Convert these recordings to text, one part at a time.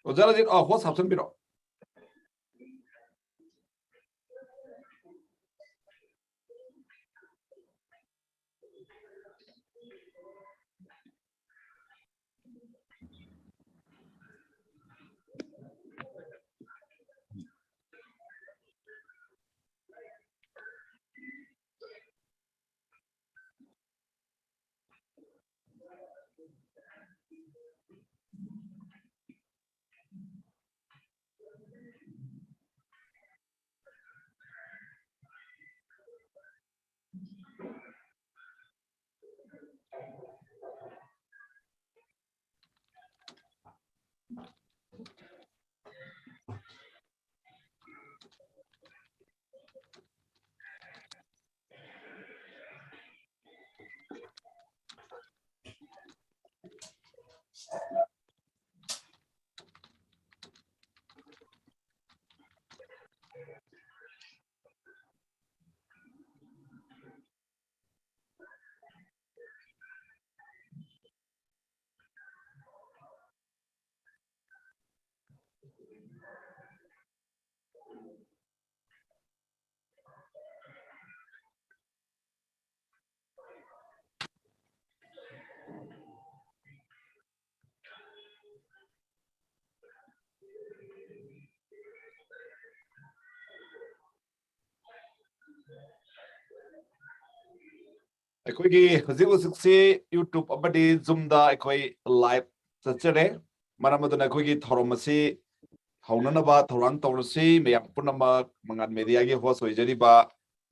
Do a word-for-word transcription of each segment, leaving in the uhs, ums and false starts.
ꯑꯣꯖꯥ ꯔꯖꯤꯠ, ꯑ, host ꯍꯥꯞꯆꯤꯟꯕꯤꯔꯣ꯫ ꯑꯩꯈꯣꯏꯒꯤ ꯍꯧꯖꯤꯛ ꯍꯧꯖꯤꯛꯁꯤ YouTube ꯑꯃꯗꯤ Zoomꯗ ꯑꯩꯈꯣꯏ live ꯆꯠꯆꯔꯦ꯫ ꯃꯔꯝ ꯑꯗꯨꯅ ꯑꯩꯈꯣꯏꯒꯤ ꯊꯧꯔꯝ ꯑꯁꯤ ꯍꯧꯅꯅꯕ ꯊꯧꯔꯥꯡ ꯇꯧꯔꯁꯤ꯫ ꯃꯌꯥꯝ ꯄꯨꯝꯅꯃꯛ ꯃꯉꯥꯜ ꯃꯦꯗꯤꯌꯥꯒꯤ host ꯑꯣꯏꯖꯔꯤꯕ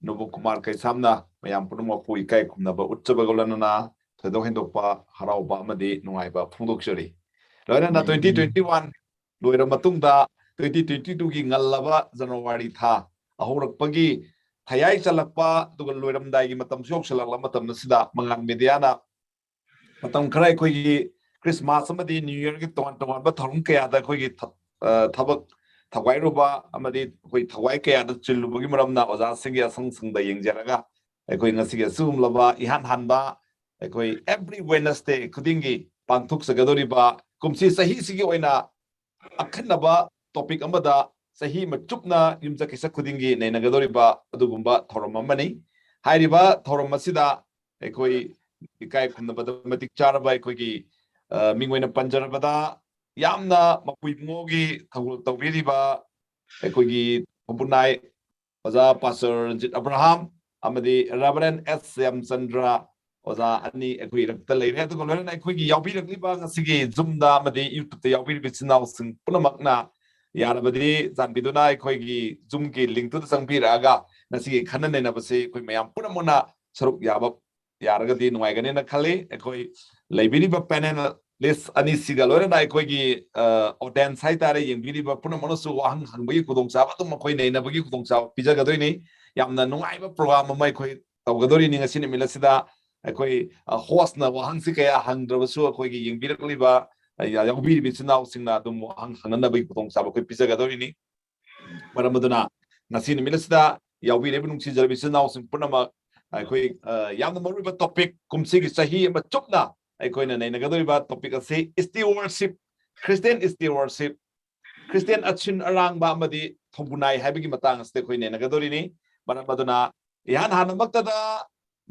ꯅꯣꯕꯨ ꯀꯨꯃꯥꯔ ꯀꯩꯁꯥꯝꯅ ꯃꯌꯥꯝ ꯄꯨꯝꯅꯃꯛꯄꯨ ꯏꯀꯥꯏ ꯈꯨꯝꯅꯕ ꯎꯠꯆꯕꯒ ꯂꯣꯏꯅꯅ ꯊꯣꯏꯗꯣꯛ ꯍꯦꯟꯗꯣꯛꯄ ꯍꯔꯥꯎꯕ ꯑꯃꯗꯤ ꯅꯨꯡꯉꯥꯏꯕ ꯐꯣꯡꯗꯣꯛꯆꯔꯤ꯫ ꯂꯣꯏꯅꯅ twenty twenty one ꯂꯣꯏꯔ ꯃꯇꯨꯡꯗ twenty twenty twoꯒꯤ ꯉꯜꯂꯕ ꯖꯅꯋꯥꯔꯤ ꯊꯥ ꯑꯍꯧꯔꯛꯄꯒꯤ ꯊꯌꯥꯏ ꯆꯜꯂꯛꯄ, ꯑꯗꯨꯒ ꯂꯣꯏꯔꯝꯗꯥꯏꯒꯤ ꯃꯇꯝꯁꯨ ꯌꯧꯁꯤꯜꯂꯛꯂꯕ ꯃꯇꯝ ꯑꯁꯤꯗ ꯃꯉꯥꯜ ꯃꯦꯗꯤꯌꯥꯅ ꯃꯇꯝ ꯈꯔ ꯑꯩꯈꯣꯏꯒꯤ Christmas ꯑꯃꯗꯤ New Yearꯒꯤ ꯇꯣꯉꯥꯟ ꯇꯣꯉꯥꯟꯕ ꯊꯧꯔꯝ ꯀꯌꯥꯗ ꯑꯩꯈꯣꯏꯒꯤ ꯊ-, ꯑ, ꯊꯕꯛ ꯊꯧꯒꯥꯏꯔꯨꯕ ꯑꯃꯗꯤ ꯑꯩꯈꯣꯏ ꯊꯋꯥꯏ ꯀꯌꯥꯗ ꯆꯤꯜꯂꯨꯕꯒꯤ ꯃꯔꯝꯅ ꯑꯣꯖꯥꯁꯤꯡꯒꯤ ꯑꯁꯪ ꯁꯪꯗ ꯌꯦꯡꯖꯔꯒ ꯑꯩꯈꯣꯏ ꯉꯁꯤꯒꯤ ꯑꯁꯤꯒꯨꯝꯂꯕ ꯏꯍꯥꯟ ꯍꯥꯟꯕ ꯑꯩꯈꯣꯏ every Wednesday ꯈꯨꯗꯤꯡꯒꯤ ꯄꯥꯡꯊꯣꯛꯆꯒꯗꯧꯔꯤꯕ ꯀꯨꯝꯁꯤ ꯆꯍꯤꯁꯤꯒꯤ ꯑꯣꯏꯅ ꯑꯈꯟꯅꯕ topic ꯑꯃꯗ ꯆꯍꯤ ꯑꯃ ꯆꯨꯞꯅ ꯌꯨꯝꯁꯀꯩꯁ ꯈꯨꯗꯤꯡꯒꯤ ꯅꯩꯅꯒꯗꯧꯔꯤꯕ ꯑꯗꯨꯒꯨꯝꯕ ꯊꯧꯔꯝ ꯑꯃꯅꯤ꯫ ꯍꯥꯏꯔꯤꯕ ꯊꯧꯔꯝ ꯑꯁꯤꯗ ꯑꯩꯈꯣꯏ ꯏꯀꯥꯏ ꯈꯨꯝꯅꯕꯗ ꯃꯇꯤꯛ ꯆꯥꯔꯕ ꯑꯩꯈꯣꯏꯒꯤ, ꯑ, ꯃꯤꯡ ꯑꯣꯏꯅ ꯄꯟꯖꯔꯕꯗ ꯌꯥꯝꯅ ꯃꯄꯨꯏ ꯃꯉꯣꯒꯤ ꯊꯧꯒꯜ ꯇꯧꯕꯤꯔꯤꯕ ꯑꯩꯈꯣꯏꯒꯤ ꯈꯝꯕꯨꯅꯥꯏ ꯑꯣꯖꯥ ꯄꯥꯁꯇꯔ ꯔꯟꯖꯤꯠ ꯑꯕ꯭ꯔꯥꯍꯥꯝ ꯑꯃꯗꯤ ꯔꯦꯚꯔꯦꯟ ꯑꯦꯁ ꯌꯥꯝꯆꯟꯗ꯭ꯔ ꯑꯣꯖꯥ ꯑꯅꯤ ꯑꯩꯈꯣꯏ ꯏꯔꯛꯇ ꯂꯩꯔꯦ꯫ ꯑꯗꯨꯒ ꯂꯣꯏꯅꯅ ꯑꯩꯈꯣꯏꯒꯤ ꯌꯥꯎꯕꯤꯔꯛꯂꯤꯕ ꯉꯁꯤꯒꯤ Zoomꯗ ꯑꯃꯗꯤ YouTubeꯇ ꯌꯥꯎꯕꯤꯔꯤꯕ ꯏꯆꯤꯟ ꯏꯅꯥꯎꯁꯤꯡ ꯄꯨꯝꯅꯃꯛꯅ ꯌꯥꯔꯕꯗꯤ ꯆꯥꯟꯕꯤꯗꯨꯅ ꯑꯩꯈꯣꯏꯒꯤ Zoomꯒꯤ linkꯇꯨꯗ ꯆꯪꯕꯤꯔꯛꯑꯒ ꯉꯁꯤꯒꯤ ꯈꯟꯅ ꯅꯩꯅꯕꯁꯤ ꯑꯩꯈꯣꯏ ꯃꯌꯥꯝ ꯄꯨꯝꯅꯃꯛꯅ ꯁꯔꯨꯛ ꯌꯥꯕ ꯌꯥꯔꯒꯗꯤ ꯅꯨꯡꯉꯥꯏꯒꯅꯦꯅ ꯈꯜꯂꯤ꯫ ꯑꯩꯈꯣꯏ ꯂꯩꯕꯤꯔꯤꯕ panelist ꯑꯅꯤꯁꯤꯒ ꯂꯣꯏꯅꯅ ꯑꯩꯈꯣꯏꯒꯤ, ꯑ, audience ꯍꯥꯏꯇꯥꯔꯦ, ꯌꯦꯡꯕꯤꯔꯤꯕ ꯄꯨꯝꯅꯃꯛꯅꯁꯨ ꯋꯥꯍꯪ ꯍꯪꯕꯒꯤ ꯈꯨꯗꯣꯡꯆꯥꯕ, ꯑꯗꯨꯝ ꯃꯈꯣꯏ ꯅꯩꯅꯕꯒꯤ ꯈꯨꯗꯣꯡꯆꯥꯕ ꯄꯤꯖꯒꯗꯣꯏꯅꯤ꯫ ꯌꯥꯝꯅ ꯅꯨꯡꯉꯥꯏꯕ program ꯑꯃ ꯑꯩꯈꯣꯏ ꯇꯧꯒꯗꯧꯔꯤꯅꯤ ꯉꯁꯤ ꯅꯨꯃꯤꯠ ꯑꯁꯤꯗ꯫ ꯑꯩꯈꯣꯏ, ꯑ, hostꯅ ꯋꯥꯍꯪꯁꯤ ꯀꯌꯥ ꯍꯪꯗ꯭ꯔꯕꯁꯨ ꯑꯩꯈꯣꯏꯒꯤ ꯌꯦꯡꯕꯤꯔꯛꯂꯤꯕ, ꯑ, ꯌꯥꯎꯕꯤꯔꯤꯕ ꯏꯆꯤꯟ ꯏꯅꯥꯎꯁꯤꯡꯅ ꯑꯗꯨꯝ ꯋꯥꯍꯪ ꯍꯪꯅꯅꯕꯒꯤ ꯈꯨꯗꯣꯡꯆꯥꯕ ꯑꯩꯈꯣꯏ ꯄꯤꯖꯒꯗꯧꯔꯤꯅꯤ꯫ ꯃꯔꯝ ꯑꯗꯨꯅ ꯉꯁꯤ ꯅꯨꯃꯤꯠ ꯑꯁꯤꯗ ꯌꯥꯎꯕꯤꯔꯤꯕ ꯅꯨꯡꯁꯤꯖꯔꯕ ꯏꯆꯤꯟ ꯏꯅꯥꯎꯁꯤꯡ ꯄꯨꯝꯅꯃꯛ ꯑꯩꯈꯣꯏ, ꯑ, ꯌꯥꯝꯅ ꯃꯔꯨꯑꯣꯏꯕ topic, ꯀꯨꯝꯁꯤꯒꯤ ꯆꯍꯤ ꯑꯃ ꯆꯨꯞꯅ ꯑꯩꯈꯣꯏꯅ ꯅꯩꯅꯒꯗꯧꯔꯤꯕ topic ꯑꯁꯤ stewardship, Christian stewardship, Christian ꯑꯁꯤꯟ ꯑꯔꯥꯡꯕ ꯑꯃꯗꯤ ꯊꯧꯕꯨꯅꯥꯏ ꯍꯥꯏꯕꯒꯤ ꯃꯇꯥꯡ ꯑꯁꯤꯗ ꯑꯩꯈꯣꯏ ꯅꯩꯅꯒꯗꯧꯔꯤꯅꯤ꯫ ꯃꯔꯝ ꯑꯗꯨꯅ ꯏꯍꯥꯟ ꯍꯥꯟꯅꯃꯛꯇꯗ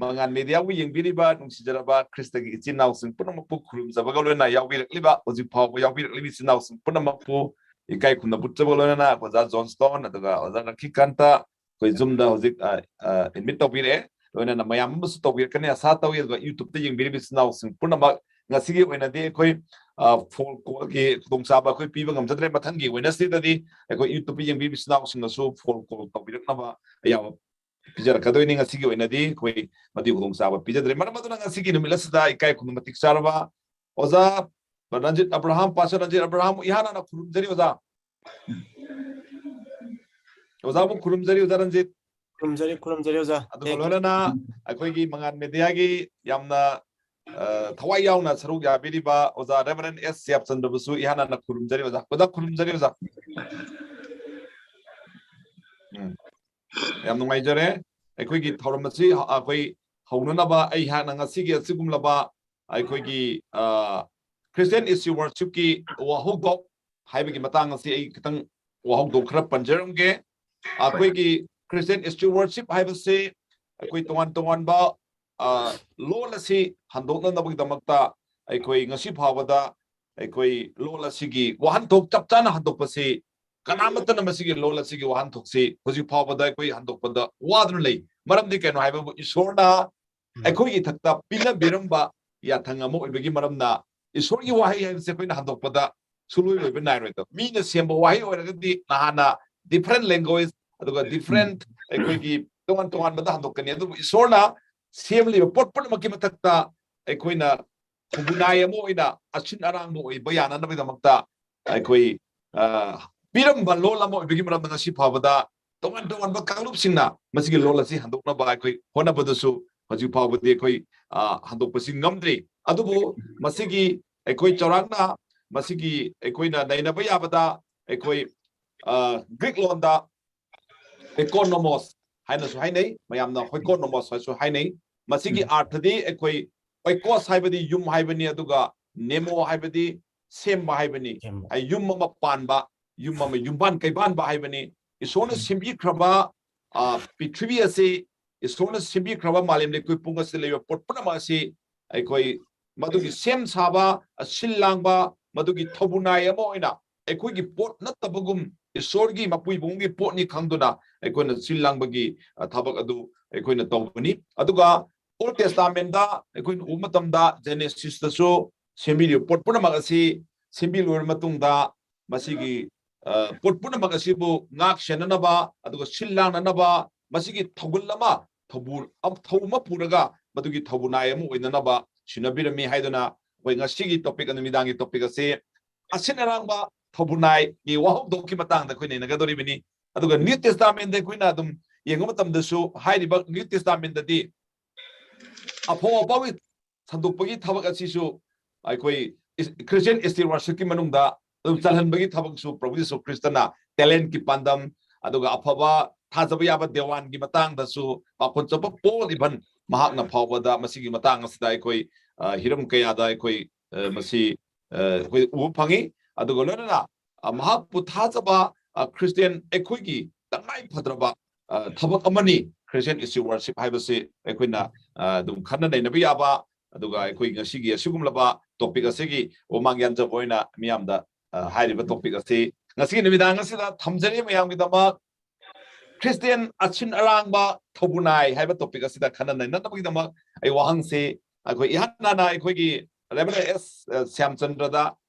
ꯃꯉꯥꯟ ꯃꯦꯗꯤꯌꯥꯕꯨ ꯌꯦꯡꯕꯤꯔꯤꯕ ꯅꯨꯡꯁꯤꯖꯔꯕ ꯈ꯭ꯔꯤꯁꯇꯒꯤ ꯏꯆꯤꯟ ꯏꯅꯥꯎꯁꯤꯡ ꯄꯨꯝꯅꯃꯛꯄꯨ ꯈꯨꯔꯨꯝꯖꯕꯒ ꯂꯣꯏꯅꯅ ꯌꯥꯎꯕꯤꯔꯛꯂꯤꯕ, ꯍꯧꯖꯤꯛ ꯐꯥꯎꯕ ꯌꯥꯎꯕꯤꯔꯛꯂꯤꯕ ꯏꯆꯤꯟ ꯏꯅꯥꯎꯁꯤꯡ ꯄꯨꯝꯅꯃꯛꯄꯨ ꯏꯀꯥꯏ ꯈꯨꯝꯅꯕ ꯎꯠꯆꯕꯒ ꯂꯣꯏꯅꯅ ꯑꯣꯖꯥ ꯖꯣꯟ ꯁ꯭ꯇꯣꯟ, ꯑꯗꯨꯒ ꯑꯣꯖꯥ ꯔꯈꯤꯀꯥꯟꯇ ꯑꯩꯈꯣꯏ Zoomꯗ ꯍꯧꯖꯤꯛ, ꯑ, ꯑ, admit ꯇꯧꯕꯤꯔꯛꯑꯦ꯫ ꯂꯣꯏꯅꯅ ꯃꯌꯥꯝ ꯑꯃꯁꯨ ꯇꯧꯕꯤꯔꯛꯀꯅꯤ ꯑꯁꯥ ꯇꯧꯏ꯫ ꯑꯗꯨꯒ YouTubeꯇ ꯌꯦꯡꯕꯤꯔꯤꯕ ꯏꯆꯤꯟ ꯏꯅꯥꯎꯁꯤꯡ ꯄꯨꯝꯅꯃꯛ ꯉꯁꯤꯒꯤ ꯑꯣꯏꯅꯗꯤ ꯑꯩꯈꯣꯏ, ꯑ, phone callꯒꯤ ꯈꯨꯗꯣꯡꯆꯥꯕ ꯑꯩꯈꯣꯏ ꯄꯤꯕ ꯉꯝꯖꯗ꯭ꯔꯦ꯫ ꯃꯊꯪꯒꯤ Wednesdayꯗꯗꯤ ꯑꯩꯈꯣꯏ YouTubeꯇ ꯌꯦꯡꯕꯤꯔꯤꯕ ꯏꯆꯤꯟ ꯏꯅꯥꯎꯁꯤꯡꯅꯁꯨ phone call ꯇꯧꯕꯤꯔꯛꯅꯕ ꯑꯌꯥꯕ ꯄꯤꯖꯔꯛꯀꯗꯣꯏꯅꯤ꯫ ꯉꯁꯤꯒꯤ ꯑꯣꯏꯅꯗꯤ ꯑꯩꯈꯣꯏ ꯃꯗꯨꯒꯤ ꯈꯨꯗꯣꯡꯆꯥꯕ ꯄꯤꯖꯗ꯭ꯔꯦ꯫ ꯃꯔꯝ ꯑꯗꯨꯅ ꯉꯁꯤꯒꯤ ꯅꯨꯃꯤꯠ ꯑꯁꯤꯗ ꯏꯀꯥꯏ ꯈꯨꯝꯅꯕ ꯃꯇꯤꯛ ꯆꯥꯔꯕ ꯑꯣꯖꯥ Ranjit Abraham, pastor Ranjit Abraham, ꯏꯍꯥꯟ ꯍꯥꯟꯅ ꯈꯨꯔꯨꯝꯖꯔꯤ ꯑꯣꯖꯥ꯫ ꯑꯣꯖꯥꯕꯨ ꯈꯨꯔꯨꯝꯖꯔꯤ ꯑꯣꯖꯥ ꯔꯟꯖꯤꯠ꯫ ꯈꯨꯔꯨꯝꯖꯔꯤ, ꯈꯨꯔꯨꯝꯖꯔꯤ ꯑꯣꯖꯥ꯫ ꯑꯗꯨꯒ ꯂꯣꯏꯅꯅ ꯑꯩꯈꯣꯏꯒꯤ ꯃꯉꯥꯟ ꯃꯦꯗꯤꯌꯥꯒꯤ ꯌꯥꯝꯅ, ꯑ, ꯊꯋꯥꯏ ꯌꯥꯎꯅ ꯁꯔꯨꯛ ꯌꯥꯕꯤꯔꯤꯕ ꯑꯣꯖꯥ ꯔꯦꯚꯔꯦꯟ ꯑꯦꯁ ꯌꯥꯞꯆꯟꯗ꯭ꯔꯕꯨꯁꯨ ꯏꯍꯥꯟ ꯍꯥꯟꯅ ꯈꯨꯔꯨꯝꯖꯔꯤ ꯑꯣꯖꯥ꯫ ꯑꯣꯖꯥ ꯈꯨꯔꯨꯝꯖꯔꯤ ꯑꯣꯖꯥ꯫ ꯎꯝ꯫ ꯌꯥꯝ ꯅꯨꯡꯉꯥꯏꯖꯔꯦ꯫ ꯑꯩꯈꯣꯏꯒꯤ ꯊꯧꯔꯝ ꯑꯁꯤ ꯑꯩꯈꯣꯏ ꯍꯧꯅꯅꯕ ꯑꯩꯍꯥꯛꯅ ꯉꯁꯤꯒꯤ ꯑꯁꯤꯒꯨꯝꯂꯕ ꯑꯩꯈꯣꯏꯒꯤ Christian History Workshopꯀꯤ ꯋꯥꯍꯧꯗꯣꯛ ꯍꯥꯏꯕꯒꯤ ꯃꯇꯥꯡ ꯑꯁꯤ ꯑꯩ ꯈꯤꯇꯪ ꯋꯥꯍꯧꯗꯣꯛ ꯈꯔ ꯄꯟꯖꯔꯝꯒꯦ꯫ ꯑꯩꯈꯣꯏꯒꯤ Christian History Workshop ꯍꯥꯏꯕꯁꯤ ꯑꯩꯈꯣꯏ ꯇꯣꯉꯥꯟ ꯇꯣꯉꯥꯟꯕ ꯂꯣꯜ ꯑꯁꯤ ꯍꯟꯗꯣꯛꯅꯅꯕꯒꯤꯗꯃꯛꯇ ꯑꯩꯈꯣꯏ ꯉꯁꯤ ꯐꯥꯎꯕꯗ ꯑꯩꯈꯣꯏ ꯂꯣꯜ ꯑꯁꯤꯒꯤ ꯋꯥꯍꯟꯊꯣꯛ ꯆꯞ ꯆꯥꯅ ꯍꯟꯗꯣꯛꯄꯁꯤ ꯀꯅꯥꯃꯠꯇꯅ ꯃꯁꯤꯒꯤ ꯂꯣꯜ ꯑꯁꯤꯒꯤ ꯋꯥꯍꯟꯊꯣꯛꯁꯤ ꯍꯧꯖꯤꯛ ꯐꯥꯎꯕꯗ ꯑꯩꯈꯣꯏ ꯍꯟꯗꯣꯛꯄꯗ ꯋꯥꯗꯨꯅ ꯂꯩ꯫ ꯃꯔꯝꯗꯤ ꯀꯩꯅꯣ ꯍꯥꯏꯕꯕꯨ ꯏꯁꯣꯔꯅ ꯑꯩꯈꯣꯏꯒꯤ ꯏꯊꯛꯇ ꯄꯤꯅꯕꯤꯔꯝꯕ ꯌꯥꯊꯪ ꯑꯃ ꯑꯣꯏꯕꯒꯤ ꯃꯔꯝꯅ ꯏꯁꯣꯔꯒꯤ ꯋꯥꯍꯩ ꯍꯥꯏꯕꯁꯦ ꯑꯩꯈꯣꯏꯅ ꯍꯟꯗꯣꯛꯄꯗ ꯁꯨꯡꯂꯣꯏ ꯂꯣꯏꯕ ꯅꯥꯏꯔꯣꯏꯗꯕ꯫ ꯃꯤꯅ ꯁꯦꯝꯕ ꯋꯥꯍꯩ ꯑꯣꯏꯔꯒꯗꯤ ꯅꯍꯥꯟꯅ different language ꯑꯗꯨꯒ different ꯑꯩꯈꯣꯏꯒꯤ ꯇꯣꯉꯥꯟ ꯇꯣꯉꯥꯟꯕꯗ ꯍꯟꯗꯣꯛꯀꯅꯤ꯫ ꯑꯗꯨꯕꯨ ꯏꯁꯣꯔꯅ ꯁꯦꯝꯂꯤꯕ ꯄꯣꯠ ꯄꯨꯝꯅꯃꯛꯀꯤ ꯃꯊꯛꯇ ꯑꯩꯈꯣꯏꯅ ꯈꯨꯟꯅꯥꯏ ꯑꯃ ꯑꯣꯏꯅ ꯑꯁꯤꯟ ꯑꯔꯥꯡꯕ ꯑꯣꯏꯕ ꯌꯥꯅꯅꯕꯒꯤꯗꯃꯛꯇ ꯑꯩꯈꯣꯏ ꯄꯤꯔꯝꯕ ꯂꯣꯜ ꯑꯃ ꯑꯣꯏꯕꯒꯤ ꯃꯔꯝꯗ ꯉꯁꯤ ꯐꯥꯎꯕꯗ ꯇꯣꯉꯥꯟ ꯇꯣꯉꯥꯟꯕ ꯀꯥꯡꯂꯨꯞꯁꯤꯡꯅ ꯃꯁꯤꯒꯤ ꯂꯣꯜ ꯑꯁꯤ ꯍꯟꯗꯣꯛꯅꯕ ꯑꯩꯈꯣꯏ ꯍꯣꯠꯅꯕꯗꯁꯨ ꯍꯧꯖꯤꯛ ꯐꯥꯎꯕꯗꯤ ꯑꯩꯈꯣꯏ ꯍꯟꯗꯣꯛꯄꯁꯤ ꯉꯝꯗ꯭ꯔꯤ꯫ ꯑꯗꯨꯕꯨ ꯃꯁꯤꯒꯤ ꯑꯩꯈꯣꯏ ꯆꯥꯎꯔꯥꯛꯅ ꯃꯁꯤꯒꯤ ꯑꯩꯈꯣꯏꯅ ꯅꯩꯅꯕ ꯌꯥꯕꯗ ꯑꯩꯈꯣꯏ ꯒ꯭ꯔꯤꯛ ꯂꯣꯟꯗ oikonomos ꯍꯥꯏꯅꯁꯨ ꯍꯥꯏꯅꯩ, ꯃꯌꯥꯝꯅ oikonomos ꯍꯥꯏꯁꯨ ꯍꯥꯏꯅꯩ꯫ ꯃꯁꯤꯒꯤ ꯑꯥꯔꯊꯗꯤ ꯑꯩꯈꯣꯏ oikos ꯍꯥꯏꯕꯗꯤ ꯌꯨꯝ ꯍꯥꯏꯕꯅꯤ, ꯑꯗꯨꯒ nemo ꯍꯥꯏꯕꯗꯤ ꯁꯦꯝꯕ ꯍꯥꯏꯕꯅꯤ꯫ ꯌꯨꯝ ꯑꯃ ꯄꯥꯟꯕ, ꯌꯨꯝ ꯑꯃ ꯌꯨꯝꯕꯥꯟ ꯀꯩꯕꯥꯟꯕ ꯍꯥꯏꯕꯅꯤ꯫ ꯏꯁꯣꯔꯅ ꯁꯦꯝꯕꯤꯈ꯭ꯔꯕ ꯄ꯭ꯔꯤꯊꯤꯕꯤ ꯑꯁꯤ, ꯏꯁꯣꯔꯅ ꯁꯦꯝꯕꯤꯈ꯭ꯔꯕ ꯃꯥꯂꯦꯝ ꯂꯩꯀꯣꯏ ꯄꯨꯝ ꯑꯁꯤꯗ ꯂꯩꯕ ꯄꯣꯠ ꯄꯨꯝꯅꯃꯛ ꯑꯁꯤ ꯑꯩꯈꯣꯏ ꯃꯗꯨꯒꯤ ꯁꯦꯝ ꯁꯥꯕ, ꯁꯤꯜ ꯂꯥꯡꯕ, ꯃꯗꯨꯒꯤ ꯊꯧꯕꯨꯅꯥꯏ ꯑꯃ ꯑꯣꯏꯅ ꯑꯩꯈꯣꯏꯒꯤ ꯄꯣꯠ ꯅꯠꯇꯕꯒꯨꯝ ꯏꯁꯣꯔꯒꯤ ꯃꯄꯨ ꯏꯕꯨꯡꯒꯤ ꯄꯣꯠꯅꯤ ꯈꯪꯗꯨꯅ ꯑꯩꯈꯣꯏꯅ ꯁꯤꯜ ꯂꯥꯡꯕꯒꯤ ꯊꯕꯛ ꯑꯗꯨ ꯑꯩꯈꯣꯏꯅ ꯇꯧꯕꯅꯤ꯫ ꯑꯗꯨꯒ Old Testamentꯗ ꯑꯩꯈꯣꯏꯅ ꯎꯕ ꯃꯇꯝꯗ Genesisꯇꯁꯨ ꯁꯦꯝꯕꯤꯔꯤꯕ ꯄꯣꯠ ꯄꯨꯝꯅꯃꯛ ꯑꯁꯤ ꯁꯦꯝꯕꯤ ꯂꯣꯏꯔꯕ ꯃꯇꯨꯡꯗ ꯃꯁꯤꯒꯤ ꯄꯣꯠ ꯄꯨꯝꯅꯃꯛ ꯑꯁꯤꯕꯨ ꯉꯥꯛ ꯁꯦꯟꯅꯅꯕ ꯑꯗꯨꯒ ꯁꯤꯜ ꯂꯥꯡꯅꯅꯕ ꯃꯁꯤꯒꯤ ꯊꯧꯒꯜ ꯑꯃ ꯊꯧꯕꯨ ꯊꯧ ꯑꯃ ꯄꯨꯔꯒ ꯃꯗꯨꯒꯤ ꯊꯧꯕꯨꯅꯥꯏ ꯑꯃ ꯑꯣꯏꯅꯅꯕ ꯁꯤꯟꯅꯕꯤꯔꯝꯃꯤ ꯍꯥꯏꯗꯨꯅ ꯑꯩꯈꯣꯏ ꯉꯁꯤꯒꯤ topic, ꯅꯨꯃꯤꯗꯥꯡꯒꯤ topic ꯑꯁꯤ ꯑꯁꯤꯟ ꯑꯔꯥꯡꯕ ꯊꯧꯕꯨꯅꯥꯏꯒꯤ ꯋꯥꯍꯧꯗꯣꯛꯀꯤ ꯃꯇꯥꯡꯗ ꯑꯩꯈꯣꯏ ꯅꯩꯅꯒꯗꯧꯔꯤꯕꯅꯤ꯫ ꯑꯗꯨꯒ New Testamentꯗ ꯑꯩꯈꯣꯏꯅ ꯑꯗꯨꯝ ꯌꯦꯡꯕ ꯃꯇꯝꯗꯁꯨ ꯍꯥꯏꯔꯤꯕ New Testamentꯗꯗꯤ ꯑꯐꯧ ꯑꯐꯥꯎꯒꯤ ꯁꯟꯗꯣꯛꯄꯒꯤ ꯊꯕꯛ ꯑꯁꯤꯁꯨ ꯑꯩꯈꯣꯏ Christian History Workshopꯀꯤ ꯃꯅꯨꯡꯗ ꯑꯗꯨꯝ ꯆꯜꯍꯟꯕꯒꯤ ꯊꯕꯛꯁꯨ ꯄ꯭ꯔꯚꯨ ꯌꯤꯁꯨ ꯈ꯭ꯔꯤꯁꯇꯅ talentꯀꯤ ꯄꯥꯟꯗꯝ, ꯑꯗꯨꯒ ꯑꯐꯕ ꯊꯥꯖꯕ ꯌꯥꯕ ꯗꯦꯋꯥꯟꯒꯤ ꯃꯇꯥꯡꯗꯁꯨ ꯄꯥꯈꯣꯟ ꯆꯠꯄ ꯄꯣꯜ ꯏꯚꯟ ꯃꯍꯥꯛꯅ ꯐꯥꯎꯕꯗ ꯃꯁꯤꯒꯤ ꯃꯇꯥꯡ ꯑꯁꯤꯗ ꯑꯩꯈꯣꯏ, ꯑ, ꯍꯤꯔꯝ ꯀꯌꯥꯗ ꯑꯩꯈꯣꯏ, ꯑ, ꯃꯁꯤ, ꯑ, ꯑꯩꯈꯣꯏ ꯎꯕ ꯐꯪꯉꯤ꯫ ꯑꯗꯨꯒ ꯂꯣꯏꯅꯅ, ꯑ, ꯃꯍꯥꯛꯄꯨ ꯊꯥꯖꯕ, ꯑ, ꯈ꯭ꯔꯤꯁꯇꯤꯌꯥꯟ ꯑꯩꯈꯣꯏꯒꯤ ꯇꯉꯥꯏ ꯐꯗ꯭ꯔꯕ, ꯑ, ꯊꯕꯛ ꯑꯃꯅꯤ꯫ Christian is to worship ꯍꯥꯏꯕꯁꯤ ꯑꯩꯈꯣꯏꯅ, ꯑ, ꯑꯗꯨꯝ ꯈꯟꯅ ꯅꯩꯅꯕ ꯌꯥꯕ, ꯑꯗꯨꯒ ꯑꯩꯈꯣꯏ ꯉꯁꯤꯒꯤ ꯑꯁꯤꯒꯨꯝꯂꯕ ꯇꯣꯄꯤꯛ ꯑꯁꯤꯒꯤ ꯋꯥꯃꯥꯡ ꯌꯥꯟꯖꯕ ꯑꯣꯏꯅ ꯃꯤꯌꯥꯝꯗ, ꯑ, ꯍꯥꯏꯔꯤꯕ ꯇꯣꯄꯤꯛ ꯑꯁꯤ ꯉꯁꯤꯒꯤ ꯅꯨꯃꯤꯗꯥꯡ ꯑꯁꯤꯗ ꯊꯝꯖꯔꯤ ꯃꯌꯥꯝꯒꯤꯗꯃꯛ꯫ ꯈ꯭ꯔꯤꯁꯇꯤꯌꯥꯟ ꯑꯁꯤꯟ ꯑꯔꯥꯡꯕ ꯊꯧꯕꯨꯅꯥꯏ ꯍꯥꯏꯕ ꯇꯣꯄꯤꯛ ꯑꯁꯤꯗ ꯈꯟꯅ ꯅꯩꯅꯅꯕꯒꯤꯗꯃꯛ ꯑꯩ ꯋꯥꯍꯪꯁꯤ ꯑꯩꯈꯣꯏ ꯏꯍꯥꯟ ꯍꯥꯟꯅ ꯑꯩꯈꯣꯏꯒꯤ ꯔꯦꯚꯔꯦꯟ ꯑꯦꯁ ꯁ꯭ꯌꯥꯝꯆꯟꯗ꯭ꯔꯗ,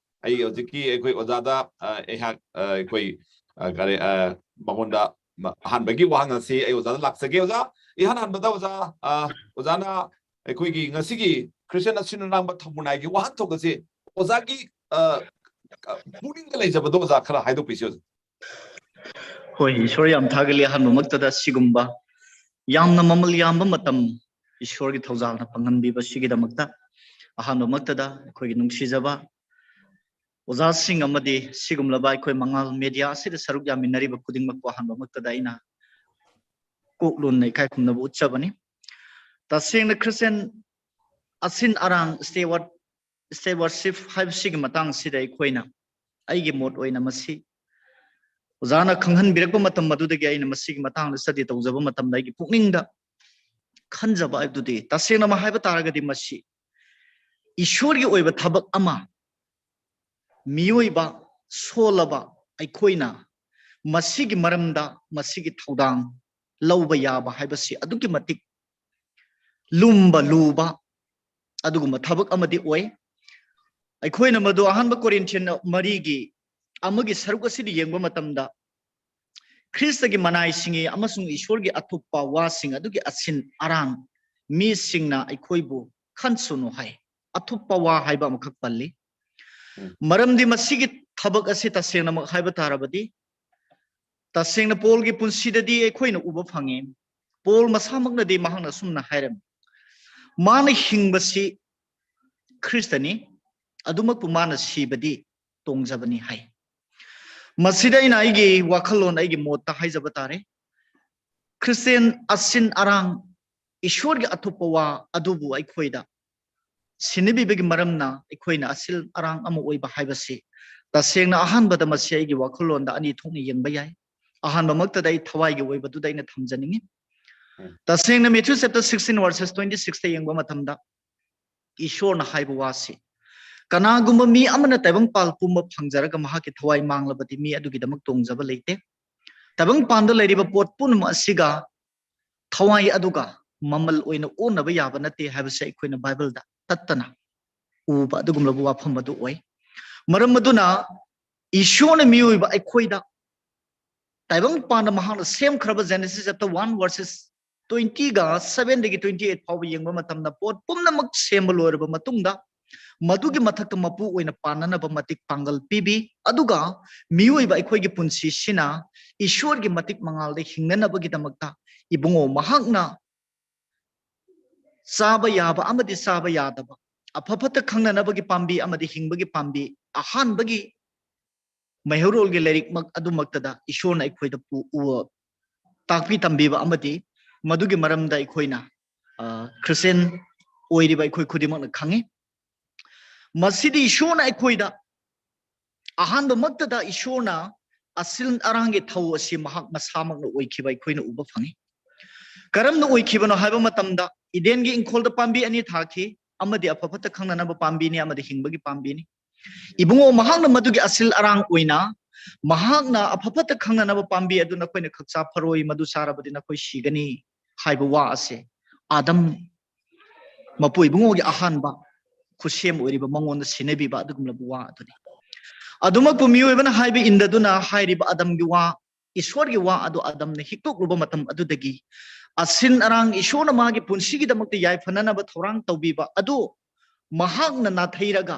ꯑꯩ ꯍꯧꯖꯤꯛꯀꯤ ꯑꯩꯈꯣꯏ ꯑꯣꯖꯥꯗ, ꯑ, ꯑꯩꯍꯥꯛ, ꯑ, ꯑꯩꯈꯣꯏ, ꯑ, ꯀꯔꯤ, ꯑ, ꯃꯉꯣꯟꯗ ꯃ-, ꯑꯍꯥꯟꯕꯒꯤ ꯋꯥꯍꯪ ꯑꯁꯤ ꯑꯩ ꯑꯣꯖꯥꯗ ꯂꯥꯛꯆꯒꯦ꯫ ꯑꯣꯖꯥ, ꯏꯍꯥꯟ ꯍꯥꯟꯕꯗ ꯑꯣꯖꯥ, ꯑ, ꯑꯣꯖꯥꯅ ꯑꯩꯈꯣꯏꯒꯤ ꯉꯁꯤꯒꯤ ꯈ꯭ꯔꯤꯁꯇꯤꯌꯥꯟ ꯑꯁꯤꯟ ꯑꯔꯥꯡꯕ ꯊꯧꯕꯨꯅꯥꯏꯒꯤ ꯋꯥꯍꯟꯊꯣꯛ ꯑꯁꯤ ꯑꯣꯖꯥꯒꯤ, ꯑ, ꯑ, ꯄꯨꯛꯅꯤꯡꯗ ꯂꯩꯖꯕꯗꯣ ꯑꯣꯖꯥ ꯈꯔ ꯍꯥꯏꯗꯣꯛꯄꯤꯁꯤ ꯑꯣꯖꯥ꯫ ꯍꯣꯏ, ꯏꯁꯣꯔ ꯌꯥꯝ ꯊꯥꯒꯠꯂꯤ꯫ ꯑꯍꯥꯟꯕꯃꯛꯇꯗ ꯁꯤꯒꯨꯝꯕ ꯌꯥꯝꯅ ꯃꯃꯜ ꯌꯥꯝꯕ ꯃꯇꯝ ꯏꯁꯣꯔꯒꯤ ꯊꯧꯖꯥꯜꯅ ꯐꯪꯍꯟꯕꯤꯕ ꯁꯤꯒꯤꯗꯃꯛꯇ ꯑꯍꯥꯟꯕꯃꯛꯇꯗ ꯑꯩꯈꯣꯏꯒꯤ ꯅꯨꯡꯁꯤꯖꯕ ꯑꯣꯖꯥꯁꯤꯡ ꯑꯃꯗꯤ ꯁꯤꯒꯨꯝꯂꯕ ꯑꯩꯈꯣꯏ ꯃꯉꯥꯜ ꯃꯦꯗꯤꯌꯥ ꯑꯁꯤꯗ ꯁꯔꯨꯛ ꯌꯥꯃꯤꯟꯅꯔꯤꯕ ꯈꯨꯗꯤꯡꯃꯛꯄꯨ ꯑꯍꯥꯟꯕꯃꯛꯇꯗ ꯑꯩꯅ ꯀꯣꯛꯂꯣꯟꯅ ꯏꯀꯥꯏ ꯈꯨꯝꯅꯕ ꯎꯠꯆꯕꯅꯤ꯫ ꯇꯁꯦꯡꯅ ꯈ꯭ꯔꯤꯁꯇꯤꯌꯥꯟ ꯑꯁꯤꯟ ꯑꯔꯥꯡ ꯁ꯭ꯇꯦꯋꯥꯔꯠ, ꯁ꯭ꯇꯦꯋꯥꯔꯠꯁꯤꯞ ꯍꯥꯏꯕꯁꯤꯒꯤ ꯃꯇꯥꯡꯁꯤꯗ ꯑꯩꯈꯣꯏꯅ, ꯑꯩꯒꯤ ꯃꯣꯠ ꯑꯣꯏꯅ ꯃꯁꯤ ꯑꯣꯖꯥꯅ ꯈꯪꯍꯟꯕꯤꯔꯛꯄ ꯃꯇꯝ ꯑꯗꯨꯗꯒꯤ ꯑꯩꯅ ꯃꯁꯤꯒꯤ ꯃꯇꯥꯡꯗ ꯁ꯭ꯇꯗꯤ ꯇꯧꯖꯕ ꯃꯇꯝꯗ ꯑꯩꯒꯤ ꯄꯨꯛꯅꯤꯡꯗ ꯈꯟꯖꯕ ꯍꯥꯏꯕꯗꯨꯗꯤ, ꯇꯁꯦꯡꯅꯃꯛ ꯍꯥꯏꯕ ꯇꯥꯔꯒꯗꯤ ꯃꯁꯤ ꯏꯁꯣꯔꯒꯤ ꯑꯣꯏꯕ ꯊꯕꯛ ꯑꯃ ꯃꯤꯑꯣꯏꯕ ꯁꯣꯜꯂꯕ ꯑꯩꯈꯣꯏꯅ ꯃꯁꯤꯒꯤ ꯃꯔꯝꯗ ꯃꯁꯤꯒꯤ ꯊꯧꯗꯥꯡ ꯂꯧꯕ ꯌꯥꯕ ꯍꯥꯏꯕꯁꯤ ꯑꯗꯨꯛꯀꯤ ꯃꯇꯤꯛ ꯂꯨꯝꯕ ꯂꯨꯕ ꯑꯗꯨꯒꯨꯝꯕ ꯊꯕꯛ ꯑꯃꯗꯤ ꯑꯣꯏ꯫ ꯑꯩꯈꯣꯏꯅ ꯃꯗꯨ ꯑꯍꯥꯟꯕ ꯀꯣꯔꯤꯟꯊꯤꯌꯟ ꯃꯔꯤꯒꯤ ꯑꯃꯒꯤ ꯁꯔꯨꯛ ꯑꯁꯤꯗ ꯌꯦꯡꯕ ꯃꯇꯝꯗ, ꯈ꯭ꯔꯤꯁꯇꯒꯤ ꯃꯅꯥꯏꯁꯤꯡꯒꯤ ꯑꯃꯁꯨꯡ ꯏꯁꯣꯔꯒꯤ ꯑꯊꯨꯞꯄ ꯋꯥꯁꯤꯡ ꯑꯗꯨꯒꯤ ꯑꯁꯤꯟ ꯑꯔꯥꯡ ꯃꯤꯁꯤꯡꯅ ꯑꯩꯈꯣꯏꯕꯨ ꯈꯟꯁꯅꯨ ꯍꯥꯏ꯫ ꯑꯊꯨꯞꯄ ꯋꯥ ꯍꯥꯏꯕ ꯑꯃꯈꯛ ꯄꯜꯂꯤ꯫ ꯎꯝ꯫ ꯃꯔꯝꯗꯤ ꯃꯁꯤꯒꯤ ꯊꯕꯛ ꯑꯁꯤ ꯇꯁꯦꯡꯅꯃꯛ ꯍꯥꯏꯕ ꯇꯥꯔꯕꯗꯤ, ꯇꯁꯦꯡꯅ ꯄꯣꯜꯒꯤ ꯄꯨꯟꯁꯤꯗꯗꯤ ꯑꯩꯈꯣꯏꯅ ꯎꯕ ꯐꯪꯉꯤ꯫ ꯄꯣꯜ ꯃꯁꯥꯃꯛꯅꯗꯤ ꯃꯍꯥꯛꯅ ꯑꯁꯨꯝꯅ ꯍꯥꯏꯔꯝꯃꯤ, "ꯃꯥꯅ ꯍꯤꯡꯕꯁꯤ ꯈ꯭ꯔꯤꯁꯇꯅꯤ, ꯑꯗꯨꯃꯛꯄꯨ ꯃꯥꯅ ꯁꯤꯕꯗꯤ ꯇꯣꯡꯖꯕꯅꯤ" ꯍꯥꯏ꯫ ꯃꯁꯤꯗ ꯑꯩꯅ ꯑꯩꯒꯤ ꯋꯥꯈꯜꯂꯣꯟ, ꯑꯩꯒꯤ ꯃꯣꯠꯇ ꯍꯥꯏꯖꯕ ꯇꯥꯔꯦ꯫ ꯈ꯭ꯔꯤꯁꯇꯤꯌꯥꯟ ꯑꯁꯤꯟ ꯑꯔꯥꯡ, ꯏꯁꯣꯔꯒꯤ ꯑꯊꯨꯞꯄ ꯋꯥ ꯑꯗꯨꯕꯨ ꯑꯩꯈꯣꯏꯗ ꯁꯤꯟꯅꯕꯤꯕꯒꯤ ꯃꯔꯝꯅ ꯑꯩꯈꯣꯏꯅ ꯑꯁꯤꯜ ꯑꯔꯥꯡ ꯑꯃ ꯑꯣꯏꯕ ꯍꯥꯏꯕꯁꯤ ꯇꯁꯦꯡꯅ ꯑꯍꯥꯟꯕꯗ ꯃꯁꯤ ꯑꯩꯒꯤ ꯋꯥꯈꯜꯂꯣꯟꯗ ꯑꯅꯤ ꯊꯣꯛꯅ ꯌꯦꯡꯕ ꯌꯥꯏ꯫ ꯑꯍꯥꯟꯕꯃꯛꯇꯗ ꯑꯩ ꯊꯋꯥꯏꯒꯤ ꯑꯣꯏꯕꯗꯨꯗ ꯑꯩꯅ ꯊꯝꯖꯅꯤꯡꯉꯤ꯫ ꯎꯝ. ꯇꯁꯦꯡꯅ Matthew chapter sixteen verses twenty sixꯇ ꯌꯦꯡꯕ ꯃꯇꯝꯗ ꯏꯁꯣꯔꯅ ꯍꯥꯏꯕ ꯋꯥꯁꯤ, "ꯀꯅꯥꯒꯨꯝꯕ ꯃꯤ ꯑꯃꯅ ꯇꯥꯏꯕꯪꯄꯥꯜ ꯄꯨꯝꯕ ꯐꯪꯖꯔꯒ ꯃꯍꯥꯛꯀꯤ ꯊꯋꯥꯏ ꯃꯥꯡꯂꯕꯗꯤ ꯃꯤ ꯑꯗꯨꯒꯤꯗꯃꯛ ꯇꯣꯡꯖꯕ ꯂꯩꯇꯦ꯫ ꯇꯥꯏꯕꯪꯄꯥꯟꯗ ꯂꯩꯔꯤꯕ ꯄꯣꯠ ꯄꯨꯝꯅꯃꯛ ꯑꯁꯤꯒ ꯊꯋꯥꯏ ꯑꯗꯨꯒ ꯃꯃꯜ ꯑꯣꯏꯅ ꯑꯣꯟꯅꯕ ꯌꯥꯕ ꯅꯠꯇꯦ" ꯍꯥꯏꯕꯁꯦ ꯑꯩꯈꯣꯏꯅ ꯕꯥꯏꯕꯜꯗ ꯇꯠꯇꯅ ꯎꯕ ꯑꯗꯨꯒꯨꯝꯂꯕ ꯋꯥꯐꯝ ꯑꯗꯨ ꯑꯣꯏ꯫ ꯃꯔꯝ ꯑꯗꯨꯅ ꯏꯁꯣꯔꯅ ꯃꯤꯑꯣꯏꯕ ꯑꯩꯈꯣꯏꯗ ꯇꯥꯏꯕꯪ ꯄꯥꯟꯗ ꯃꯍꯥꯛꯅ ꯁꯦꯝꯈ꯭ꯔꯕ Genesis chapter one verses twenty ꯒ seven ꯗꯒꯤ twenty eight ꯐꯥꯎꯕ ꯌꯦꯡꯕ ꯃꯇꯝꯗ ꯄꯣꯠ ꯄꯨꯝꯅꯃꯛ ꯁꯦꯝꯕ ꯂꯣꯏꯔꯕ ꯃꯇꯨꯡꯗ ꯃꯗꯨꯒꯤ ꯃꯊꯛꯇ ꯃꯄꯨ ꯑꯣꯏꯅ ꯄꯥꯟꯅꯅꯕ ꯃꯇꯤꯛ ꯄꯥꯡꯒꯜ ꯄꯤꯕꯤ꯫ ꯑꯗꯨꯒ ꯃꯤꯑꯣꯏꯕ ꯑꯩꯈꯣꯏꯒꯤ ꯄꯨꯟꯁꯤꯁꯤꯅ ꯏꯁꯣꯔꯒꯤ ꯃꯇꯤꯛ ꯃꯉꯥꯜꯗ ꯍꯤꯡꯅꯅꯕꯒꯤꯗꯃꯛꯇ ꯏꯕꯨꯡꯉꯣ ꯃꯍꯥꯛꯅ ꯆꯥꯕ ꯌꯥꯕ ꯑꯃꯗꯤ ꯆꯥꯕ ꯌꯥꯗꯕ, ꯑꯐ ꯐꯠꯇ ꯈꯪꯅꯅꯕꯒꯤ ꯄꯥꯝꯕꯤ ꯑꯃꯗꯤ ꯍꯤꯡꯕꯒꯤ ꯄꯥꯝꯕꯤ, ꯑꯍꯥꯟꯕꯒꯤ ꯃꯩꯍꯧꯔꯣꯜꯒꯤ ꯂꯥꯏꯔꯤꯛꯃꯛ ꯑꯗꯨꯃꯛꯇꯗ ꯏꯁꯣꯔꯅ ꯑꯩꯈꯣꯏꯗ ꯄꯨ-, ꯎ-, ꯇꯥꯛꯄꯤ ꯇꯝꯕꯤꯕ ꯑꯃꯗꯤ ꯃꯗꯨꯒꯤ ꯃꯔꯝꯗ ꯑꯩꯈꯣꯏꯅ, ꯑ, ꯈ꯭ꯔꯤꯁꯇꯤꯌꯥꯟ ꯑꯣꯏꯔꯤꯕ ꯑꯩꯈꯣꯏ ꯈꯨꯗꯤꯡꯃꯛꯅ ꯈꯪꯉꯤ꯫ ꯃꯁꯤꯗꯤ ꯏꯁꯣꯔꯅ ꯑꯩꯈꯣꯏꯗ ꯑꯍꯥꯟꯕꯃꯛꯇꯗ ꯏꯁꯣꯔꯅ ꯑꯁꯤꯜ ꯑꯔꯥꯡꯒꯤ ꯊꯧ ꯑꯁꯤ ꯃꯍꯥꯛ ꯃꯁꯥꯃꯛꯅ ꯑꯣꯏꯈꯤꯕ ꯑꯩꯈꯣꯏꯅ ꯎꯕ ꯐꯪꯉꯤ꯫ ꯀꯔꯝꯅ ꯑꯣꯏꯈꯤꯕꯅꯣ ꯍꯥꯏꯕ ꯃꯇꯝꯗ ꯏꯗꯦꯟꯒꯤ ꯏꯪꯈꯣꯜꯗ ꯄꯥꯝꯕꯤ ꯑꯅꯤ ꯊꯥꯈꯤ, ꯑꯃꯗꯤ ꯑꯐ ꯐꯠꯇ ꯈꯪꯅꯅꯕ ꯄꯥꯝꯕꯤꯅꯤ, ꯑꯃꯗꯤ ꯍꯤꯡꯕꯒꯤ ꯄꯥꯝꯕꯤꯅꯤ꯫ ꯏꯕꯨꯡꯉꯣ ꯃꯍꯥꯛꯅ ꯃꯗꯨꯒꯤ ꯑꯁꯤꯜ ꯑꯔꯥꯡ ꯑꯣꯏꯅ ꯃꯍꯥꯛꯅ ꯑꯐ ꯐꯠꯇ ꯈꯪꯅꯅꯕ ꯄꯥꯝꯕꯤ ꯑꯗꯨ ꯅꯈꯣꯏꯅ ꯈꯛ ꯆꯥ ꯐꯔꯣꯏ, ꯃꯗꯨ ꯆꯥꯔꯕꯗꯤ ꯅꯈꯣꯏ ꯁꯤꯒꯅꯤ ꯍꯥꯏꯕ ꯋꯥ ꯑꯁꯦ ꯑꯥꯗꯝ ꯃꯄꯨ ꯏꯕꯨꯡꯉꯣꯒꯤ ꯑꯍꯥꯟꯕ ꯈꯨꯠꯁꯦꯝ ꯑꯣꯏꯔꯤꯕ ꯃꯉꯣꯟꯗ ꯁꯤꯟꯅꯕꯤꯕ ꯑꯗꯨꯒꯨꯝꯂꯕ ꯋꯥ ꯑꯗꯨꯅꯤ꯫ ꯑꯗꯨꯃꯛꯄꯨ ꯃꯤꯑꯣꯏꯕꯅ ꯍꯥꯏꯕ ꯏꯟꯗꯗꯨꯅ ꯍꯥꯏꯔꯤꯕ ꯑꯥꯗꯝꯒꯤ ꯋꯥ, ꯏꯁꯣꯔꯒꯤ ꯋꯥ ꯑꯗꯨ ꯑꯥꯗꯝꯅ ꯍꯤꯛꯇꯣꯛꯂꯨꯕ ꯃꯇꯝ ꯑꯗꯨꯗꯒꯤ ꯑꯁꯤꯟ ꯑꯔꯥꯡ ꯏꯁꯣꯔꯅ ꯃꯥꯒꯤ ꯄꯨꯟꯁꯤꯒꯤꯗꯃꯛꯇ ꯌꯥꯏꯐꯅꯅꯕ ꯊꯧꯔꯥꯡ ꯇꯧꯕꯤꯕ ꯑꯗꯨ ꯃꯍꯥꯛꯅ ꯅꯥꯊꯩꯔꯒ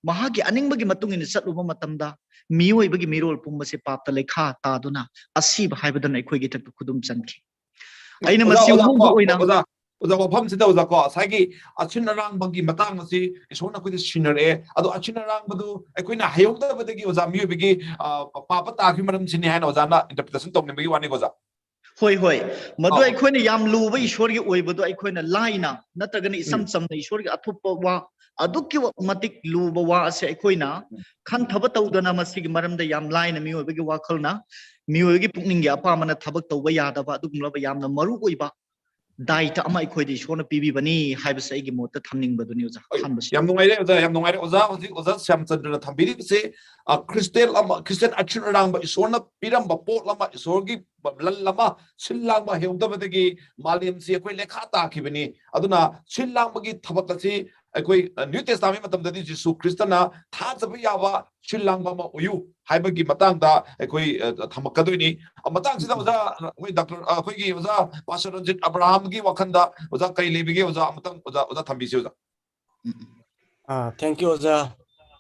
ꯃꯍꯥꯛꯀꯤ ꯑꯅꯤꯡꯕꯒꯤ ꯃꯇꯨꯡ ꯏꯟꯅ ꯆꯠꯂꯨꯕ ꯃꯇꯝꯗ ꯃꯤꯑꯣꯏꯕꯒꯤ ꯃꯤꯔꯣꯜ ꯄꯨꯝꯕꯁꯦ ꯄꯥꯞꯇ ꯂꯩꯈꯥ ꯇꯥꯗꯨꯅ ꯑꯁꯤꯕ ꯍꯥꯏꯕꯗꯨꯅ ꯑꯩꯈꯣꯏꯒꯤ ꯏꯊꯛꯇ ꯈꯨꯗꯨꯝ ꯆꯟꯈꯤ꯫ ꯑꯩꯅ ꯑꯣꯖꯥ, ꯃꯁꯤ ꯑꯣꯖꯥ, ꯑꯍꯣꯡꯕ ꯀꯣ, ꯑꯣꯏꯅ ꯑꯣꯖꯥ, ꯑꯣꯖꯥ, ꯋꯥꯐꯝꯁꯤꯗ ꯑꯣꯖꯥ ꯀꯣ, ꯉꯁꯥꯏꯒꯤ ꯑꯁꯤꯟ ꯑꯔꯥꯡꯕꯒꯤ ꯃꯇꯥꯡ ꯑꯁꯤ ꯏꯁꯣꯔꯅ ꯑꯩꯈꯣꯏꯗ ꯁꯤꯟꯅꯔꯛꯑꯦ꯫ ꯑꯗꯣ ꯑꯁꯤꯟ ꯑꯔꯥꯡꯕꯗꯨ ꯑꯩꯈꯣꯏꯅ ꯍꯩꯍꯧꯗꯕꯗꯒꯤ ꯑꯣꯖꯥ ꯃꯤꯑꯣꯏꯕꯒꯤ, ꯑ, ꯄꯥꯄ ꯇꯥꯈꯤꯕ ꯃꯔꯝꯁꯤꯅꯤ ꯍꯥꯏꯅ ꯑꯣꯖꯥꯅ interpretation ꯇꯧꯅꯤꯡꯕꯒꯤ ꯋꯥꯅꯤꯀꯣ ꯑꯣꯖꯥ꯫ ꯍꯣꯏ, ꯍꯣꯏ꯫ ꯃꯗꯨ ꯑꯥ꯫ ꯑꯩꯈꯣꯏꯅ ꯌꯥꯝ ꯂꯨꯕ ꯏꯁꯣꯔꯒꯤ ꯑꯣꯏꯕꯗꯣ ꯑꯩꯈꯣꯏꯅ ꯂꯥꯏꯅ ꯅꯠꯇ꯭ꯔꯒꯅ ꯏꯆꯝ ꯎꯝ꯫ ꯆꯝꯅ ꯏꯁꯣꯔꯒꯤ ꯑꯊꯨꯞꯄ ꯋꯥ, ꯑꯗꯨꯛꯀꯤ ꯃꯇꯤꯛ ꯂꯨꯕ ꯋꯥ ꯑꯁꯦ ꯑꯩꯈꯣꯏꯅ ꯎꯝ꯫ ꯈꯟꯊꯕ ꯇꯧꯗꯅ ꯃꯁꯤꯒꯤ ꯃꯔꯝꯗ ꯌꯥꯝ ꯂꯥꯏꯅ ꯃꯤꯑꯣꯏꯕꯒꯤ ꯋꯥꯈꯜꯅ, ꯃꯤꯑꯣꯏꯕꯒꯤ ꯄꯨꯛꯅꯤꯡꯒꯤ ꯑꯄꯥꯝꯕꯅ ꯊꯕꯛ ꯇꯧꯕ ꯌꯥꯗꯕ ꯑꯗꯨꯒꯨꯝꯂꯕ ꯌꯥꯝꯅ ꯃꯔꯨ ꯑꯣꯏꯕ ꯗꯥꯏꯇ ꯑꯃ ꯑꯩꯈꯣꯏꯗ ꯏꯁꯣꯔꯅ ꯄꯤꯕꯤꯕꯅꯤ ꯍꯥꯏꯕꯁꯦ ꯑꯩꯒꯤ ꯃꯣꯠꯇ ꯊꯝꯅꯤꯡꯕꯗꯨꯅꯤ ꯑꯣꯖꯥ꯫ ꯍꯣꯏ, ꯑꯍꯥꯟꯕꯁꯤ꯫ ꯌꯥꯝ ꯅꯨꯡꯉꯥꯏꯔꯦ ꯑꯣꯖꯥ, ꯌꯥꯝ ꯅꯨꯡꯉꯥꯏꯔꯦ ꯑꯣꯖꯥ꯫ ꯍꯧꯖꯤꯛ ꯑꯣꯖꯥ ꯁ꯭ꯌꯥꯝꯆꯟꯗ꯭ꯔꯅ ꯊꯝꯕꯤꯔꯤꯕꯁꯦ, ꯑ, ꯈ꯭ꯔꯤꯁꯇꯦꯟ ꯑꯃ, ꯈ꯭ꯔꯤꯁꯇꯦꯟ ꯑꯆꯤꯜ ꯑꯔꯥꯡꯕ ꯏꯁꯣꯔꯅ ꯄꯤꯔꯝꯕ ꯄꯣꯠ ꯑꯃ, ꯏꯁꯣꯔꯒꯤ ꯂꯟ ꯑꯃ, ꯁꯤꯜ ꯂꯥꯡꯕ ꯍꯩꯍꯧꯗꯕꯗꯒꯤ ꯃꯥꯂꯦꯝꯁꯤ ꯑꯩꯈꯣꯏ ꯂꯩꯈꯥ ꯇꯥꯈꯤꯕꯅꯤ꯫ ꯑꯗꯨꯅ ꯁꯤꯜ ꯂꯥꯡꯕꯒꯤ ꯊꯕꯛ ꯑꯁꯤ ꯑꯩꯈꯣꯏ, ꯑ, ꯅ꯭ꯌꯨ ꯇꯦꯁꯇꯥꯃꯦꯟ ꯃꯇꯝꯗꯗꯤ ꯖꯤꯁꯨ ꯈ꯭ꯔꯤꯁꯇꯅ ꯊꯥꯖꯕ ꯌꯥꯕ ꯁꯤꯜ ꯂꯥꯡꯕ ꯑꯃ ꯑꯣꯏꯌꯨ ꯍꯥꯏꯕꯒꯤ ꯃꯇꯥꯡꯗ ꯑꯩꯈꯣꯏ, ꯑ, ꯊꯝꯃꯛꯀꯗꯣꯏꯅꯤ꯫ ꯑ, ꯃꯇꯥꯡꯁꯤꯗ ꯑꯣꯖꯥ, ꯑꯩꯈꯣꯏ ꯗꯥꯛꯇꯔ, ꯑ, ꯑꯩꯈꯣꯏꯒꯤ ꯑꯣꯖꯥ ꯄꯥꯁꯇꯔ ꯔꯟꯖꯤꯠ ꯑꯕ꯭ꯔꯥꯍꯥꯝꯒꯤ ꯋꯥꯈꯜꯗ ꯑꯣꯖꯥ ꯀꯔꯤ ꯂꯩꯕꯤꯒꯦ? ꯑꯣꯖꯥ ꯑꯃꯇꯪ ꯑꯣꯖꯥ, ꯑꯣꯖꯥ ꯊꯝꯕꯤꯁꯤ ꯑꯣꯖꯥ꯫ ꯑꯥ, thank you, ꯑꯣꯖꯥ꯫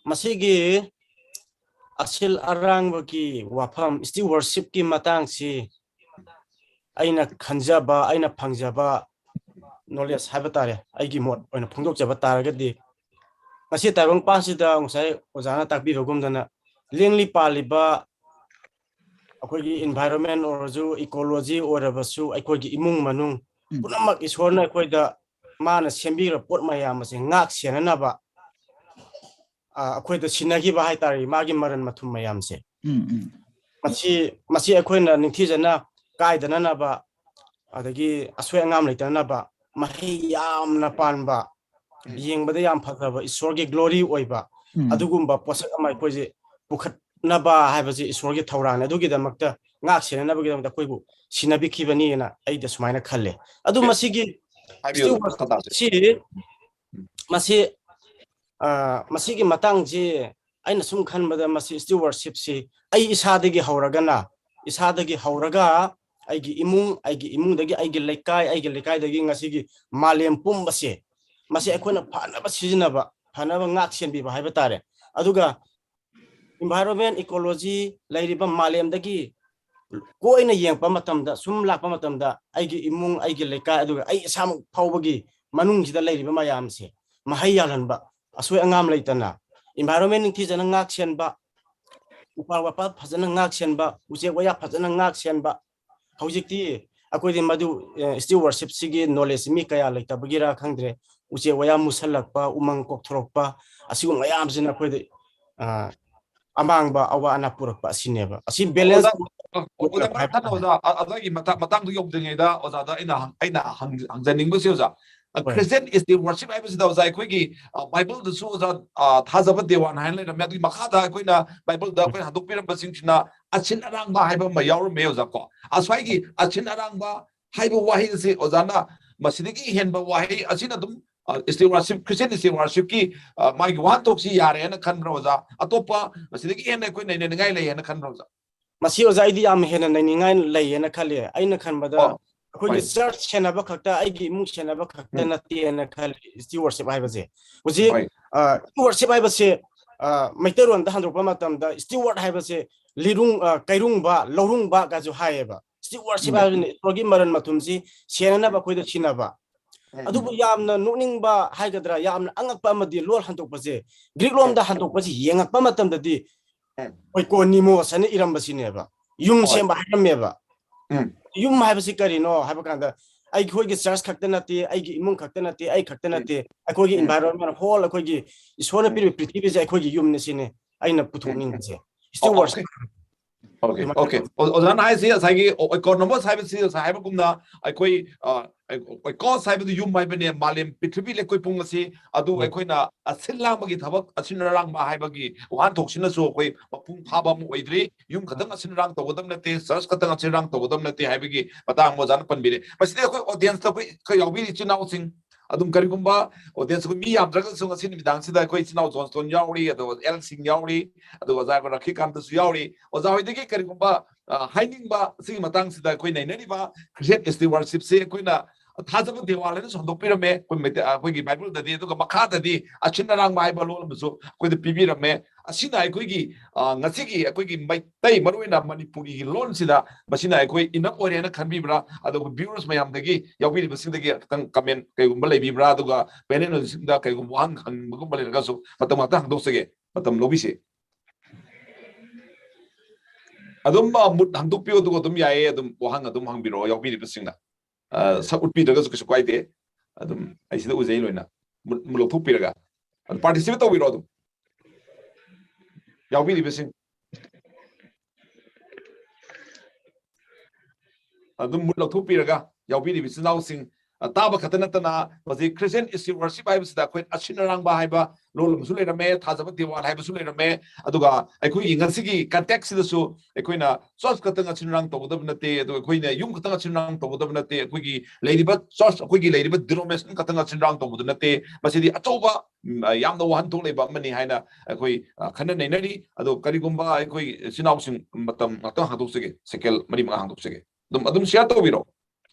ꯃꯁꯤꯒꯤ ꯑꯁꯤꯜ ꯑꯔꯥꯡꯕꯒꯤ ꯋꯥꯐꯝ, ꯏꯁꯇꯤꯋꯔꯁꯤꯞꯀꯤ ꯃꯇꯥꯡꯁꯤ ꯑꯩꯅ ꯈꯟꯖꯕ, ꯑꯩꯅ ꯐꯪꯖꯕ ꯅꯣꯂꯦꯖ ꯍꯥꯏꯕ ꯇꯥꯔꯦ, ꯑꯩꯒꯤ ꯃꯣꯠ ꯑꯣꯏꯅ ꯐꯣꯡꯗꯣꯛꯆꯕ ꯇꯥꯔꯒꯗꯤ, ꯉꯁꯤ ꯇꯥꯏꯕꯪꯄꯥꯟꯁꯤꯗ ꯉꯁꯥꯏ ꯑꯣꯖꯥꯅ ꯇꯥꯛꯄꯤꯕꯒꯨꯝꯗꯅ ꯂꯦꯡꯂꯤ ꯄꯥꯜꯂꯤꯕ ꯑꯩꯈꯣꯏꯒꯤ ꯏꯟꯚꯥꯏꯔꯣꯟꯃꯦꯟ ꯑꯣꯏꯔꯁꯨ, ꯏꯀꯣꯂꯣꯖꯤ ꯑꯣꯏꯔꯕꯁꯨ, ꯑꯩꯈꯣꯏꯒꯤ ꯏꯃꯨꯡ ꯃꯅꯨꯡ ꯎꯝ꯫ ꯄꯨꯝꯅꯃꯛ ꯏꯁꯣꯔꯅ ꯑꯩꯈꯣꯏꯗ ꯃꯥꯅ ꯁꯦꯝꯕꯤꯈ꯭ꯔꯕ ꯄꯣꯠ ꯃꯌꯥꯝ ꯑꯁꯦ ꯉꯥꯛ ꯁꯦꯟꯅꯅꯕ, ꯑ, ꯑꯩꯈꯣꯏꯗ ꯁꯤꯟꯅꯈꯤꯕ ꯍꯥꯏꯇꯥꯔꯦ, ꯃꯥꯒꯤ ꯃꯔꯟ ꯃꯊꯨꯝ ꯃꯌꯥꯝꯁꯦ꯫ ꯎꯝ, ꯎꯝ꯫ ꯃꯁꯤ, ꯃꯁꯤ ꯑꯩꯈꯣꯏꯅ ꯅꯤꯡꯊꯤꯖꯅ ꯀꯥꯏꯗꯅꯅꯕ, ꯑꯗꯒꯤ ꯑꯁꯣꯏ ꯑꯉꯥꯝ ꯂꯩꯇꯅꯅꯕ, ꯃꯍꯩ ꯌꯥꯝꯅ ꯄꯥꯟꯕ, ꯎꯝ꯫ ꯌꯦꯡꯕꯗ ꯌꯥꯝ ꯐꯖꯕ, ꯏꯁꯣꯔꯒꯤ ꯒ꯭ꯂꯣꯔꯤ ꯑꯣꯏꯕ, ꯎꯝ꯫ ꯑꯗꯨꯒꯨꯝꯕ ꯄꯣꯠꯁꯛ ꯑꯃ ꯑꯩꯈꯣꯏꯁꯦ ꯄꯨꯈꯠꯅꯕ ꯍꯥꯏꯕꯁꯦ ꯏꯁꯣꯔꯒꯤ ꯊꯧꯔꯥꯡꯅꯤ꯫ ꯑꯗꯨꯒꯤꯗꯃꯛꯇ, ꯉꯥꯛ ꯁꯦꯟꯅꯅꯕꯒꯤꯗꯃꯛꯇ ꯑꯩꯈꯣꯏꯕꯨ ꯁꯤꯟꯅꯕꯤꯈꯤꯕꯅꯤꯅ ꯑꯩꯗ ꯁꯨꯃꯥꯏꯅ ꯈꯜꯂꯦ꯫ ꯑꯗꯨ ꯑꯦ, ꯃꯁꯤꯒꯤ ꯍꯥꯏꯕꯤꯌꯨ, ꯏꯁꯇꯤꯋꯥꯔ ꯇꯥꯇꯥꯁꯦ꯫ ꯁꯤ ꯃꯁꯤ, ꯑ, ꯃꯁꯤꯒꯤ ꯃꯇꯥꯡꯁꯤ ꯑꯩꯅ ꯁꯨꯝ ꯈꯟꯕꯗ, ꯃꯁꯤ ꯏꯁꯇꯤꯋꯥꯔꯁꯤꯞꯁꯤ ꯑꯩ ꯏꯁꯥꯗꯒꯤ ꯍꯧꯔꯒꯅ, ꯏꯁꯥꯗꯒꯤ ꯍꯧꯔꯒ ꯑꯩꯒꯤ ꯏꯃꯨꯡ, ꯑꯩꯒꯤ ꯏꯃꯨꯡꯗꯒꯤ ꯑꯩꯒꯤ ꯂꯩꯀꯥꯏ, ꯑꯩꯒꯤ ꯂꯩꯀꯥꯏꯗꯒꯤ ꯉꯁꯤꯒꯤ ꯃꯥꯂꯦꯝ ꯄꯨꯝꯕꯁꯦ, ꯃꯁꯤ ꯑꯩꯈꯣꯏꯅ ꯐꯅꯕ ꯁꯤꯖꯤꯟꯅꯕ, ꯐꯅꯕ ꯉꯥꯛ ꯁꯦꯟꯕꯤꯕ ꯍꯥꯏꯕ ꯇꯥꯔꯦ꯫ ꯑꯗꯨꯒ ꯏꯟꯚꯥꯏꯔꯣꯟꯃꯦꯟ, ꯏꯀꯣꯂꯣꯖꯤ, ꯂꯩꯔꯤꯕ ꯃꯥꯂꯦꯝꯗꯒꯤ ꯀꯣꯏꯅ ꯌꯦꯡꯉꯛꯄ ꯃꯇꯝꯗ, ꯁꯨꯝ ꯂꯥꯛꯄ ꯃꯇꯝꯗ, ꯑꯩꯒꯤ ꯏꯃꯨꯡ, ꯑꯩꯒꯤ ꯂꯩꯀꯥꯏ, ꯑꯗꯨꯒ ꯑꯩ ꯏꯁꯥꯃꯛ ꯐꯥꯎꯕꯒꯤ ꯃꯅꯨꯡꯁꯤꯗ ꯂꯩꯔꯤꯕ ꯃꯌꯥꯝꯁꯦ ꯃꯍꯩ ꯌꯥꯜꯍꯟꯕ, ꯑꯁꯣꯏ ꯑꯉꯥꯝ ꯂꯩꯇꯅ, ꯏꯟꯚꯥꯏꯔꯣꯟꯃꯦꯟ ꯅꯤꯡꯊꯤꯖꯅ ꯉꯥꯛ ꯁꯦꯟꯕ, ꯎꯄꯥꯜ ꯋꯥꯄꯥꯜ ꯐꯖꯅ ꯉꯥꯛ ꯁꯦꯟꯕ, ꯎꯆꯦꯛ ꯋꯥꯌꯥ ꯐꯖꯅ ꯉꯥꯛ ꯁꯦꯟꯕ, ꯍꯧꯖꯤꯛꯇꯤ ꯑꯩꯈꯣꯏꯗꯤ ꯃꯗꯨ, ꯑ, ꯁ꯭ꯇꯤꯜ ꯋꯥꯔꯁꯤꯞꯁꯤꯒꯤ ꯅꯣꯂꯦꯖ ꯃꯤ ꯀꯌꯥ ꯂꯩꯇꯕꯒꯤꯔꯥ ꯈꯪꯗ꯭ꯔꯦ, ꯎꯆꯦꯛ ꯋꯥꯌꯥ ꯃꯨꯁꯜꯂꯛꯄ, ꯎꯃꯪ ꯀꯣꯛꯊꯣꯔꯛꯄ, ꯑꯁꯤꯒꯨꯝꯕ ꯃꯌꯥꯝꯁꯤꯅ ꯑꯩꯈꯣꯏꯗ, ꯑ, ꯑꯃꯥꯡꯕ ꯑꯋꯥ ꯑꯅꯥ ꯄꯨꯔꯛꯄ ꯑꯁꯤꯅꯦꯕ꯫ ꯑꯁꯤ ꯕꯦꯂꯦꯟꯁ ꯑꯣꯖꯥ, ꯑꯣ, ꯑꯣꯖꯥ, ꯃꯔꯛ ꯊꯠꯅ ꯑꯣꯖꯥ, ꯑ-, ꯑꯗꯨꯒꯤ ꯃꯇꯥꯡ, ꯃꯇꯥꯡꯗꯨ ꯌꯧꯗ꯭ꯔꯤꯉꯩꯗ ꯑꯣꯖꯥꯗ ꯑꯩꯅ ꯍꯪ-, ꯑꯩꯅ ꯍꯪ-, ꯍꯪꯖꯅꯤꯡꯕꯁꯤ ꯑꯣꯖꯥ, ꯑ, ꯍꯣꯏ꯫ Christian state worship ꯍꯥꯏꯕꯁꯤꯗ ꯑꯣꯖꯥ, ꯑꯩꯈꯣꯏꯒꯤ, ꯑ, ꯕꯥꯏꯕꯜꯗꯁꯨ ꯑꯣꯖꯥ, ꯑ, ꯊꯥꯖꯕ ꯗꯦꯋꯥꯟ ꯍꯥꯏꯅ ꯂꯩꯔꯝꯃꯦ꯫ ꯑꯗꯨꯒꯤ ꯃꯈꯥꯗ ꯑꯩꯈꯣꯏꯅ ꯕꯥꯏꯕꯜꯗ ꯑꯩꯈꯣꯏꯅ ꯍꯟꯗꯣꯛꯄꯤꯔꯝꯕꯁꯤꯡꯁꯤꯅ ꯑꯁꯤꯟ ꯑꯔꯥꯡꯕ ꯍꯥꯏꯕ ꯑꯃ ꯌꯥꯎꯔꯝꯃꯦ ꯑꯣꯖꯥ ꯀꯣ꯫ ꯑꯁ꯭ꯋꯥꯏꯒꯤ ꯑꯁꯤꯟ ꯑꯔꯥꯡꯕ ꯍꯥꯏꯕ ꯋꯥꯍꯩ ꯑꯁꯤ ꯑꯣꯖꯥꯅ ꯃꯁꯤꯗꯒꯤ ꯍꯦꯟꯕ ꯋꯥꯍꯩ ꯑꯁꯤꯅ ꯑꯗꯨꯝ, ꯑ, state worship, Christian state worshipꯀꯤ, ꯑ, ꯃꯥꯒꯤ ꯋꯥꯍꯟꯊꯣꯛꯁꯤ ꯌꯥꯔꯦꯅ ꯈꯟꯕ꯭ꯔꯥ ꯑꯣꯖꯥ? ꯑꯇꯣꯞꯄ ꯃꯁꯤꯗꯒꯤ ꯍꯦꯟꯅ ꯑꯩꯈꯣꯏ ꯅꯩꯅꯅꯤꯡꯉꯥꯏ ꯂꯩ ꯍꯥꯏꯅ ꯈꯟꯕ꯭ꯔꯥ ꯑꯣꯖꯥ? ꯃꯁꯤ ꯑꯣꯖꯥ ꯑꯩꯗꯤ ꯌꯥꯝ ꯍꯦꯟꯅ ꯅꯩꯅꯤꯡꯉꯥꯏ ꯂꯩꯌꯦꯅ ꯈꯜꯂꯦ꯫ ꯑꯩꯅ ꯈꯟꯕꯗ ꯑꯣ, ꯑꯩꯈꯣꯏꯒꯤ ꯍꯣꯏ꯫ ꯆꯔꯆ ꯁꯦꯟꯅꯕ ꯈꯛꯇ, ꯑꯩꯒꯤ ꯏꯃꯨꯡ ꯁꯦꯟꯅꯕ ꯈꯛꯇ ꯎꯝ꯫ ꯅꯠꯇꯦꯅ ꯈꯜꯂꯤ ꯁ꯭ꯇꯤꯋꯥꯔꯗꯁꯤꯞ ꯍꯥꯏꯕꯁꯦ꯫ ꯍꯧꯖꯤꯛ, ꯍꯣꯏ꯫ ꯑ, ꯁ꯭ꯇꯤꯋꯥꯔꯗꯁꯤꯞ ꯍꯥꯏꯕꯁꯦ, ꯑ, ꯃꯩꯇꯩꯂꯣꯟꯗ ꯍꯟꯗꯣꯛꯄ ꯃꯇꯝꯗ ꯁ꯭ꯇꯤꯋꯥꯔꯗ ꯍꯥꯏꯕꯁꯦ ꯂꯤꯔꯨꯡ-, ꯑ, ꯀꯩꯔꯨꯡꯕ, ꯂꯧꯔꯨꯡꯕ ꯀꯥꯏꯁꯨ ꯍꯥꯏꯌꯦꯕ꯫ ꯁ꯭ꯇꯤꯋꯥꯔꯗꯁꯤꯞ ꯎꯝ꯫ ꯍꯥꯏꯕꯁꯤꯅ ꯏꯁꯣꯔꯒꯤ ꯃꯔꯜ ꯃꯊꯨꯝꯁꯤ ꯁꯦꯟꯅꯅꯕ ꯑꯩꯈꯣꯏꯗ ꯁꯤꯟꯅꯕ꯫ ꯎꯝ꯫ ꯑꯗꯨꯕꯨ ꯌꯥꯝꯅ ꯅꯣꯛꯅꯤꯡꯕ ꯍꯥꯏꯒꯗ꯭ꯔꯥ, ꯌꯥꯝꯅ ꯑꯉꯛꯄ ꯑꯃꯗꯤ ꯂꯣꯜ ꯍꯟꯗꯣꯛꯄꯁꯦ, ꯒ꯭ꯔꯤꯛ ꯂꯣꯝꯗ ꯍꯟꯗꯣꯛꯄꯁꯤ ꯌꯦꯡꯉꯛꯄ ꯃꯇꯝꯗꯗꯤ ꯎꯝ꯫ ꯑꯩꯈꯣꯏ ꯀꯣꯅꯤꯃꯣꯁ ꯍꯥꯏꯅ ꯏꯔꯝꯕꯁꯤꯅꯦꯕ꯫ ꯌꯨꯝ ꯍꯣꯏ꯫ ꯁꯦꯝꯕ ꯍꯥꯏꯔꯝꯃꯦꯕ꯫ ꯎꯝ꯫ ꯌꯨꯝ ꯍꯥꯏꯕꯁꯤ ꯀꯔꯤꯅꯣ ꯍꯥꯏꯕ ꯀꯥꯟꯗ, ꯑꯩꯈꯣꯏꯒꯤ ꯆꯔꯆ ꯈꯛꯇ ꯅꯠꯇꯦ, ꯑꯩꯒꯤ ꯏꯃꯨꯡ ꯈꯛꯇ ꯅꯠꯇꯦ, ꯑꯩ ꯈꯛꯇ ꯎꯝ꯫ ꯅꯠꯇꯦ, ꯑꯩꯈꯣꯏꯒꯤ ꯎꯝ꯫ environment, whole ꯑꯩꯈꯣꯏꯒꯤ ꯏꯁꯣꯔꯅ ꯎꯝ꯫ ꯄꯤꯔꯤꯕ ꯄ꯭ꯔꯤꯊꯤꯕꯤꯁꯦ ꯑꯩꯈꯣꯏꯒꯤ ꯌꯨꯝꯅꯤ ꯁꯤꯅꯤ ꯑꯩꯅ ꯎꯝ꯫ ꯄꯨꯊꯣꯛꯅꯤꯡꯕꯁꯦ꯫ ꯑꯣ, Stewardship꯫ okay꯫ Okay, ꯑꯗꯨꯃꯥꯏꯅ okay꯫ ꯑꯣ-, ꯑꯣꯖꯥꯅ ꯍꯥꯏꯁꯤ ꯉꯁꯥꯏꯒꯤ ꯑꯣ-, economos ꯍꯥꯏꯕꯁꯤ ꯉꯁꯥꯏ ꯍꯥꯏꯕꯒꯨꯝꯅ ꯑꯩꯈꯣꯏ, ꯑ, oikos ꯍꯥꯏꯕꯗꯤ ꯌꯨꯝ ꯍꯥꯏꯕꯅꯦ, ꯃꯥꯂꯦꯝ ꯄ꯭ꯔꯤꯊꯤꯕꯤ ꯂꯩꯀꯣꯏ ꯄꯨꯝꯕꯁꯤ꯫ ꯑꯗꯨ ꯎꯝ꯫ ꯑꯩꯈꯣꯏꯅ ꯑꯁꯤꯟ ꯂꯥꯡꯕꯒꯤ ꯊꯕꯛ, ꯑꯁꯤꯟ ꯑꯔꯥꯡꯕ ꯍꯥꯏꯕꯒꯤ ꯋꯥꯍꯟꯊꯣꯛꯁꯤꯅꯁꯨ ꯑꯩꯈꯣꯏ ꯃꯄꯨꯡ ꯐꯥꯕ ꯑꯃ ꯑꯣꯏꯗ꯭ꯔꯤ꯫ ꯌꯨꯝ ꯈꯛꯇꯪ ꯑꯁꯤꯟ ꯑꯔꯥꯡ ꯇꯧꯒꯗꯕ ꯅꯠꯇꯦ, ꯆꯔꯆ ꯈꯛꯇꯪ ꯑꯁꯤꯟ ꯑꯔꯥꯡ ꯇꯧꯒꯗꯕ ꯅꯠꯇꯦ ꯍꯥꯏꯕꯒꯤ ꯃꯇꯥꯡ ꯑꯃ ꯑꯣꯖꯥꯅ ꯄꯟꯕꯤꯔꯦ꯫ ꯃꯁꯤꯗ ꯑꯩꯈꯣꯏ audienceꯇ ꯑꯩꯈꯣꯏ, ꯑꯩꯈꯣꯏ ꯌꯥꯎꯕꯤꯔꯤ ꯏꯆꯤꯟ ꯏꯅꯥꯎꯁꯤꯡ, ꯑꯗꯨꯝ ꯀꯔꯤꯒꯨꯝꯕ audience ꯑꯩꯈꯣꯏ ꯃꯤ ꯌꯥꯝꯗ꯭ꯔꯒꯁꯨ ꯉꯁꯤ ꯅꯨꯃꯤꯗꯥꯡꯁꯤꯗ ꯑꯩꯈꯣꯏ ꯏꯆꯤꯟ ꯏꯅꯥꯎ ꯖꯣꯟꯁꯇꯣꯟ ꯌꯥꯎꯔꯤ, ꯑꯗꯨꯒ ꯑꯦꯜ ꯁꯤꯡ ꯌꯥꯎꯔꯤ, ꯑꯗꯨꯒ ꯑꯣꯖꯥ ꯑꯩꯈꯣꯏ ꯔꯥꯈꯤꯀꯥꯟꯇꯁꯨ ꯌꯥꯎꯔꯤ꯫ ꯑꯣꯖꯥ ꯍꯣꯏꯗꯒꯤ ꯀꯔꯤꯒꯨꯝꯕ, ꯑ, ꯍꯥꯏꯅꯤꯡꯕ ꯁꯤꯒꯤ ꯃꯇꯥꯡꯁꯤꯗ ꯑꯩꯈꯣꯏ ꯅꯩꯅꯔꯤꯕ Christian state worshipꯁꯦ ꯑꯩꯈꯣꯏꯅ ꯊꯥꯖꯕ ꯗꯦꯋꯥꯜ ꯍꯥꯏꯅꯁꯨ ꯍꯟꯗꯣꯛꯄꯤꯔꯝꯃꯦ ꯑꯩꯈꯣꯏ ꯃꯩꯇꯩ-, ꯑ, ꯑꯩꯈꯣꯏꯒꯤ ꯕꯥꯏꯕꯜꯗꯗꯤ, ꯑꯗꯨꯒ ꯃꯈꯥꯗꯗꯤ ꯑꯁꯤꯟ ꯑꯔꯥꯡꯕ ꯍꯥꯏꯕ ꯂꯣꯟ ꯑꯃꯁꯨ ꯑꯩꯈꯣꯏꯗ ꯄꯤꯕꯤꯔꯝꯃꯦ꯫ ꯑꯁꯤꯅ ꯑꯩꯈꯣꯏꯒꯤ, ꯑ, ꯉꯁꯤꯒꯤ ꯑꯩꯈꯣꯏꯒꯤ ꯃꯩꯇꯩ, ꯃꯔꯨꯑꯣꯏꯅ ꯃꯅꯤꯄꯨꯔꯤꯒꯤ ꯂꯣꯟꯁꯤꯗ ꯃꯁꯤꯅ ꯑꯩꯈꯣꯏ enough ꯑꯣꯏꯔꯦꯅ ꯈꯟꯕꯤꯕ꯭ꯔꯥ? ꯑꯗꯨꯒ viewers ꯃꯌꯥꯝꯗꯒꯤ, ꯌꯥꯎꯕꯤꯔꯤꯕꯁꯤꯡꯗꯒꯤ ꯈꯤꯇꯪ comment ꯀꯩꯒꯨꯝꯕ ꯂꯩꯕꯤꯕ꯭ꯔꯥ? ꯑꯗꯨꯒ panelꯁꯤꯡꯗ ꯀꯩꯒꯨꯝꯕ ꯋꯥꯍꯪ ꯍꯪꯅꯤꯡꯕꯒꯨꯝꯕ ꯂꯩꯔꯒꯁꯨ ꯃꯇꯝ ꯉꯥꯛꯇ ꯍꯪꯗꯣꯛꯆꯒꯦ, ꯃꯇꯝ ꯂꯧꯕꯤꯁꯤ꯫ ꯑꯗꯨꯝ ꯃꯨꯠ ꯍꯥꯡꯗꯣꯛꯄꯤꯌꯣ, ꯑꯗꯨꯒ ꯑꯗꯨꯝ ꯌꯥꯏꯌꯦ, ꯑꯗꯨꯝ ꯋꯥꯍꯪ ꯑꯗꯨꯝ ꯍꯪꯕꯤꯔꯛꯑꯣ ꯌꯥꯎꯕꯤꯔꯤꯕꯁꯤꯡꯅ꯫ ꯁꯛ ꯎꯠꯄꯤꯗ꯭ꯔꯒꯁꯨ ꯀꯩꯁꯨ ꯀꯥꯏꯗꯦ꯫ ꯑꯗꯨꯝ ꯑꯩ ꯁꯤꯗ ꯎꯖꯩ ꯂꯣꯏꯅ꯫ ꯃꯨꯠ ꯂꯧꯊꯣꯛꯄꯤꯔꯒ ꯑꯗꯨꯝ ꯄꯥꯔꯇꯤꯁꯤꯄꯦꯠ ꯇꯧꯕꯤꯔꯣ ꯑꯗꯨꯝ ꯌꯥꯎꯕꯤꯔꯤꯕꯁꯤꯡ꯫ ꯑꯗꯨꯝ ꯃꯨꯠ ꯂꯧꯊꯣꯛꯄꯤꯔꯒ ꯌꯥꯎꯕꯤꯔꯤꯕ ꯏꯆꯤꯟ ꯏꯅꯥꯎꯁꯤꯡ, ꯇꯥꯕ ꯈꯛꯇ ꯅꯠꯇꯅ ꯍꯧꯖꯤꯛ Christian Street Worship ꯍꯥꯏꯕꯁꯤꯗ ꯑꯩꯈꯣꯏ ꯑꯁꯤꯟ ꯑꯔꯥꯡꯕ ꯍꯥꯏꯕ ꯂꯣꯟ ꯑꯃꯁꯨ ꯂꯩꯔꯝꯃꯦ, ꯊꯥꯖꯕ ꯗꯤꯋꯥꯟ ꯍꯥꯏꯕꯁꯨ ꯂꯩꯔꯝꯃꯦ꯫ ꯑꯗꯨꯒ ꯑꯩꯈꯣꯏꯒꯤ ꯉꯁꯤꯒꯤ ꯀꯟꯇꯦꯛꯁꯤꯗꯁꯨ ꯑꯩꯈꯣꯏꯅ ꯆꯔꯆ ꯈꯛꯇꯪ ꯑꯁꯤꯟ ꯑꯔꯥꯡ ꯇꯧꯒꯗꯕ ꯅꯠꯇꯦ, ꯑꯗꯨꯒ ꯑꯩꯈꯣꯏꯅ ꯌꯨꯝ ꯈꯛꯇꯪ ꯑꯁꯤꯟ ꯑꯔꯥꯡ ꯇꯧꯒꯗꯕ ꯅꯠꯇꯦ, ꯑꯩꯈꯣꯏꯒꯤ ꯂꯩꯔꯤꯕ ꯆꯔꯆ, ꯑꯩꯈꯣꯏꯒꯤ ꯂꯩꯔꯤꯕ ꯗꯤꯅꯣꯃꯤꯅꯦꯁꯟ ꯈꯛꯇꯪ ꯑꯁꯤꯟ ꯑꯔꯥꯡ ꯇꯧꯕꯗꯨ ꯅꯠꯇꯦ꯫ ꯃꯁꯤꯗꯤ ꯑꯆꯧꯕ ꯌꯥꯝꯅ ꯋꯥꯍꯟꯊꯣꯛ ꯂꯩꯕ ꯑꯃꯅꯤ ꯍꯥꯏꯅ ꯑꯩꯈꯣꯏ ꯈꯟꯅ ꯅꯩꯅꯔꯤ꯫ ꯑꯗꯣ ꯀꯔꯤꯒꯨꯝꯕ ꯑꯩꯈꯣꯏ ꯏꯆꯤꯟ ꯏꯅꯥꯎꯁꯤꯡ ꯃꯇꯝ ꯉꯥꯛꯇꯪ ꯍꯥꯡꯗꯣꯛꯆꯒꯦ, ꯁꯦꯀꯦꯟ ꯃꯔꯤ ꯃꯉꯥ ꯍꯥꯡꯗꯣꯛꯆꯒꯦ꯫ ꯑꯗꯨꯝ ꯑꯗꯨꯝ ꯁꯤꯌꯥꯔ ꯇꯧꯕꯤꯔꯣ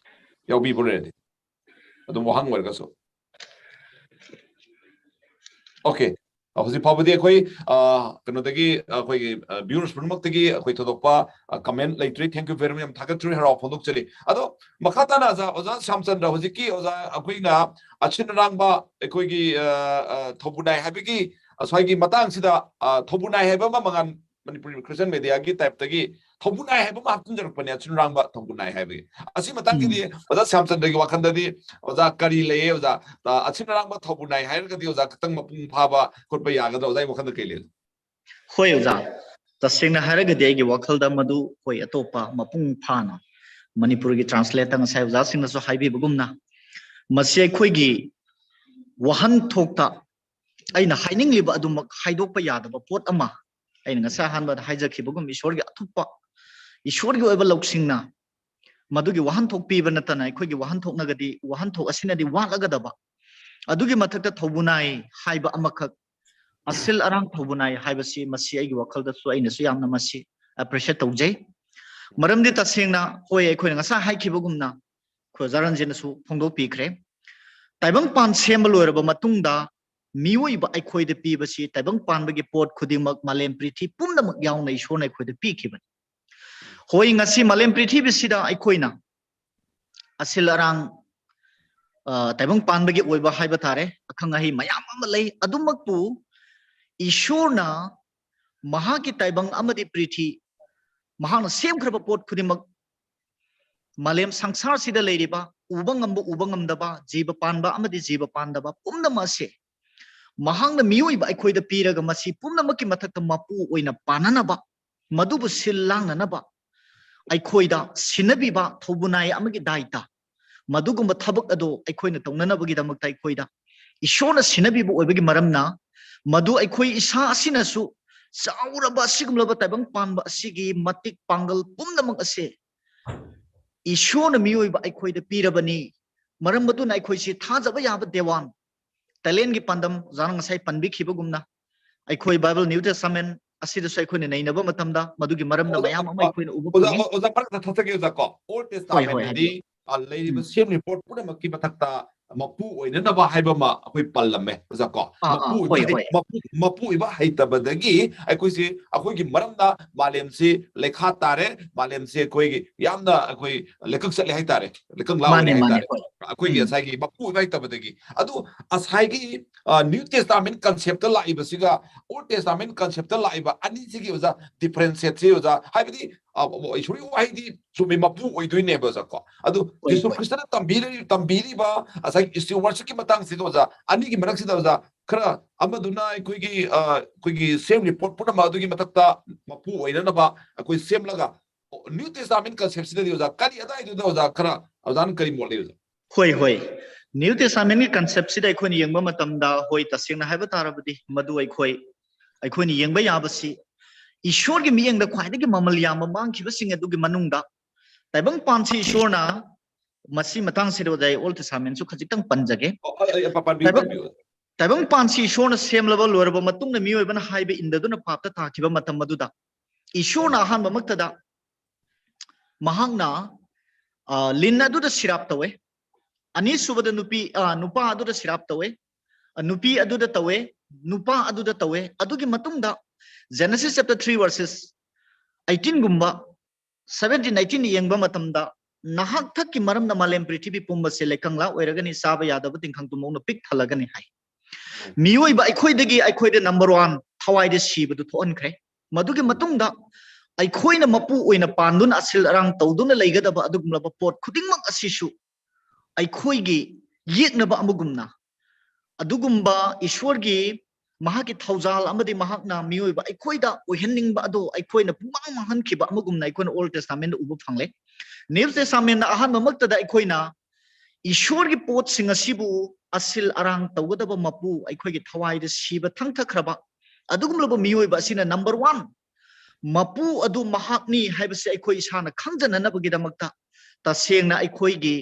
ꯌꯥꯎꯕꯤꯕ ꯂꯩꯔꯗꯤ, ꯑꯗꯨꯝ ꯋꯥꯍꯪ ꯑꯣꯏꯔꯒꯁꯨ꯫ ꯑꯣꯀꯦ, ꯍꯧꯖꯤꯛ ꯐꯥꯎꯕꯗꯤ ꯑꯩꯈꯣꯏ ꯀꯩꯅꯣꯗꯒꯤ, ꯑꯩꯈꯣꯏꯒꯤ ꯚꯤꯌꯨꯔꯁ ꯄꯨꯝꯅꯃꯛꯇꯒꯤ ꯑꯩꯈꯣꯏ ꯊꯣꯏꯗꯣꯛꯄ ꯀꯃꯦꯟ ꯂꯩꯇ꯭ꯔꯤ꯫ Thank you very much, ꯌꯥꯝ ꯊꯥꯒꯠꯆꯔꯤ, ꯍꯔꯥꯎ ꯐꯣꯡꯗꯣꯛꯆꯔꯤ꯫ ꯑꯗꯣ ꯃꯈꯥ ꯇꯥꯅ ꯑꯣꯖꯥ, ꯑꯣꯖꯥ ꯁ꯭ꯌꯥꯝꯆꯟꯗ꯭ꯔ, ꯍꯧꯖꯤꯛꯀꯤ ꯑꯣꯖꯥ ꯑꯩꯈꯣꯏꯅ ꯑꯁꯤꯟ ꯑꯔꯥꯡꯕ ꯑꯩꯈꯣꯏꯒꯤ ꯊꯧꯕꯨꯅꯥꯏ ꯍꯥꯏꯕꯒꯤ ꯁ꯭ꯋꯥꯏꯒꯤ ꯃꯇꯥꯡꯁꯤꯗ ꯊꯧꯕꯨꯅꯥꯏ ꯍꯥꯏꯕ ꯑꯃ ꯃꯉꯥꯟ ꯃꯅꯤꯄꯨꯔꯤ ꯈ꯭ꯔꯤꯁꯇꯤꯌꯟ ꯃꯦꯗꯤꯌꯥꯒꯤ ꯇꯥꯏꯞꯇꯒꯤ ꯊꯧꯕꯨꯅꯥꯏ ꯍꯥꯏꯕ ꯑꯃ ꯍꯥꯞꯆꯤꯟꯖꯔꯛꯄꯅꯦ, ꯑꯁꯤꯟ ꯑꯔꯥꯡꯕ ꯊꯧꯕꯨꯅꯥꯏ ꯍꯥꯏꯕꯒꯤ꯫ ꯑꯁꯤ ꯃꯇꯥꯡꯒꯤꯗꯤ ꯑꯣꯖꯥ ꯁ꯭ꯌꯥꯝꯆꯟꯗ꯭ꯔꯒꯤ ꯋꯥꯈꯜꯗꯗꯤ ꯑꯣꯖꯥ ꯀꯔꯤ ꯂꯩꯌꯦ? ꯑꯣꯖꯥ, ꯑꯁꯤꯟ ꯑꯔꯥꯡꯕ ꯊꯧꯕꯨꯅꯥꯏ ꯍꯥꯏꯔꯒꯗꯤ ꯑꯣꯖꯥ ꯈꯤꯇꯪ ꯃꯄꯨꯡ ꯐꯥꯕ ꯈꯣꯠꯄ ꯌꯥꯒꯗ꯭ꯔꯥ? ꯑꯣꯖꯥꯒꯤ ꯋꯥꯈꯜꯗ ꯀꯩ ꯂꯩ? ꯍꯣꯏ ꯑꯣꯖꯥ, ꯇꯁꯦꯡꯅ ꯍꯥꯏꯔꯒꯗꯤ ꯑꯩꯒꯤ ꯋꯥꯈꯜꯗ ꯃꯗꯨ, ꯍꯣꯏ, ꯑꯇꯣꯞꯄ ꯃꯄꯨꯡ ꯐꯥꯅ ꯃꯅꯤꯄꯨꯔꯒꯤ ꯇ꯭ꯔꯥꯟꯁꯂꯦꯠꯇ ꯉꯁꯥꯏ ꯑꯣꯖꯥꯁꯤꯡꯅꯁꯨ ꯍꯥꯏꯕꯤꯕꯒꯨꯝꯅ, ꯃꯁꯤ ꯑꯩꯈꯣꯏꯒꯤ ꯋꯥꯍꯟꯊꯣꯛꯇ ꯑꯩꯅ ꯍꯥꯏꯅꯤꯡꯂꯤꯕ ꯑꯗꯨꯃꯛ ꯍꯥꯏꯗꯣꯛꯄ ꯌꯥꯗꯕ ꯄꯣꯠ ꯑꯃ, ꯑꯩꯅ ꯉꯁꯥꯏ ꯑꯍꯥꯟꯕꯗ ꯍꯥꯏꯖꯈꯤꯕꯒꯨꯝ, ꯏꯁꯣꯔꯒꯤ ꯑꯊꯨꯞꯄ, ꯏꯁꯣꯔꯒꯤ ꯑꯣꯏꯕ ꯂꯧꯁꯤꯡꯅ ꯃꯗꯨꯒꯤ ꯋꯥꯍꯟꯊꯣꯛ ꯄꯤꯕ ꯅꯠꯇꯅ ꯑꯩꯈꯣꯏꯒꯤ ꯋꯥꯍꯟꯊꯣꯛꯅꯒꯗꯤ, ꯋꯥꯍꯟꯊꯣꯛ ꯑꯁꯤꯅꯗꯤ ꯋꯥꯠꯂꯒꯗꯕ꯫ ꯑꯗꯨꯒꯤ ꯃꯊꯛꯇ ꯊꯧꯕꯨꯅꯥꯏ ꯍꯥꯏꯕ ꯑꯃꯈꯛ, ꯑꯁꯤꯜ ꯑꯔꯥꯡ ꯊꯧꯕꯨꯅꯥꯏ ꯍꯥꯏꯕꯁꯤ, ꯃꯁꯤ ꯑꯩꯒꯤ ꯋꯥꯈꯜꯗꯁꯨ ꯑꯩꯅꯁꯨ ꯌꯥꯝꯅ ꯃꯁꯤ ꯑꯦꯄ꯭ꯔꯤꯁꯤꯌꯦꯠ ꯇꯧꯖꯩ꯫ ꯃꯔꯝꯗꯤ ꯇꯁꯦꯡꯅ, ꯍꯣꯏ, ꯑꯩꯈꯣꯏꯅ ꯉꯁꯥꯏ ꯍꯥꯏꯈꯤꯕꯒꯨꯝꯅ, ꯑꯩꯈꯣꯏ ꯑꯣꯖꯥ ꯔꯟꯖꯟꯅꯁꯨ ꯐꯣꯡꯗꯣꯛꯄꯤꯈ꯭ꯔꯦ, ꯇꯥꯏꯕꯪꯄꯥꯟ ꯁꯦꯝꯕ ꯂꯣꯏꯔꯕ ꯃꯇꯨꯡꯗ ꯃꯤꯑꯣꯏꯕ ꯑꯩꯈꯣꯏꯗ ꯄꯤꯕꯁꯤ, ꯇꯥꯏꯕꯪ ꯄꯥꯟꯕꯒꯤ ꯄꯣꯠ ꯈꯨꯗꯤꯡꯃꯛ, ꯃꯥꯂꯦꯝ ꯄ꯭ꯔꯤꯊꯤ ꯄꯨꯝꯅꯃꯛ ꯌꯥꯎꯅ ꯏꯁꯣꯔꯅ ꯑꯩꯈꯣꯏꯗ ꯄꯤꯈꯤꯕꯅꯤ꯫ ꯍꯣꯏ, ꯉꯁꯤ ꯃꯥꯂꯦꯝ ꯄ꯭ꯔꯤꯊꯤꯕꯤꯁꯤꯗ ꯑꯩꯈꯣꯏꯅ ꯑꯁꯤꯜ ꯑꯔꯥꯡ, ꯑ, ꯇꯥꯏꯕꯪ ꯄꯥꯟꯕꯒꯤ ꯑꯣꯏꯕ ꯍꯥꯏꯕ ꯇꯥꯔꯦ, ꯑꯈꯪ ꯑꯍꯩ ꯃꯌꯥꯝ ꯑꯃ ꯂꯩ꯫ ꯑꯗꯨꯃꯛꯄꯨ ꯏꯁꯣꯔꯅ ꯃꯍꯥꯛꯀꯤ ꯇꯥꯏꯕꯪ ꯑꯃꯗꯤ ꯄ꯭ꯔꯤꯊꯤ ꯃꯍꯥꯛꯅ ꯁꯦꯝꯈ꯭ꯔꯕ ꯄꯣꯠ ꯈꯨꯗꯤꯡꯃꯛ, ꯃꯥꯂꯦꯝ ꯁꯪꯁꯥꯔꯁꯤꯗ ꯂꯩꯔꯤꯕ ꯎꯕ ꯉꯝꯕ, ꯎꯕ ꯉꯝꯗꯕ, ꯖꯤꯕ ꯄꯥꯟꯕ ꯑꯃꯗꯤ ꯖꯤꯕ ꯄꯥꯟꯗꯕ ꯄꯨꯝꯅꯃꯛ ꯑꯁꯦ ꯃꯍꯥꯛꯅ ꯃꯤꯑꯣꯏꯕ ꯑꯩꯈꯣꯏꯗ ꯄꯤꯔꯒ ꯃꯁꯤ ꯄꯨꯝꯅꯃꯛꯀꯤ ꯃꯊꯛꯇ ꯃꯄꯨ ꯑꯣꯏꯅ ꯄꯥꯟꯅꯅꯕ, ꯃꯗꯨꯕꯨ ꯁꯤꯜ ꯂꯥꯡꯅꯅꯕ ꯑꯩꯈꯣꯏꯗ ꯁꯤꯟꯅꯕꯤꯕ ꯊꯧꯕꯨꯅꯥꯏ ꯑꯃꯒꯤ ꯗꯥꯏꯇ, ꯃꯗꯨꯒꯨꯝꯕ ꯊꯕꯛ ꯑꯗꯨ ꯑꯩꯈꯣꯏꯅ ꯇꯧꯅꯅꯕꯒꯤꯗꯃꯛꯇ ꯑꯩꯈꯣꯏꯗ ꯏꯁꯣꯔꯅ ꯁꯤꯟꯅꯕꯤꯕ ꯑꯣꯏꯕꯒꯤ ꯃꯔꯝꯅ, ꯃꯗꯨ ꯑꯩꯈꯣꯏ ꯏꯁꯥ ꯑꯁꯤꯅꯁꯨ ꯆꯥꯎꯔꯕ ꯑꯁꯤꯒꯨꯝꯂꯕ ꯇꯥꯏꯕꯪ ꯄꯥꯟꯕ ꯑꯁꯤꯒꯤ ꯃꯇꯤꯛ ꯄꯥꯡꯒꯜ ꯄꯨꯝꯅꯃꯛ ꯑꯁꯦ ꯏꯁꯣꯔꯅ ꯃꯤꯑꯣꯏꯕ ꯑꯩꯈꯣꯏꯗ ꯄꯤꯔꯕꯅꯤ꯫ ꯃꯔꯝ ꯑꯗꯨꯅ ꯑꯩꯈꯣꯏꯁꯤ ꯊꯥꯖꯕ ꯌꯥꯕ ꯗꯦꯋꯥꯟ, ꯇꯦꯂꯦꯟꯒꯤ ꯄꯥꯟꯗꯝ, ꯑꯣꯖꯥꯅ ꯉꯁꯥꯏ ꯄꯟꯕꯤꯈꯤꯕꯒꯨꯝꯅ, ꯑꯩꯈꯣꯏ ꯕꯥꯏꯕꯜ ꯅ꯭ꯌꯨ ꯇꯦꯁꯇꯥꯃꯦꯟ ꯑꯁꯤꯗꯁꯨ ꯑꯩꯈꯣꯏꯅ ꯅꯩꯅꯕ ꯃꯇꯝꯗ ꯃꯗꯨꯒꯤ ꯃꯔꯝꯗ ꯑꯣꯖꯥ, ꯃꯌꯥꯝ ꯑꯃ ꯑ, ꯑꯩꯈꯣꯏꯅ ꯎꯕ ꯑꯣꯖꯥ, ꯐꯪꯉꯤ꯫ ꯑꯣꯖꯥ, ꯃꯔꯛꯇ ꯊꯠꯆꯒꯦ, ꯑꯣꯖꯥ, ꯀꯣ꯫ ꯑꯣꯜ ꯍꯣꯏ, ꯍꯣꯏ, ꯇꯦꯁꯇꯥꯃꯦꯟꯗꯗꯤ, ꯍꯥꯏꯕꯤꯌꯨ꯫ ꯑ, ꯂꯩꯔꯤꯕ ꯎꯝ꯫ ꯁꯦꯝꯂꯤꯕ ꯄꯣꯠ ꯄꯨꯝꯅꯃꯛꯀꯤ ꯃꯊꯛꯇ ꯃꯄꯨ ꯑꯣꯏꯅꯅꯕ ꯍꯥꯏꯕ ꯑꯃ ꯑꯩꯈꯣꯏ ꯄꯜꯂꯝꯃꯦ, ꯑꯣꯖꯥ, ꯀꯣ꯫ ꯑꯥ, ꯑꯥ, ꯃꯄꯨ ꯑꯣꯏꯕ ꯍꯣꯏ, ꯍꯩ-, ꯍꯣꯏ꯫ ꯃꯄꯨ, ꯃꯄꯨ ꯑꯣꯏꯕ ꯍꯩꯇꯕꯗꯒꯤ ꯑꯩꯈꯣꯏꯁꯤ, ꯑꯩꯈꯣꯏꯒꯤ ꯃꯔꯝꯅ ꯃꯥꯂꯦꯝꯁꯤ ꯂꯩꯈꯥ ꯇꯥꯔꯦ, ꯃꯥꯂꯦꯝꯁꯤ ꯑꯩꯈꯣꯏꯒꯤ ꯌꯥꯝꯅ ꯑꯩꯈꯣꯏ ꯂꯩꯀꯛ ꯆꯠꯂꯦ ꯍꯥꯏꯇꯥꯔꯦ, ꯂꯩꯀꯪ ꯂꯥ ꯃꯥꯅꯦ, ꯑꯣꯏꯔꯦ ꯃꯥꯅꯦ, ꯍꯥꯏꯇꯥꯔꯦ꯫ ꯍꯣꯏ꯫ ꯑꯩꯈꯣꯏꯒꯤ ꯎꯝ꯫ ꯉꯁꯥꯏꯒꯤ ꯃꯄꯨ ꯑꯣꯏꯕ ꯍꯩꯇꯕꯗꯒꯤ꯫ ꯑꯗꯨ ꯉꯁꯥꯏꯒꯤ, ꯑ, new testament concept ꯂꯥꯛꯏꯕꯁꯤꯒ all testament concept ꯂꯥꯛꯏꯕ ꯑꯅꯤꯁꯤꯒꯤ, ꯑꯣꯖꯥ, ꯗꯤꯐꯔꯦꯟꯁꯤꯌꯦꯠꯁꯤ, ꯑꯣꯖꯥ, ꯍꯥꯏꯕꯗꯤ, ꯑ, ꯏꯁꯣꯔꯒꯤ ꯋꯥꯍꯩꯗꯤ ꯆꯨꯝꯃꯤ, ꯃꯄꯨ ꯑꯣꯏꯗꯣꯏꯅꯦꯕ, ꯑꯣꯖꯥ, ꯀꯣ꯫ ꯑꯗꯨ ꯍꯣꯏ, ꯖꯤꯁꯨ ꯍꯣꯏ꯫ ꯈ꯭ꯔꯤꯁꯇꯅ ꯇꯝꯕꯤꯔꯤ-, ꯇꯝꯕꯤꯔꯤꯕ ꯉꯁꯥꯏꯒꯤ ꯏꯁꯇꯤꯋꯥꯔꯗꯁꯤꯞꯀꯤ ꯃꯇꯥꯡꯁꯤꯗ, ꯑꯣꯖꯥ, ꯑꯅꯤꯒꯤ ꯃꯔꯛꯁꯤꯗ, ꯑꯣꯖꯥ, ꯈꯔ ꯑꯃꯗꯨꯅ ꯑꯩꯈꯣꯏꯒꯤ, ꯑ, ꯑꯩꯈꯣꯏꯒꯤ ꯁꯦꯝꯂꯤ ꯄꯣꯠ ꯄꯨꯝꯅꯃꯛ ꯑꯗꯨꯒꯤ ꯃꯊꯛꯇ ꯃꯄꯨ ꯑꯣꯏꯅꯅꯕ ꯑꯩꯈꯣꯏ ꯁꯦꯝꯂꯒ, ꯅ꯭ꯌꯨ ꯇꯦꯁꯇꯥꯃꯦꯟ ꯀꯟꯁꯦꯞꯁꯤꯗꯗꯤ, ꯑꯣꯖꯥ, ꯀꯔꯤ ꯑꯗꯥꯏꯗꯨꯗ, ꯑꯣꯖꯥ, ꯈꯔ ꯑꯣꯖꯥꯅ ꯀꯔꯤ ꯃꯣꯠ ꯂꯩ, ꯑꯣꯖꯥ? ꯍꯣꯏ, ꯍꯣꯏ꯫ ꯅ꯭ꯌꯨ ꯇꯦꯁꯇꯥꯃꯦꯟꯒꯤ ꯀꯟꯁꯦꯞꯁꯤꯗ ꯑꯩꯈꯣꯏꯅ ꯌꯦꯡꯕ ꯃꯇꯝꯗ, ꯍꯣꯏ, ꯇꯁꯦꯡꯅ ꯍꯥꯏꯕ ꯇꯥꯔꯕꯗꯤ, ꯃꯗꯨ ꯑꯩꯈꯣꯏ, ꯑꯩꯈꯣꯏꯅ ꯌꯦꯡꯕ ꯌꯥꯕꯁꯤ, ꯏꯁꯣꯔꯒꯤ ꯃꯤꯠꯌꯦꯡꯗ ꯈ꯭ꯋꯥꯏꯗꯒꯤ ꯃꯃꯜ ꯌꯥꯝꯕ ꯃꯥꯡꯈꯤꯕꯁꯤꯡ ꯑꯗꯨꯒꯤ ꯃꯅꯨꯡꯗ ꯇꯥꯏꯕꯪ ꯄꯥꯟꯁꯤ ꯏꯁꯣꯔꯅ, ꯃꯁꯤ ꯃꯇꯥꯡꯁꯤꯗ, ꯑꯣꯖꯥ, ꯑꯩ ꯑꯣꯜ ꯇꯦꯁꯇꯥꯃꯦꯟꯁꯨ ꯈꯖꯤꯛꯇꯪ ꯄꯟꯖꯒꯦ꯫ ꯑꯣ, ꯑ, ꯑ, ꯄ-, ꯄꯟꯕꯤꯌꯨ, ꯇꯥꯏꯕꯪ, ꯄꯟꯕꯤꯌꯨ꯫ ꯇꯥꯏꯕꯪ ꯄꯥꯟꯁꯤ ꯏꯁꯣꯔꯅ ꯁꯦꯝꯂꯕ ꯂꯣꯏꯔꯕ ꯃꯇꯨꯡꯗ, ꯃꯤꯑꯣꯏꯕꯅ ꯍꯥꯏꯕ ꯏꯟꯗꯗꯨꯅ ꯄꯥꯞꯇ ꯇꯥꯈꯤꯕ ꯃꯇꯝ ꯑꯗꯨꯗ, ꯏꯁꯣꯔꯅ ꯎꯝ꯫ ꯑꯍꯥꯟꯕꯃꯛꯇꯗ ꯃꯍꯥꯛꯅ, ꯑ, ꯂꯤꯟ ꯑꯗꯨꯗ ꯁꯤꯔꯥꯞ ꯇꯧꯋꯦ꯫ ꯑꯅꯤꯁꯨꯕꯗ ꯅꯨꯄꯤ, ꯑ, ꯅꯨꯄꯥ ꯑꯗꯨꯗ ꯁꯤꯔꯥꯞ ꯇꯧꯋꯦ꯫ ꯑ, ꯅꯨꯄꯤ ꯑꯗꯨꯗ ꯇꯧꯋꯦ꯫ ꯅꯨꯄꯥ ꯑꯗꯨꯗ ꯇꯧꯋꯦ꯫ ꯑꯗꯨꯒꯤ ꯃꯇꯨꯡꯗ Genesis chapter three verses eighteen ꯒꯨꯝꯕ, seventeen, eighteen ꯌꯦꯡꯕ ꯃꯇꯝꯗ, ꯅꯍꯥꯛ ꯊꯛꯀꯤ ꯃꯔꯝꯅ ꯃꯥꯂꯦꯝ ꯄ꯭ꯔꯤꯊꯤꯕꯤ ꯄꯨꯝꯕꯁꯦ ꯂꯩꯀꯪꯂꯥ ꯑꯣꯏꯔꯒꯅꯤ, ꯆꯥꯕ ꯌꯥꯗꯕ ꯇꯤꯡꯈꯪ ꯇꯨꯝꯍꯧꯅ ꯄꯤꯛ ꯊꯜꯂꯒꯅꯤ ꯍꯥꯏ꯫ ꯃꯤꯑꯣꯏꯕ ꯑꯩꯈꯣꯏꯗꯒꯤ ꯑꯩꯈꯣꯏꯗ number one ꯊꯋꯥꯏꯗ ꯁꯤꯕꯗꯨ ꯊꯣꯛꯍꯟꯈ꯭ꯔꯦ꯫ ꯃꯗꯨꯒꯤ ꯃꯇꯨꯡꯗ ꯑꯩꯈꯣꯏꯅ ꯃꯄꯨ ꯑꯣꯏꯅ ꯄꯥꯟꯗꯨꯅ ꯑꯁꯤꯜ ꯑꯔꯥꯡ ꯇꯧꯗꯨꯅ ꯂꯩꯒꯗꯕ ꯑꯗꯨꯒꯨꯝꯂꯕ ꯄꯣꯠ ꯈꯨꯗꯤꯡꯃꯛ ꯑꯁꯤꯁꯨ ꯑꯩꯈꯣꯏꯒꯤ ꯌꯦꯛꯅꯕ ꯑꯃꯒꯨꯝꯅ, ꯑꯗꯨꯒꯨꯝꯕ ꯏꯁꯣꯔꯒꯤ ꯃꯍꯥꯛꯀꯤ ꯊꯧꯖꯥꯜ ꯑꯃꯗꯤ ꯃꯍꯥꯛꯅ ꯃꯤꯑꯣꯏꯕ ꯑꯩꯈꯣꯏꯗ ꯑꯣꯏꯍꯟꯅꯤꯡꯕ ꯑꯗꯣ ꯑꯩꯈꯣꯏꯅ ꯄꯨꯡꯃꯥꯡ ꯃꯥꯡꯍꯟꯈꯤꯕ ꯑꯃꯒꯨꯝꯅ ꯑꯩꯈꯣꯏꯅ Old Testament ꯎꯕ ꯐꯪꯂꯦ꯫ New Testament ꯑꯍꯥꯟꯕꯃꯛꯇꯗ ꯑꯩꯈꯣꯏꯅ ꯏꯁꯣꯔꯒꯤ ꯄꯣꯠꯁꯤꯡ ꯑꯁꯤꯕꯨ ꯑꯁꯤꯜ ꯑꯔꯥꯡ ꯇꯧꯒꯗꯕ ꯃꯄꯨ, ꯑꯩꯈꯣꯏꯒꯤ ꯊꯋꯥꯏꯗ ꯁꯤꯕ ꯊꯪꯊꯈ꯭ꯔꯕ ꯑꯗꯨꯒꯨꯝꯂꯕ ꯃꯤꯑꯣꯏꯕ ꯑꯁꯤꯅ number one, ꯃꯄꯨ ꯑꯗꯨ ꯃꯍꯥꯛꯅꯤ ꯍꯥꯏꯕꯁꯤ ꯑꯩꯈꯣꯏ ꯏꯁꯥꯅ ꯈꯪꯖꯅꯅꯕꯒꯤꯗꯃꯛꯇ ꯇꯁꯦꯡꯅ ꯑꯩꯈꯣꯏꯒꯤ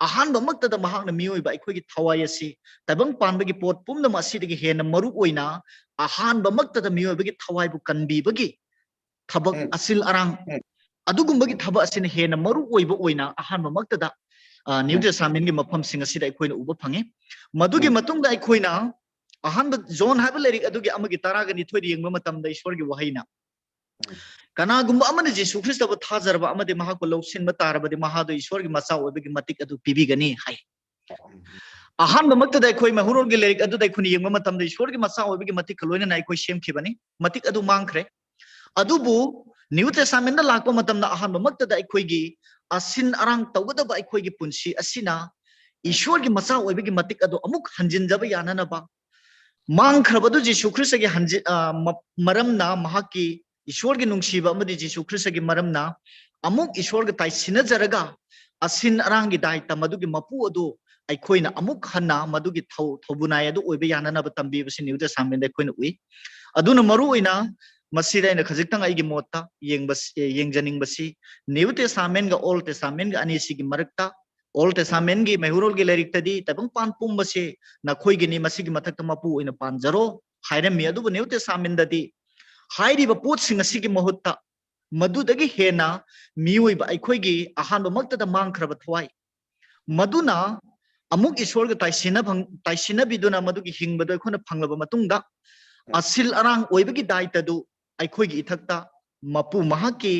ꯑꯍꯥꯟꯕꯃꯛꯇꯗ ꯃꯍꯥꯛꯅ ꯃꯤꯑꯣꯏꯕ ꯑꯩꯈꯣꯏꯒꯤ ꯊꯋꯥꯏ ꯑꯁꯤ ꯇꯥꯏꯕꯪ ꯄꯥꯟꯕꯒꯤ ꯄꯣꯠ ꯄꯨꯝꯅꯃꯛ ꯑꯁꯤꯗꯒꯤ ꯍꯦꯟꯅ ꯃꯔꯨ ꯑꯣꯏꯅ ꯑꯍꯥꯟꯕꯃꯛꯇꯗ ꯃꯤꯑꯣꯏꯕꯒꯤ ꯊꯋꯥꯏꯕꯨ ꯀꯟꯕꯤꯕꯒꯤ ꯊꯕꯛ, ꯎꯝ꯫ ꯑꯁꯤꯜ ꯑꯔꯥꯡ, ꯎꯝ꯫ ꯑꯗꯨꯒꯨꯝꯕꯒꯤ ꯊꯕꯛ ꯑꯁꯤꯅ ꯍꯦꯟꯅ ꯃꯔꯨ ꯑꯣꯏꯕ ꯑꯣꯏꯅ ꯑꯍꯥꯟꯕꯃꯛꯇꯗ ꯑ, New ꯎꯝ꯫ Testament ꯀꯤ ꯃꯐꯝꯁꯤꯡ ꯑꯁꯤꯗ ꯑꯩꯈꯣꯏꯅ ꯎꯕ ꯐꯪꯉꯤ꯫ ꯃꯗꯨꯒꯤ ꯎꯝ꯫ ꯃꯇꯨꯡꯗ ꯑꯩꯈꯣꯏꯅ ꯑꯍꯥꯟꯕ ꯖꯣꯟ ꯍꯥꯏꯕ ꯂꯥꯏꯔꯤꯛ ꯑꯗꯨꯒꯤ ꯑꯃꯒꯤ ꯇꯔꯥꯒ ꯅꯤꯊꯣꯏꯗ ꯌꯦꯡꯕ ꯃꯇꯝꯗ ꯏꯁꯣꯔꯒꯤ ꯋꯥꯍꯩꯅ, ꯎꯝ꯫ "ꯀꯅꯥꯒꯨꯝꯕ ꯑꯃꯅ ꯖꯤꯁꯨ ꯈ꯭ꯔꯤꯁꯇꯕꯨ ꯊꯥꯖꯔꯕ ꯑꯃꯗꯤ ꯃꯍꯥꯛꯄꯨ ꯂꯧꯁꯤꯟꯕ ꯇꯥꯔꯕꯗꯤ ꯃꯍꯥꯛꯗꯨ ꯏꯁꯣꯔꯒꯤ ꯃꯆꯥ ꯑꯣꯏꯕꯒꯤ ꯃꯇꯤꯛ ꯑꯗꯨ ꯄꯤꯕꯤꯒꯅꯤ" ꯍꯥꯏ꯫ ꯎꯝ꯫ ꯑꯍꯥꯟꯕꯃꯛꯇꯗ ꯑꯩꯈꯣꯏ ꯃꯩꯍꯧꯔꯣꯜꯒꯤ ꯂꯥꯏꯔꯤꯛ ꯑꯗꯨꯗ ꯑꯩꯈꯣꯏꯅ ꯌꯦꯡꯕ ꯃꯇꯝꯗ ꯏꯁꯣꯔꯒꯤ ꯃꯆꯥ ꯑꯣꯏꯕꯒꯤ ꯃꯇꯤꯛꯀ ꯂꯣꯏꯅꯅ ꯑꯩꯈꯣꯏ ꯁꯦꯝꯈꯤꯕꯅꯤ, ꯃꯇꯤꯛ ꯑꯗꯨ ꯃꯥꯡꯈ꯭ꯔꯦ꯫ ꯑꯗꯨꯕꯨ New Testament ꯗ ꯂꯥꯛꯄ ꯃꯇꯝꯗ ꯑꯍꯥꯟꯕꯃꯛꯇꯗ ꯑꯩꯈꯣꯏꯒꯤ ꯑꯁꯤꯟ ꯑꯔꯥꯡ ꯇꯧꯒꯗꯕ ꯑꯩꯈꯣꯏꯒꯤ ꯄꯨꯟꯁꯤ ꯑꯁꯤꯅ ꯏꯁꯣꯔꯒꯤ ꯃꯆꯥ ꯑꯣꯏꯕꯒꯤ ꯃꯇꯤꯛ ꯑꯗꯨ ꯑꯃꯨꯛ ꯍꯟꯖꯤꯟꯖꯕ ꯌꯥꯅꯅꯕ, ꯃꯥꯡꯈ꯭ꯔꯕꯗꯨ ꯖꯤꯁꯨ ꯈ꯭ꯔꯤꯁꯇꯒꯤ ꯍꯟꯖꯤ-, ꯑ, ꯃ-, ꯃꯔꯝꯅ ꯃꯍꯥꯛꯀꯤ ꯏꯁꯣꯔꯒꯤ ꯅꯨꯡꯁꯤꯕ ꯑꯃꯗꯤ ꯖꯤꯁꯨ ꯈ꯭ꯔꯤꯁꯇꯒꯤ ꯃꯔꯝꯅ ꯑꯃꯨꯛ ꯏꯁꯣꯔꯒ ꯇꯥꯏꯁꯤꯟꯅꯖꯔꯒ ꯑꯁꯤꯟ ꯑꯔꯥꯡꯒꯤ ꯗꯥꯏꯇ ꯃꯗꯨꯒꯤ ꯃꯄꯨ ꯑꯗꯨ ꯑꯩꯈꯣꯏꯅ ꯑꯃꯨꯛ ꯍꯟꯅ ꯃꯗꯨꯒꯤ ꯊꯧ-, ꯊꯧꯕꯨꯅꯥꯏ ꯑꯗꯨ ꯑꯣꯏꯕ ꯌꯥꯅꯅꯕ ꯇꯝꯕꯤꯕꯁꯤ New Testament ꯗ ꯑꯩꯈꯣꯏꯅ ꯎꯏ꯫ ꯑꯗꯨꯅ ꯃꯔꯨ ꯑꯣꯏꯅ ꯃꯁꯤꯗ ꯑꯩꯅ ꯈꯖꯤꯛꯇꯪ ꯑꯩꯒꯤ ꯃꯣꯠꯇ ꯌꯦꯡꯕꯁꯤ, ꯌꯦꯡꯖꯅꯤꯡꯕꯁꯤ New Testament ꯒ Old Testament ꯒ ꯑꯅꯤꯁꯤꯒꯤ ꯃꯔꯛꯇ, Old Testament ꯒꯤ ꯃꯩꯍꯧꯔꯣꯜꯒꯤ ꯂꯥꯏꯔꯤꯛꯇꯗꯤ ꯇꯥꯏꯕꯪꯄꯥꯟ ꯄꯨꯝꯕꯁꯦ ꯅꯈꯣꯏꯒꯤꯅꯤ, ꯃꯁꯤꯒꯤ ꯃꯊꯛꯇ ꯃꯄꯨ ꯑꯣꯏꯅ ꯄꯥꯟꯖꯔꯣ ꯍꯥꯏꯔꯝꯃꯤ꯫ ꯑꯗꯨꯕꯨ New Testament ꯗꯗꯤ ꯍꯥꯏꯔꯤꯕ ꯄꯣꯠꯁꯤꯡ ꯑꯁꯤꯒꯤ ꯃꯍꯨꯠꯇ ꯃꯗꯨꯗꯒꯤ ꯍꯦꯟꯅ ꯃꯤꯑꯣꯏꯕ ꯑꯩꯈꯣꯏꯒꯤ ꯑꯍꯥꯟꯕꯃꯛꯇꯗ ꯃꯥꯡꯈ꯭ꯔꯕ ꯊꯋꯥꯏ, ꯃꯗꯨꯅ ꯑꯃꯨꯛ ꯏꯁꯣꯔꯒ ꯇꯥꯏꯁꯤꯟꯅ ꯐꯪ-, ꯇꯥꯏꯁꯤꯟꯅꯕꯤꯗꯨꯅ ꯃꯗꯨꯒꯤ ꯍꯤꯡꯕꯗꯣ ꯑꯩꯈꯣꯏꯅ ꯐꯪꯂꯕ ꯃꯇꯨꯡꯗ, ꯑꯁꯤꯜ ꯑꯔꯥꯡ ꯑꯣꯏꯕꯒꯤ ꯗꯥꯏꯇꯗꯨ ꯑꯩꯈꯣꯏꯒꯤ ꯏꯊꯛꯇ ꯃꯄꯨ ꯃꯍꯥꯛꯀꯤ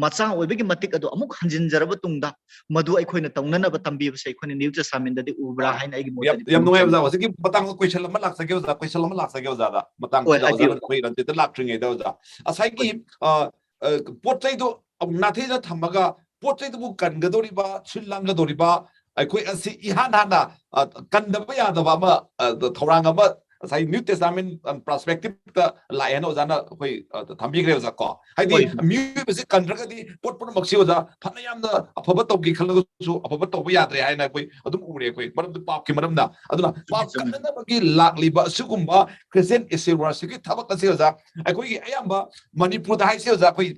ꯃꯆꯥ ꯑꯣꯏꯕꯒꯤ ꯃꯇꯤꯛ ꯑꯗꯨ ꯑꯃꯨꯛ ꯍꯟꯖꯤꯟꯖꯔꯕ ꯇꯨꯡꯗ, ꯃꯗꯨ ꯑꯩꯈꯣꯏꯅ ꯇꯧꯅꯅꯕ ꯇꯝꯕꯤꯕꯁꯦ ꯑꯩꯈꯣꯏꯅ New Testament ꯗꯗꯤ ꯎꯕ꯭ꯔꯥ ꯑꯥ, ꯍꯥꯏꯅ ꯑꯩꯒꯤ ꯌꯥꯝ, ꯃꯣꯠꯇꯗꯤ ꯌꯥꯝ ꯅꯨꯡꯉꯥꯏꯕ ꯐꯣꯡꯗꯣꯛꯆꯅꯤꯡꯉꯤ꯫ ꯑꯣꯖꯥ꯫ ꯍꯧꯖꯤꯛꯀꯤ ꯃꯇꯥꯡꯗ question ꯑꯃ ꯂꯥꯛꯆꯒꯦ ꯑꯣꯖꯥ, question ꯑꯃ ꯂꯥꯛꯆꯒꯦ ꯑꯣꯖꯥꯗ, ꯍꯣꯏ, ꯃꯇꯥꯡꯁꯤꯗ ꯍꯥꯏꯕꯤꯌꯨ꯫ ꯑꯣꯖꯥꯅ ꯑꯩꯈꯣꯏ ꯔꯟꯖꯤꯠꯇ ꯂꯥꯛꯇ꯭ꯔꯤꯉꯩꯗ ꯑꯣꯖꯥ, ꯉꯁꯥꯏꯒꯤ, ꯍꯣꯏ꯫ ꯑ, ꯑ, ꯄꯣꯠ ꯆꯩꯗꯣ ꯑꯃꯨꯛ ꯅꯥꯊꯩꯗ ꯊꯝꯃꯒ ꯄꯣꯠ ꯆꯩꯗꯨꯕꯨ ꯀꯟꯒꯗꯧꯔꯤꯕ, ꯁꯤꯜ ꯂꯥꯡꯒꯗꯧꯔꯤꯕ, ꯑꯩꯈꯣꯏ ꯑꯁꯤ ꯏꯍꯥꯟ ꯍꯥꯟꯅ, ꯑ, ꯀꯟꯗꯕ ꯌꯥꯗꯕ ꯑꯃ, ꯑ, ꯊꯧꯔꯥꯡ ꯑꯃ ꯉꯁꯥꯏ New Testament perspective ꯇ ꯂꯥꯛꯑꯦꯅ ꯑꯣꯖꯥꯅ ꯑꯩꯈꯣꯏ, ꯑ, ꯊꯝꯕꯤꯈ꯭ꯔꯦ ꯑꯣꯖꯥ ꯀꯣ꯫ ꯍꯥꯏꯗꯤ ꯍꯣꯏ, ꯍꯣꯏ꯫ ꯃꯤꯑꯣꯏꯕꯁꯤ ꯀꯟꯗ꯭ꯔꯒꯗꯤ ꯄꯣꯠ ꯄꯨꯝꯅꯃꯛꯁꯤ ꯑꯣꯖꯥ ꯐꯅ ꯌꯥꯝꯅ ꯑꯐꯕ ꯇꯧꯒꯦ ꯈꯜꯂꯒꯁꯨ ꯑꯐꯕ ꯇꯧꯕ ꯌꯥꯗ꯭ꯔꯦ ꯍꯥꯏꯅ ꯑꯩꯈꯣꯏ ꯑꯗꯨꯝ ꯎꯔꯦ ꯑꯩꯈꯣꯏ, ꯃꯔꯝꯗꯤ ꯄꯥꯞꯀꯤ ꯃꯔꯝꯅ꯫ ꯑꯗꯨꯅ ꯆꯨꯝꯃꯦ, ꯄꯥꯞ ꯆꯨꯝꯃꯦ꯫ ꯀꯟꯅꯅꯕꯒꯤ ꯂꯥꯛꯂꯤꯕ ꯑꯁꯤꯒꯨꯝꯕ Christian stewardship ꯀꯤ ꯊꯕꯛ ꯑꯁꯤ ꯑꯣꯖꯥ ꯑꯩꯈꯣꯏꯒꯤ ꯑꯌꯥꯝꯕ ꯃꯅꯤꯄꯨꯔꯗ ꯍꯥꯏꯁꯤ ꯑꯣꯖꯥ, ꯑꯩꯈꯣꯏ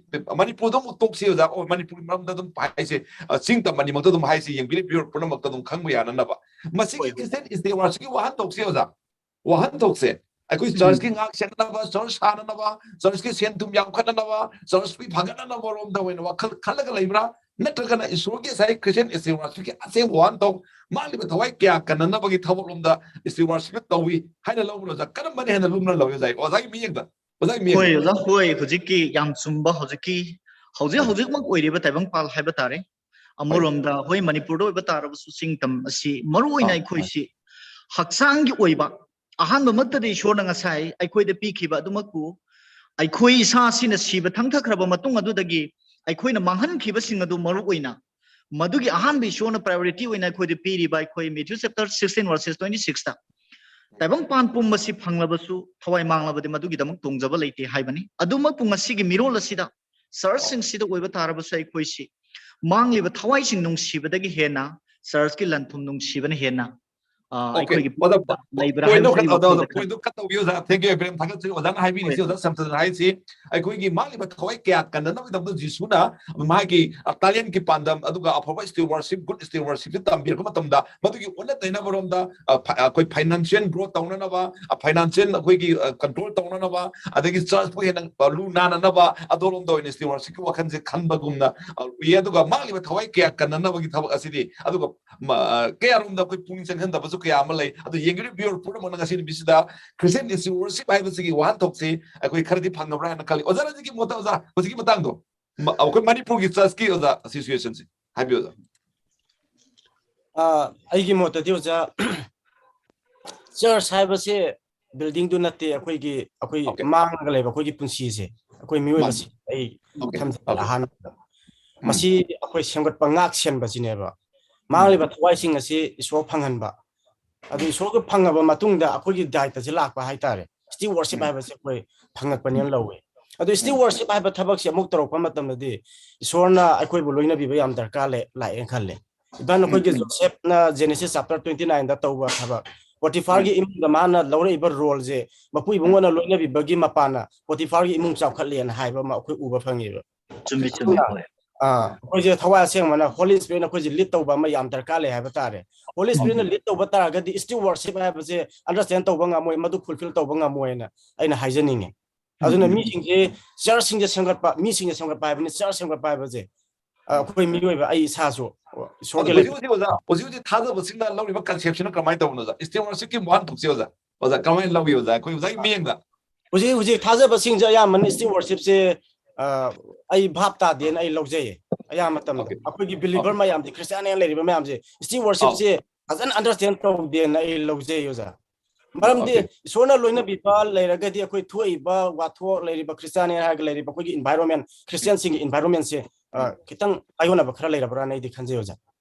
ꯃꯅꯤꯄꯨꯔꯗ ꯑꯃꯨꯛ ꯇꯣꯛꯁꯤ ꯑꯣꯖꯥ, ꯑꯣ, ꯃꯅꯤꯄꯨꯔꯒꯤ ꯃꯔꯝꯗ ꯑꯗꯨꯝ ꯍꯥꯏꯁꯤ, ꯑ, ꯆꯤꯡ ꯇꯝ ꯑꯅꯤꯃꯛꯇ ꯑꯗꯨꯝ ꯍꯥꯏꯁꯤ, ꯌꯦꯡꯕꯤꯔꯤꯕ viewer ꯄꯨꯝꯅꯃꯛꯇ ꯑꯗꯨꯝ ꯈꯪꯕ ꯌꯥꯅꯅꯕ꯫ ꯃꯁꯤꯒꯤ ꯍꯣꯏ, ꯍꯣꯏ꯫ Christian stewardship ꯀꯤ ꯋꯥꯍꯟꯊꯣꯛꯁꯤ ꯑꯣꯖꯥ, ꯋꯥꯍꯟꯊꯣꯛꯁꯦ ꯑꯩꯈꯣꯏ ꯎꯝ꯫ Church ꯀꯤ ꯉꯥꯛ ꯁꯦꯟꯅꯅꯕ, church ꯁꯥꯅꯅꯕ, church ꯀꯤ ꯁꯦꯟ ꯊꯨꯝ ꯌꯥꯝꯈꯠꯅꯅꯕ, church ꯀꯤ ꯐꯒꯠꯅꯅꯕ ꯔꯣꯝꯗ ꯑꯣꯏꯅ ꯋꯥꯈꯜ ꯈꯜꯂꯒ ꯂꯩꯕ꯭ꯔꯥ? ꯅꯠꯇ꯭ꯔꯒꯅ ꯏꯁꯣꯔꯒꯤ ꯉꯁꯥꯏ Christian stewardship ꯀꯤ ꯑꯁꯦꯡꯕ ꯋꯥꯍꯟꯊꯣꯛ, ꯃꯥꯡꯂꯤꯕ ꯊꯋꯥꯏ ꯀꯌꯥ ꯀꯟꯅꯅꯕꯒꯤ ꯊꯕꯛ ꯂꯣꯝꯗ stewardship ꯇꯧꯏ ꯍꯥꯏꯅ ꯂꯧꯕ꯭ꯔꯥ ꯑꯣꯖꯥ? ꯀꯔꯝꯕꯅ ꯍꯦꯟꯅ ꯂꯨꯝꯅ ꯂꯧꯏ ꯑꯣꯖꯥ? ꯑꯣꯖꯥꯒꯤ ꯃꯤꯠꯌꯦꯡꯗ, ꯑꯣꯖꯥꯒꯤ ꯍꯣꯏ, ꯃꯤꯠꯌꯦꯡꯗ꯫ ꯑꯣꯖꯥ, ꯍꯣꯏ, ꯍꯧꯖꯤꯛꯀꯤ ꯌꯥꯝ ꯆꯨꯝꯕ, ꯍꯧꯖꯤꯛꯀꯤ, ꯍꯧꯖꯤꯛ ꯍꯣꯏ꯫ ꯍꯧꯖꯤꯛꯃꯛ ꯑꯣꯏꯔꯤꯕ ꯇꯥꯏꯕꯪꯄꯥꯜ ꯍꯥꯏꯕ ꯇꯥꯔꯦ꯫ ꯍꯣꯏ꯫ ꯑꯃꯔꯣꯝꯗ ꯑꯩꯈꯣꯏ ꯃꯅꯤꯄꯨꯔꯗ ꯑꯣꯏꯕ ꯇꯥꯔꯕꯁꯨ, ꯆꯤꯡ ꯇꯝ ꯑꯁꯤ ꯃꯔꯨ ꯑꯣꯏꯅ ꯑꯥ, ꯑꯩꯈꯣꯏꯁꯤ ꯍꯛꯆꯥꯡꯒꯤ ꯑꯣꯏꯕ, ꯑꯍꯥꯟꯕꯃꯛꯇꯗ ꯏꯁꯣꯔꯅ ꯉꯁꯥꯏ ꯑꯩꯈꯣꯏꯗ ꯄꯤꯈꯤꯕ ꯑꯗꯨꯃꯛꯄꯨ, ꯑꯩꯈꯣꯏ ꯏꯁꯥꯁꯤꯅ ꯁꯤꯕ ꯊꯪꯊꯈ꯭ꯔꯕ ꯃꯇꯨꯡ ꯑꯗꯨꯗꯒꯤ ꯑꯩꯈꯣꯏꯅ ꯃꯥꯡꯍꯟꯈꯤꯕꯁꯤꯡ ꯑꯗꯨ ꯃꯔꯨ ꯑꯣꯏꯅ, ꯃꯗꯨꯒꯤ ꯑꯍꯥꯟꯕ ꯏꯁꯣꯔꯅ priority ꯑꯣꯏꯅ ꯑꯩꯈꯣꯏꯗ ꯄꯤꯔꯤꯕ, ꯑꯩꯈꯣꯏ Matthew chapter sixteen verses twenty six ꯇ, "ꯇꯥꯏꯕꯪꯄꯥꯟ ꯄꯨꯝꯕꯁꯤ ꯐꯪꯂꯕꯁꯨ ꯊꯋꯥꯏ ꯃꯥꯡꯂꯕꯗꯤ ꯃꯗꯨꯒꯤꯗꯃꯛ ꯇꯣꯡꯖꯕ ꯂꯩꯇꯦ" ꯍꯥꯏꯕꯅꯤ꯫ ꯑꯗꯨꯃꯛꯄꯨ ꯉꯁꯤꯒꯤ ꯃꯤꯔꯣꯜ ꯑꯁꯤꯗ, church ꯁꯤꯡꯁꯤꯗ ꯑꯣꯏꯕ ꯇꯥꯔꯕꯁꯨ, ꯑꯩꯈꯣꯏꯁꯤ ꯃꯥꯡꯂꯤꯕ ꯊꯋꯥꯏꯁꯤꯡ ꯅꯨꯡꯁꯤꯕꯗꯒꯤ ꯍꯦꯟꯅ church ꯀꯤ ꯂꯟ ꯊꯨꯝ ꯅꯨꯡꯁꯤꯕꯅ ꯍꯦꯟꯅ, ꯑ, OK, ꯑꯩꯈꯣꯏꯒꯤ ꯑꯣꯖꯥ, ꯄꯨꯛꯅꯤꯡꯗ ꯂꯩꯕ꯭ꯔꯥ point ꯍꯥꯏꯕꯁꯤꯒꯤ ꯈꯔ, ꯑꯣꯖꯥ, ꯑꯣꯖꯥ, ꯋꯥꯈꯜꯗ ꯈꯔ point ꯈꯔ ꯇꯧꯕꯤꯌꯨ ꯑꯣꯖꯥ꯫ Thank you, ꯏꯕꯦꯝ, ꯊꯥꯒꯠꯆꯔꯤ꯫ ꯑꯣꯖꯥꯅ ꯍꯣꯏ, ꯍꯥꯏꯕꯤꯔꯤꯁꯤ, ꯍꯣꯏ꯫ ꯑꯣꯖꯥ ꯁꯝꯇꯅ ꯍꯥꯏꯁꯤ, ꯑꯩꯈꯣꯏꯒꯤ ꯃꯥꯡꯂꯤꯕ ꯊꯋꯥꯏ ꯀꯌꯥ ꯀꯟꯅꯅꯕꯒꯤꯗꯃꯛꯇ ꯖꯤꯁꯨꯅ ꯃꯥꯒꯤ, ꯑ, talent ꯀꯤ ꯄꯥꯟꯗꯝ, ꯑꯗꯨꯒ ꯑꯐꯕ stewardship, good stewardship ꯁꯤ ꯇꯝꯕꯤꯔꯛꯄ ꯃꯇꯝꯗ, ꯃꯗꯨꯒꯤ ꯑꯣꯟꯅ ꯇꯩꯅꯕꯔꯣꯝꯗ, ꯑ, ꯐ-, ꯑꯩꯈꯣꯏ financial growth ꯇꯧꯅꯅꯕ, ꯑ, financial ꯑꯩꯈꯣꯏꯒꯤ, ꯑ, control ꯇꯧꯅꯅꯕ, ꯑꯗꯒꯤ church ꯄꯨ ꯍꯦꯟꯅ, ꯑ, ꯂꯨ ꯅꯥꯟꯅꯅꯕ, ꯑꯗꯣꯝꯂꯣꯝꯗ ꯑꯣꯏꯅ stewardship ꯀꯤ ꯋꯥꯈꯜꯁꯦ ꯈꯟꯕꯒꯨꯝꯅ, ꯑ, ꯎꯏ꯫ ꯑꯗꯨꯒ ꯃꯥꯡꯂꯤꯕ ꯊꯋꯥꯏ ꯀꯌꯥ ꯀꯟꯅꯅꯕꯒꯤ ꯊꯕꯛ ꯑꯁꯤꯗꯤ, ꯑꯗꯨꯒ ꯃ-, ꯑ, ꯀꯌꯥꯔꯣꯝꯗ ꯑꯩꯈꯣꯏ ꯄꯨꯛꯅꯤꯡ ꯆꯪꯍꯟꯗꯕꯁꯨ ꯀꯌꯥ ꯑꯃ ꯂꯩ꯫ ꯑꯗꯨ ꯌꯦꯡꯂꯤꯕ viewer ꯄꯨꯝꯅꯃꯛꯅ ꯉꯁꯤ ꯅꯨꯃꯤꯠꯁꯤꯗ Christian stewardship ꯍꯥꯏꯕꯁꯤꯒꯤ ꯋꯥꯍꯟꯊꯣꯛꯁꯤ ꯑꯩꯈꯣꯏ ꯈꯔꯗꯤ ꯐꯪꯉꯕ꯭ꯔꯥ ꯍꯥꯏꯅ ꯈꯜꯂꯤ꯫ ꯑꯣꯖꯥꯅ ꯍꯧꯖꯤꯛꯀꯤ ꯃꯣꯠꯇ, ꯑꯣꯖꯥ, ꯍꯧꯖꯤꯛꯀꯤ ꯃꯇꯥꯡꯗꯣ, ꯃ-, ꯑꯩꯈꯣꯏ ꯃꯅꯤꯄꯨꯔꯒꯤ church ꯀꯤ, ꯑꯣꯖꯥ, situation ꯁꯤ ꯍꯥꯏꯕꯤꯌꯨ, ꯑꯣꯖꯥ꯫ ꯑ, ꯑꯩꯒꯤ ꯃꯣꯠꯇꯗꯤ, ꯑꯣꯖꯥ, church ꯍꯥꯏꯕꯁꯦ building ꯗꯨ ꯅꯠꯇꯦ, ꯑꯩꯈꯣꯏꯒꯤ, ꯑꯩꯈꯣꯏ OK꯫ ꯃꯥꯡꯂꯒ ꯂꯩꯕ ꯑꯩꯈꯣꯏꯒꯤ ꯄꯨꯟꯁꯤꯁꯦ, ꯑꯩꯈꯣꯏ ꯃꯤꯑꯣꯏꯕꯁꯦ꯫ ꯃꯥꯅꯤ꯫ ꯑꯩ Okay, ꯊꯝꯖꯒꯦ okay. ꯑꯍꯥꯟꯕꯗ ꯃꯁꯤ ꯑꯩꯈꯣꯏ ꯁꯦꯝꯒꯠꯄ ꯉꯥꯛ ꯁꯦꯟꯕꯁꯤꯅꯦꯕ꯫ ꯃꯥꯡꯂꯤꯕ ꯊꯋꯥꯏꯁꯤꯡ ꯑꯁꯤ ꯏꯁꯣꯔ ꯐꯪꯍꯟꯕ꯫ ꯑꯗꯨ ꯏꯁꯣꯔꯒ ꯐꯪꯉꯕ ꯃꯇꯨꯡꯗ ꯑꯩꯈꯣꯏꯒꯤ ꯗꯥꯏꯇꯁꯦ ꯂꯥꯛꯄ ꯍꯥꯏꯇꯥꯔꯦ꯫ Stewardship ꯎꯝ꯫ ꯍꯥꯏꯕꯁꯦ ꯑꯩꯈꯣꯏ ꯐꯪꯉꯛꯄꯅꯦꯅ ꯂꯧꯋꯦ꯫ ꯑꯗꯨ ꯎꯝ꯫ Stewardship ꯍꯥꯏꯕ ꯊꯕꯛꯁꯦ ꯑꯃꯨꯛ ꯇꯧꯔꯛꯄ ꯃꯇꯝꯗꯗꯤ ꯏꯁꯣꯔꯅ ꯑꯩꯈꯣꯏꯕꯨ ꯂꯣꯏꯅꯕꯤꯕ ꯌꯥꯝ ꯗꯔꯀꯥꯔ ꯂꯩ ꯂꯥꯛꯑꯦꯅ ꯈꯜꯂꯦ꯫ ꯏꯚꯟ ꯑꯩꯈꯣꯏꯒꯤ ꯎꯝ꯫ ꯖꯣꯁꯦꯐꯅ Genesis chapter twenty nine ꯗ ꯇꯧꯕ ꯊꯕꯛ, ꯄꯣꯇꯤꯐꯥꯔꯒꯤ ꯎꯝ꯫ ꯏꯃꯨꯡꯗ ꯃꯥꯅ ꯂꯧꯔꯛꯏꯕ ꯔꯣꯜꯁꯦ, ꯃꯄꯨ ꯎꯝ꯫ ꯏꯕꯨꯡꯉꯣꯅ ꯂꯣꯏꯅꯕꯤꯕꯒꯤ ꯃꯄꯥꯟꯅ ꯄꯣꯇꯤꯐꯥꯔꯒꯤ ꯏꯃꯨꯡ ꯆꯥꯎꯈꯠꯂꯦꯅ ꯍꯥꯏꯕ ꯑꯃ ꯑꯩꯈꯣꯏ ꯎꯕ ꯐꯪꯉꯦꯕ꯫ ꯆꯨꯝꯃꯤ, ꯆꯨꯝꯃꯤ꯫ ꯍꯣꯏ꯫ ꯑꯥ, ꯑꯩꯈꯣꯏꯁꯦ ꯊꯋꯥꯏ ꯑꯁꯦꯡꯕꯅ Holy Spirit ꯅ ꯑꯩꯈꯣꯏꯁꯦ ꯂꯤꯠ ꯇꯧꯕ ꯑꯃ ꯌꯥꯝ ꯗꯔꯀꯥꯔ ꯂꯩ ꯍꯥꯏꯕ ꯇꯥꯔꯦ꯫ Holy Spirit ꯅ ꯂꯤꯠ ꯇꯧꯕ ꯇꯥꯔꯒꯗꯤ stewardship ꯍꯥꯏꯕꯁꯦ ꯑꯟꯗꯔꯁ꯭ꯇꯦꯟ ꯇꯧꯕ ꯉꯝꯃꯣꯏ, ꯃꯗꯨ ꯐꯨꯜꯐꯤꯜ ꯇꯧꯕ ꯉꯝꯃꯣꯏꯅ ꯑꯩꯅ ꯍꯥꯏꯖꯅꯤꯡꯉꯦ꯫ ꯑꯗꯨꯅ ꯎꯝ꯫ ꯃꯤꯁꯤꯡꯁꯦ, ꯆꯔꯆꯁꯤꯡꯁꯦ ꯁꯦꯝꯒꯠꯄ, ꯃꯤꯁꯤꯡꯁꯦ ꯁꯦꯝꯒꯠꯄ ꯍꯥꯏꯕꯅꯤ, ꯆꯔꯆ ꯁꯦꯝꯒꯠꯄ ꯍꯥꯏꯕꯁꯦ꯫ ꯑ, ꯑꯩꯈꯣꯏ ꯃꯤꯑꯣꯏꯕ, ꯑꯩ ꯏꯁꯥꯁꯨ ꯑꯗꯣ ꯏꯁꯣꯔꯒꯤ ꯍꯧꯖꯤꯛ ꯂꯩꯐꯝ ꯍꯧꯖꯤꯛ ꯑꯣꯖꯥ, ꯍꯧꯖꯤꯛ ꯍꯧꯖꯤꯛ ꯊꯥꯖꯕꯁꯤꯡꯅ ꯂꯧꯔꯤꯕ conception ꯀꯃꯥꯏꯅ ꯇꯧꯕꯅꯣ ꯑꯣꯖꯥ? Stewardship ꯀꯤ ꯋꯥꯍꯟꯊꯣꯛꯁꯦ ꯑꯣꯖꯥ, ꯑꯣꯖꯥ ꯀꯃꯥꯏꯅ ꯂꯧꯏ ꯑꯣꯖꯥ? ꯑꯩꯈꯣꯏ ꯑꯣꯖꯥꯒꯤ ꯃꯤꯠꯌꯦꯡꯗ꯫ ꯍꯧꯖꯤꯛ ꯍꯧꯖꯤꯛ ꯊꯥꯖꯕꯁꯤꯡꯁꯦ ꯑꯌꯥꯝꯕꯅ stewardship ꯁꯦ, ꯑ, ꯑꯩ ꯚꯥꯞ ꯇꯥꯗꯦꯅ ꯑꯩ ꯂꯧꯖꯩꯌꯦ꯫ ꯑꯌꯥꯝꯕ ꯃꯇꯝꯗ Okay. ꯑꯩꯈꯣꯏꯒꯤ believer Okay. ꯃꯌꯥꯝꯁꯦ, Christian ꯂꯩꯔꯤꯕ ꯃꯌꯥꯝꯁꯦ stewardship ꯑꯧ꯫ ꯁꯦ ꯐꯖꯅ understand ꯇꯧꯗꯦꯅ ꯑꯩ ꯂꯧꯖꯩ ꯑꯣꯖꯥ꯫ ꯃꯔꯝꯗꯤ Okay. ꯏꯁꯣꯔꯅ ꯂꯣꯏꯅꯕꯤꯕ ꯂꯩꯔꯒꯗꯤ ꯑꯩꯈꯣꯏ ꯊꯣꯛꯏꯕ ꯋꯥꯊꯣꯛ ꯂꯩꯔꯤꯕ Christian ꯍꯥꯏꯔꯒ ꯂꯩꯔꯤꯕ ꯑꯩꯈꯣꯏꯒꯤ environment, Christian ꯁꯤꯡꯒꯤ environment ꯁꯦ, ꯑ, ꯈꯤꯇꯪ ꯇꯥꯏꯌꯣꯟꯅꯕ ꯈꯔ ꯂꯩꯔꯕ꯭ꯔꯥꯅ ꯑꯩꯗꯤ ꯈꯟꯖꯩ ꯑꯣꯖꯥ꯫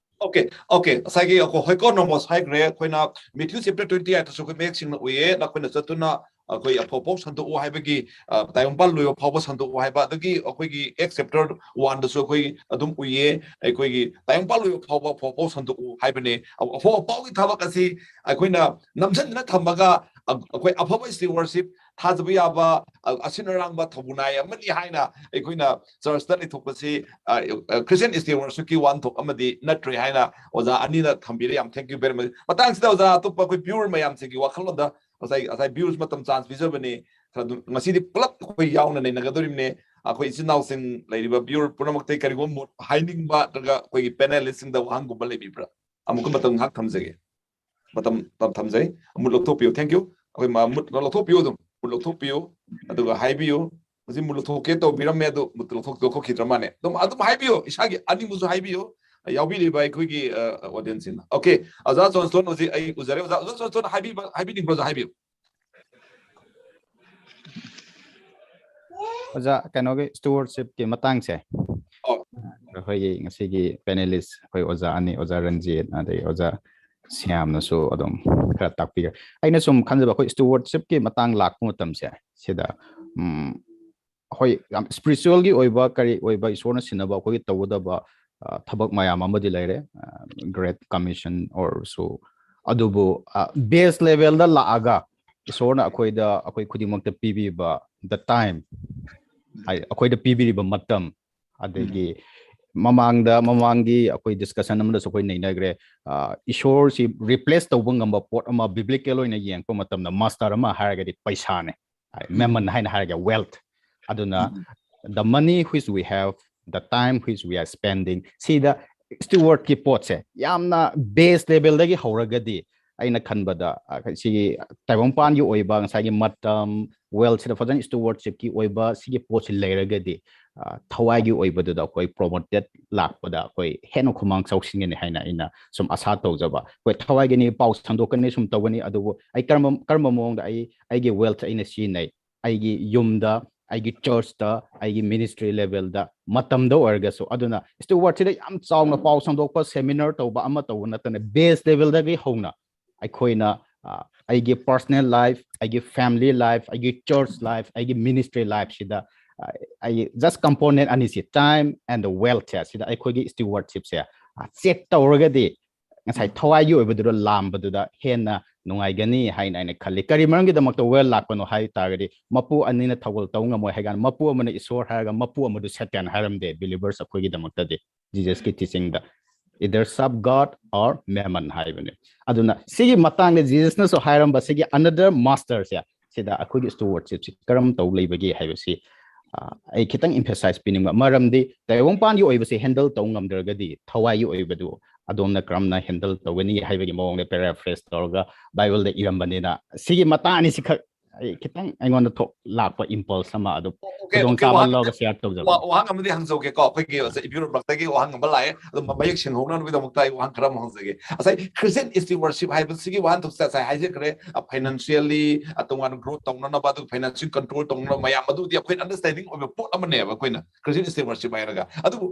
Okay, okay. ꯉꯁꯥꯏꯒꯤ ꯑꯩꯈꯣꯏ ꯍꯣꯏꯀꯣ ꯅꯣꯃꯣꯁ ꯍꯥꯏꯈ꯭ꯔꯦ꯫ ꯑꯩꯈꯣꯏꯅ Matthew chapter twenty eight ꯇꯁꯨ ꯑꯩꯈꯣꯏ ꯃꯌꯦꯛ ꯁꯦꯡꯅ ꯎꯏꯌꯦ, "ꯅꯈꯣꯏꯅ ꯆꯠꯇꯨꯅ ꯑꯩꯈꯣꯏ ꯑꯐꯕ ꯄꯥꯎ ꯁꯟꯗꯣꯛꯎ" ꯍꯥꯏꯕꯒꯤ, ꯑ, "ꯇꯥꯏꯕꯪꯄꯥꯟ ꯂꯣꯏꯕ ꯐꯥꯎꯕ ꯁꯟꯗꯣꯛꯎ" ꯍꯥꯏꯕ, ꯑꯗꯒꯤ ꯑꯩꯈꯣꯏꯒꯤ Acts chapter one ꯗꯁꯨ ꯑꯩꯈꯣꯏ ꯑꯗꯨꯝ ꯎꯏꯌꯦ, ꯑꯩꯈꯣꯏꯒꯤ "ꯇꯥꯏꯕꯪꯄꯥꯟ ꯂꯣꯏꯕ ꯐꯥꯎꯕ ꯑꯐꯕ ꯄꯥꯎ ꯁꯟꯗꯣꯛꯎ" ꯍꯥꯏꯕꯅꯦ꯫ ꯑꯐꯕ ꯄꯥꯎꯒꯤ ꯊꯕꯛ ꯑꯁꯤ ꯑꯩꯈꯣꯏꯅ ꯅꯝꯁꯤꯟꯗꯨꯅ ꯊꯝꯃꯒ ꯑ-, ꯑꯩꯈꯣꯏ ꯑꯐꯕ stewardship, ꯊꯥꯖꯕ ꯌꯥꯕ, ꯑ-, ꯑꯁꯤꯟ ꯑꯔꯥꯡꯕ ꯊꯧꯕꯨꯅꯥꯏ ꯑꯃꯅꯤ ꯍꯥꯏꯅ ꯑꯩꯈꯣꯏꯅ ꯆꯔꯆꯇ ꯂꯩꯊꯣꯛꯄꯁꯤ, ꯑ, ꯑ, Christian stewardship ꯀꯤ ꯋꯥꯍꯟꯊꯣꯛ ꯑꯃꯗꯤ ꯅꯠꯇ꯭ꯔꯦ ꯍꯥꯏꯅ ꯑꯣꯖꯥ ꯑꯅꯤꯅ ꯊꯝꯕꯤꯔꯦ꯫ ꯌꯥꯝ thank you very much꯫ ꯃꯇꯥꯡꯁꯤꯗ ꯑꯣꯖꯥ ꯑꯇꯣꯞꯄ ꯑꯩꯈꯣꯏ viewer ꯃꯌꯥꯝꯁꯤꯒꯤ ꯋꯥꯈꯜꯂꯣꯟꯗ ꯉꯁꯥꯏ, ꯉꯁꯥꯏ viewers ꯃꯇꯝ chance ꯄꯤꯖꯕꯅꯤ꯫ ꯈꯔ ꯑꯗꯨꯝ ꯉꯁꯤꯗꯤ ꯄꯨꯂꯞ ꯑꯩꯈꯣꯏ ꯌꯥꯎꯅ ꯅꯩꯅꯒꯗꯧꯔꯤꯕꯅꯦ꯫ ꯑꯩꯈꯣꯏ ꯏꯆꯤꯟ ꯏꯅꯥꯎꯁꯤꯡ ꯂꯩꯔꯤꯕ viewer ꯄꯨꯝꯅꯃꯛꯇ ꯀꯔꯤꯒꯨꯝꯕ ꯃꯣꯠ ꯍꯥꯏꯅꯤꯡꯕ ꯅꯠꯇ꯭ꯔꯒ ꯑꯩꯈꯣꯏꯒꯤ panelist ꯁꯤꯡꯗ ꯋꯥꯍꯪꯒꯨꯝꯕ ꯂꯩꯕꯤꯕ꯭ꯔꯥ? ꯑꯃꯨꯛꯀ ꯃꯇꯝ ꯉꯥꯏꯍꯥꯛ ꯊꯝꯖꯒꯦ꯫ ꯃꯇꯝ, ꯃꯇꯝ ꯊꯝꯖꯩ꯫ ꯑꯃꯨꯛ ꯂꯧꯊꯣꯛꯄꯤꯌꯨ꯫ Thank you꯫ ꯑꯩꯈꯣꯏ ꯃꯥ ꯃꯨꯠ ꯂꯧꯊꯣꯛꯄꯤꯌꯨ ꯑꯗꯨꯝ꯫ ꯃꯨꯠ ꯂꯧꯊꯣꯛꯄꯤꯌꯨ꯫ ꯑꯗꯨꯒ ꯍꯥꯏꯕꯤꯌꯨ꯫ ꯍꯧꯖꯤꯛ ꯃꯨꯠ ꯂꯧꯊꯣꯛꯀꯦ ꯇꯧꯕꯤꯔꯝꯃꯦ ꯑꯗꯨ ꯃꯨꯠ ꯂꯧꯊꯣꯛ-, ꯂꯧꯊꯣꯛꯈꯤꯗ꯭ꯔ ꯃꯥꯅꯦ꯫ ꯑꯗꯨꯝ, ꯑꯗꯨꯝ ꯍꯥꯏꯕꯤꯌꯨ꯫ ꯏꯁꯥꯒꯤ ꯑꯅꯤꯡꯕꯁꯨ ꯍꯥꯏꯕꯤꯌꯨ꯫ ꯌꯥꯎꯕꯤꯔꯤꯕ ꯑꯩꯈꯣꯏꯒꯤ, ꯑ, audience ꯁꯤꯡꯅ꯫ Okay꯫ ꯑꯣꯖꯥ ꯖꯣꯟꯁꯇꯣꯟ ꯍꯧꯖꯤꯛ ꯑꯩ ꯎꯖꯔꯦ꯫ ꯑꯣꯖꯥ, ꯑꯣꯖꯥ ꯖꯣꯟꯁꯇꯣꯟ ꯍꯥꯏꯕꯤꯕ, ꯍꯥꯏꯕꯤꯅꯤꯡꯕ꯭ꯔꯣ? ꯑꯣꯖꯥ ꯍꯥꯏꯕꯤꯌꯨ꯫ ꯑꯣꯖꯥ, ꯀꯩꯅꯣꯒꯤ stewardshipꯀꯤ ꯃꯇꯥꯡꯁꯦ, ꯑꯣ꯫ ꯑꯩꯈꯣꯏꯒꯤ ꯉꯁꯤꯒꯤ panelist ꯑꯩꯈꯣꯏ ꯑꯣꯖꯥ ꯑꯅꯤ, ꯑꯣꯖꯥ ꯔꯟꯖꯤꯠ ꯑꯗꯩ ꯑꯣꯖꯥ ꯁ꯭ꯌꯥꯝꯅꯁꯨ ꯑꯗꯨꯝ ꯈꯔ ꯇꯥꯛꯄꯤꯈ꯭ꯔꯦ꯫ ꯑꯩꯅ ꯁꯨꯝ ꯈꯟꯖꯕ, ꯑꯩꯈꯣꯏ stewardshipꯀꯤ ꯃꯇꯥꯡ ꯂꯥꯛꯄ ꯃꯇꯝꯁꯦ ꯁꯤꯗ, ꯎꯝ, ꯍꯣꯏ, ꯌꯥꯝ spiritualꯒꯤ ꯑꯣꯏꯕ, ꯀꯔꯤ ꯑꯣꯏꯕ, ꯏꯁꯣꯔꯅ ꯁꯤꯟꯅꯕ ꯑꯩꯈꯣꯏꯒꯤ ꯇꯧꯒꯗꯕ, ꯑ, ꯊꯕꯛ ꯃꯌꯥꯝ ꯑꯃꯗꯤ ꯂꯩꯔꯦ, ꯑ, Great Commission ꯑꯣꯏꯔꯁꯨ꯫ ꯑꯗꯨꯕꯨ, ꯑ, base levelꯗ ꯂꯥꯛꯑꯒ ꯏꯁꯣꯔꯅ ꯑꯩꯈꯣꯏꯗ, ꯑꯩꯈꯣꯏ ꯈꯨꯗꯤꯡꯃꯛꯇ ꯄꯤꯕꯤꯕ the time, ꯍꯥꯏ, ꯑꯩꯈꯣꯏꯗ ꯄꯤꯕꯤꯔꯤꯕ ꯃꯇꯝ, ꯑꯗꯒꯤ ꯃꯃꯥꯡꯗ, ꯃꯃꯥꯡꯒꯤ ꯑꯩꯈꯣꯏ discussion ꯑꯃꯗꯁꯨ ꯑꯩꯈꯣꯏ ꯅꯩꯅꯈ꯭ꯔꯦ, ꯑ, ꯏꯁꯣꯔꯁꯤ replace ꯇꯧꯕ ꯉꯝꯕ ꯄꯣꯠ ꯑꯃ biblical ꯑꯣꯏꯅ ꯌꯦꯡꯉꯛꯄ ꯃꯇꯝꯗ master ꯑꯃ ꯍꯥꯏꯔꯒꯗꯤ ꯄꯩꯁꯥꯅꯦ, ꯍꯥꯏ, ꯎꯝ꯫ mammon ꯍꯥꯏꯅ ꯍꯥꯏꯔꯒ wealth꯫ ꯑꯗꯨꯅ ꯎꯝ꯫ the money which we have, the time which we are spending, ꯁꯤꯗ stewardꯀꯤ ꯄꯣꯠꯁꯦ ꯌꯥꯝꯅ base levelꯗꯒꯤ ꯍꯧꯔꯒꯗꯤ ꯑꯩꯅ ꯈꯟꯕꯗ, ꯑ, ꯁꯤꯒꯤ ꯇꯥꯏꯕꯪꯄꯥꯟꯒꯤ ꯑꯣꯏꯕ ꯉꯁꯥꯏꯒꯤ ꯃꯇꯝ, wealthꯁꯤꯗ ꯐꯖꯅ stewardshipꯀꯤ ꯑꯣꯏꯕ ꯁꯤꯒꯤ ꯄꯣꯠꯁꯤ ꯂꯩꯔꯒꯗꯤ, ꯑ, ꯊꯋꯥꯏꯒꯤ ꯑꯣꯏꯕꯗꯨꯗ ꯑꯩꯈꯣꯏ promoted ꯂꯥꯛꯄꯗ ꯑꯩꯈꯣꯏ ꯍꯦꯟꯅ ꯈꯨꯃꯥꯡ ꯆꯥꯎꯁꯤꯟꯒꯅꯤ ꯍꯥꯏꯅ ꯑꯩꯅ ꯁꯨꯝ ꯑꯁꯥ ꯇꯧꯖꯕ꯫ ꯑꯩꯈꯣꯏ ꯊꯋꯥꯏꯒꯤꯅꯤ, ꯄꯥꯎ ꯁꯟꯗꯣꯛꯀꯅꯤ, ꯁꯨꯝ ꯇꯧꯒꯅꯤ, ꯑꯗꯨꯕꯨ ꯑꯩ ꯀꯔꯝꯕ, ꯀꯔꯝꯕ ꯃꯑꯣꯡꯗ ꯑꯩ, ꯑꯩꯒꯤ wealth ꯑꯩꯅ ꯁꯤꯖꯤꯟꯅꯩ? ꯑꯩꯒꯤ ꯌꯨꯝꯗ, ꯑꯩꯒꯤ churchꯇ, ꯑꯩꯒꯤ ministry levelꯗ, ꯃꯇꯝꯗ ꯑꯣꯏꯔꯒꯁꯨ꯫ ꯑꯗꯨꯅ stewardꯁꯤꯗ ꯌꯥꯝ ꯆꯥꯎꯅ ꯄꯥꯎ ꯁꯟꯗꯣꯛꯄ, seminar ꯇꯧꯕ, ꯑꯃ ꯇꯧꯕ ꯅꯠꯇꯅ base levelꯗꯒꯤ ꯍꯧꯅ ꯑꯩꯈꯣꯏꯅ, ꯑ, ꯑꯩꯒꯤ personal life, ꯑꯩꯒꯤ family life, ꯑꯩꯒꯤ church life, ꯑꯩꯒꯤ ministry lifeꯁꯤꯗ, ꯑ, ꯑꯩ just component ꯑꯅꯤꯁꯤ, time and the wealthꯁꯦ, ꯁꯤꯗ ꯑꯩꯈꯣꯏꯒꯤ stewardshipꯁꯦ, ꯑ, check ꯇꯧꯔꯒꯗꯤ ꯉꯁꯥꯏ ꯊꯋꯥꯏꯒꯤ ꯑꯣꯏꯕꯗꯨꯗ ꯂꯥꯝꯕꯗꯨꯗ ꯍꯦꯟꯅ ꯅꯨꯡꯉꯥꯏꯒꯅꯤ ꯍꯥꯏꯅ ꯑꯩꯅ ꯈꯜꯂꯤ꯫ ꯀꯔꯤ ꯃꯔꯝꯒꯤꯗꯃꯛꯇ wealth ꯂꯥꯛꯄꯅꯣ ꯍꯥꯏ ꯇꯥꯔꯒꯗꯤ, ꯃꯄꯨ ꯑꯅꯤꯅ ꯊꯧꯒꯜ ꯇꯧ ꯉꯝꯃꯣꯏ ꯍꯥꯏ ꯀꯥꯟꯗ, ꯃꯄꯨ ꯑꯃꯅ ꯏꯁꯣꯔ ꯍꯥꯏꯔꯒ ꯃꯄꯨ ꯑꯃꯗꯨ ꯁꯦꯇꯥꯟ ꯍꯥꯏꯔꯝꯗꯦ believers ꯑꯩꯈꯣꯏꯒꯤꯗꯃꯛꯇꯗꯤ, Jesusꯀꯤ teachingꯗ either serve God or mammon ꯍꯥꯏꯕꯅꯦ꯫ ꯑꯗꯨꯅ ꯁꯤꯒꯤ ꯃꯇꯥꯡꯗ Jesusꯅꯁꯨ ꯍꯥꯏꯔꯝꯕ ꯁꯤꯒꯤ another masterꯁꯦ, ꯁꯤꯗ ꯑꯩꯈꯣꯏꯒꯤ stewardshipꯁꯤ ꯀꯔꯝ ꯇꯧ ꯂꯩꯕꯒꯦ ꯍꯥꯏꯕꯁꯤ, ꯑ, ꯑꯩ ꯈꯤꯇꯪ emphasize ꯄꯤꯅꯤꯡꯕ꯫ ꯃꯔꯝꯗꯤ ꯇꯥꯏꯕꯪꯄꯥꯟꯒꯤ ꯑꯣꯏꯕꯁꯤ handle ꯇꯧ ꯉꯝꯗ꯭ꯔꯒꯗꯤ ꯊꯋꯥꯏꯒꯤ ꯑꯣꯏꯕꯗꯨ ꯑꯗꯣꯝꯅ ꯀꯔꯝꯅ handle ꯇꯧꯒꯅꯤ ꯍꯥꯏꯕꯒꯤ ꯃꯑꯣꯡꯗ paraphrase ꯇꯧꯔꯒ Bibleꯗ ꯏꯔꯝꯕꯅꯤꯅ, ꯁꯤꯒꯤ ꯃꯇꯥꯡ ꯑꯅꯤꯁꯤꯈꯛ ꯑꯩ ꯈꯤꯇꯪ ꯑꯩꯉꯣꯟꯗ ꯊꯣꯛ ꯂꯥꯛꯄ impulse ꯑꯃ ꯑꯗꯨ Okay, okay, ꯈꯨꯗꯣꯡꯆꯥꯕ ꯋꯥꯍꯪ ꯂꯧꯔꯒ ꯑꯃꯗꯤ- share ꯇꯧꯖꯕ꯫ ꯋꯥ- ꯋꯥꯍꯪ ꯑꯃꯗꯤ ꯍꯪꯖꯧꯒꯦꯀꯣ꯫ ꯑꯩꯈꯣꯏꯒꯤ ꯏꯕꯤꯔꯣꯝꯂꯛꯇꯒꯤ ꯋꯥꯍꯪ ꯑꯃ ꯂꯥꯛꯑꯦ, ꯑꯗꯨꯝ ꯃꯌꯦꯛ ꯁꯦꯡꯍꯧꯅꯕꯒꯤꯗꯃꯛꯇ ꯑꯩ ꯋꯥꯍꯪ ꯈꯔ ꯑꯃ ꯍꯪꯖꯒꯦ꯫ ꯉꯁꯥꯏ Christian stewardship ꯍꯥꯏꯕꯁꯤꯒꯤ ꯋꯥꯍꯟꯊꯣꯛꯁꯦ ꯉꯁꯥꯏ ꯍꯥꯏꯖꯈ꯭ꯔꯦ, financially ꯇꯣꯉꯥꯟꯅ growth ꯇꯧꯅꯅꯕ, ꯑꯗꯨꯒ financial control ꯇꯧꯅꯅꯕ ꯃꯌꯥꯝ ꯑꯗꯨꯗꯤ ꯑꯩꯈꯣꯏꯅ understanding ꯑꯣꯏꯕ ꯄꯣꯠ ꯑꯃꯅꯦꯕ ꯑꯩꯈꯣꯏꯅ Christian stewardship ꯍꯥꯏꯔꯒ꯫ ꯑꯗꯨꯕꯨ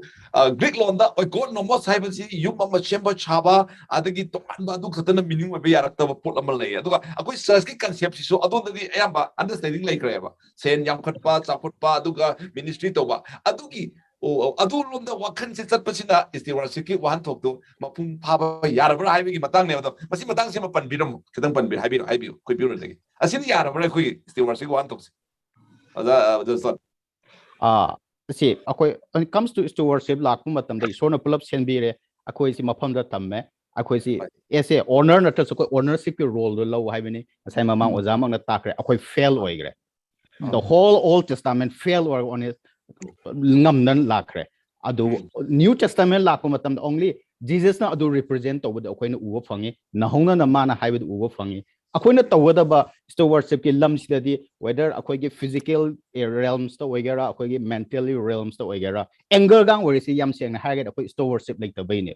ꯒ꯭ꯔꯤꯛ ꯂꯣꯟꯗ oikonomos ꯍꯥꯏꯕꯁꯤ ꯌꯨꯝ ꯑꯃ ꯁꯦꯝꯕ ꯁꯥꯕ, ꯑꯗꯒꯤ ꯇꯣꯉꯥꯟꯕ ꯑꯗꯨ ꯈꯛꯇꯅ meaning ꯑꯣꯏꯕ ꯌꯥꯔꯛꯇꯕ ꯄꯣꯠ ꯑꯃ ꯂꯩ꯫ ꯑꯗꯨꯒ ꯑꯩꯈꯣꯏ churchꯀꯤ conceptꯁꯤꯁꯨ ꯑꯗꯣꯝꯗꯗꯤ ꯑꯌꯥꯝꯕ understanding ꯂꯩꯈ꯭ꯔꯦꯕ, ꯁꯦꯟ ꯌꯥꯝꯈꯠꯄ, ꯆꯥꯎꯈꯠꯄ, ꯑꯗꯨꯒ ministry ꯇꯧꯕ꯫ ꯑꯗꯨꯒꯤ ꯑꯣ, ꯑꯗꯨꯔꯣꯝꯗ ꯋꯥꯈꯜꯁꯦ ꯆꯠꯄꯁꯤꯅ stewardshipꯀꯤ ꯋꯥꯍꯟꯊꯣꯛꯇꯣ ꯃꯄꯨꯡ ꯐꯥꯕ ꯌꯥꯔꯕ꯭ꯔꯥ ꯍꯥꯏꯕꯒꯤ ꯃꯇꯥꯡꯅꯦꯕ꯫ ꯑꯗꯣ ꯃꯁꯤ ꯃꯇꯥꯡꯁꯤꯃ ꯄꯟꯕꯤꯔꯝꯃꯨ, ꯈꯤꯇꯪ ꯄꯟꯕꯤꯔ ꯍꯥꯏꯕꯤꯔꯣ, ꯍꯥꯏꯕꯤꯌꯨ, ꯑꯩꯈꯣꯏ ꯄꯤꯔꯨꯔꯗꯒꯤ꯫ ꯑꯁꯤꯅ ꯌꯥꯔꯕ꯭ꯔꯥ ꯑꯩꯈꯣꯏꯒꯤ stewardshipꯀꯤ ꯋꯥꯍꯟꯊꯣꯛꯁꯦ? ꯑꯣꯖꯥ, ꯑꯣꯖꯥ ꯖꯣꯟ꯫ ꯑꯥ, ꯁꯤ ꯑꯩꯈꯣꯏ, when it comes to stewardship ꯂꯥꯛꯄ ꯃꯇꯝꯗ ꯏꯁꯣꯔꯅ ꯄꯨꯂꯞ ꯁꯦꯝꯕꯤꯔꯦ, ꯑꯩꯈꯣꯏꯁꯤ ꯃꯐꯝꯗ ꯊꯝꯃꯦ, ꯑꯩꯈꯣꯏꯁꯤ ꯍꯣꯏ. as a owner ꯅꯠꯇ꯭ꯔꯁꯨ ꯑꯩꯈꯣꯏ ownershipꯀꯤ roleꯗꯣ ꯂꯧ ꯍꯥꯏꯕꯅꯤ꯫ ꯉꯁꯥꯏ ꯃꯃꯥꯡ ꯎꯝ. ꯑꯣꯖꯥꯃꯛꯅ ꯇꯥꯛꯈ꯭ꯔꯦ, ꯑꯩꯈꯣꯏ fail ꯑꯣꯏꯈ꯭ꯔꯦ꯫ The um. whole Old Testament fail ꯑꯣꯏꯔꯒ on it ꯉꯝꯗꯅ ꯂꯥꯛꯈ꯭ꯔꯦ꯫ ꯑꯗꯨ ꯎꯝ. New Testament ꯂꯥꯛꯄ ꯃꯇꯝꯗ only Jesusꯅ ꯑꯗꯨ represent ꯇꯧꯕꯗ ꯑꯩꯈꯣꯏꯅ ꯎꯕ ꯐꯪꯉꯤ, ꯅꯧꯍꯧꯅꯅ ꯃꯥꯅ ꯍꯥꯏꯕꯗꯨ ꯎꯕ ꯐꯪꯉꯤ꯫ ꯑꯩꯈꯣꯏꯅ ꯇꯧꯒꯗꯕ stewardshipꯀꯤ ꯂꯝꯁꯤꯗꯗꯤ whether ꯑꯩꯈꯣꯏꯒꯤ physical realmsꯇ ꯑꯣꯏꯒꯦꯔꯥ, ꯑꯩꯈꯣꯏꯒꯤ mentally realmsꯇ ꯑꯣꯏꯒꯦꯔꯥ, angerꯒ ꯑꯣꯏꯔꯤꯁꯤ ꯌꯥꯝ ꯁꯦꯡꯅ ꯍꯥꯏꯔꯒꯗꯤ ꯑꯩꯈꯣꯏ stewardship ꯂꯩꯇꯕꯩꯅꯦ꯫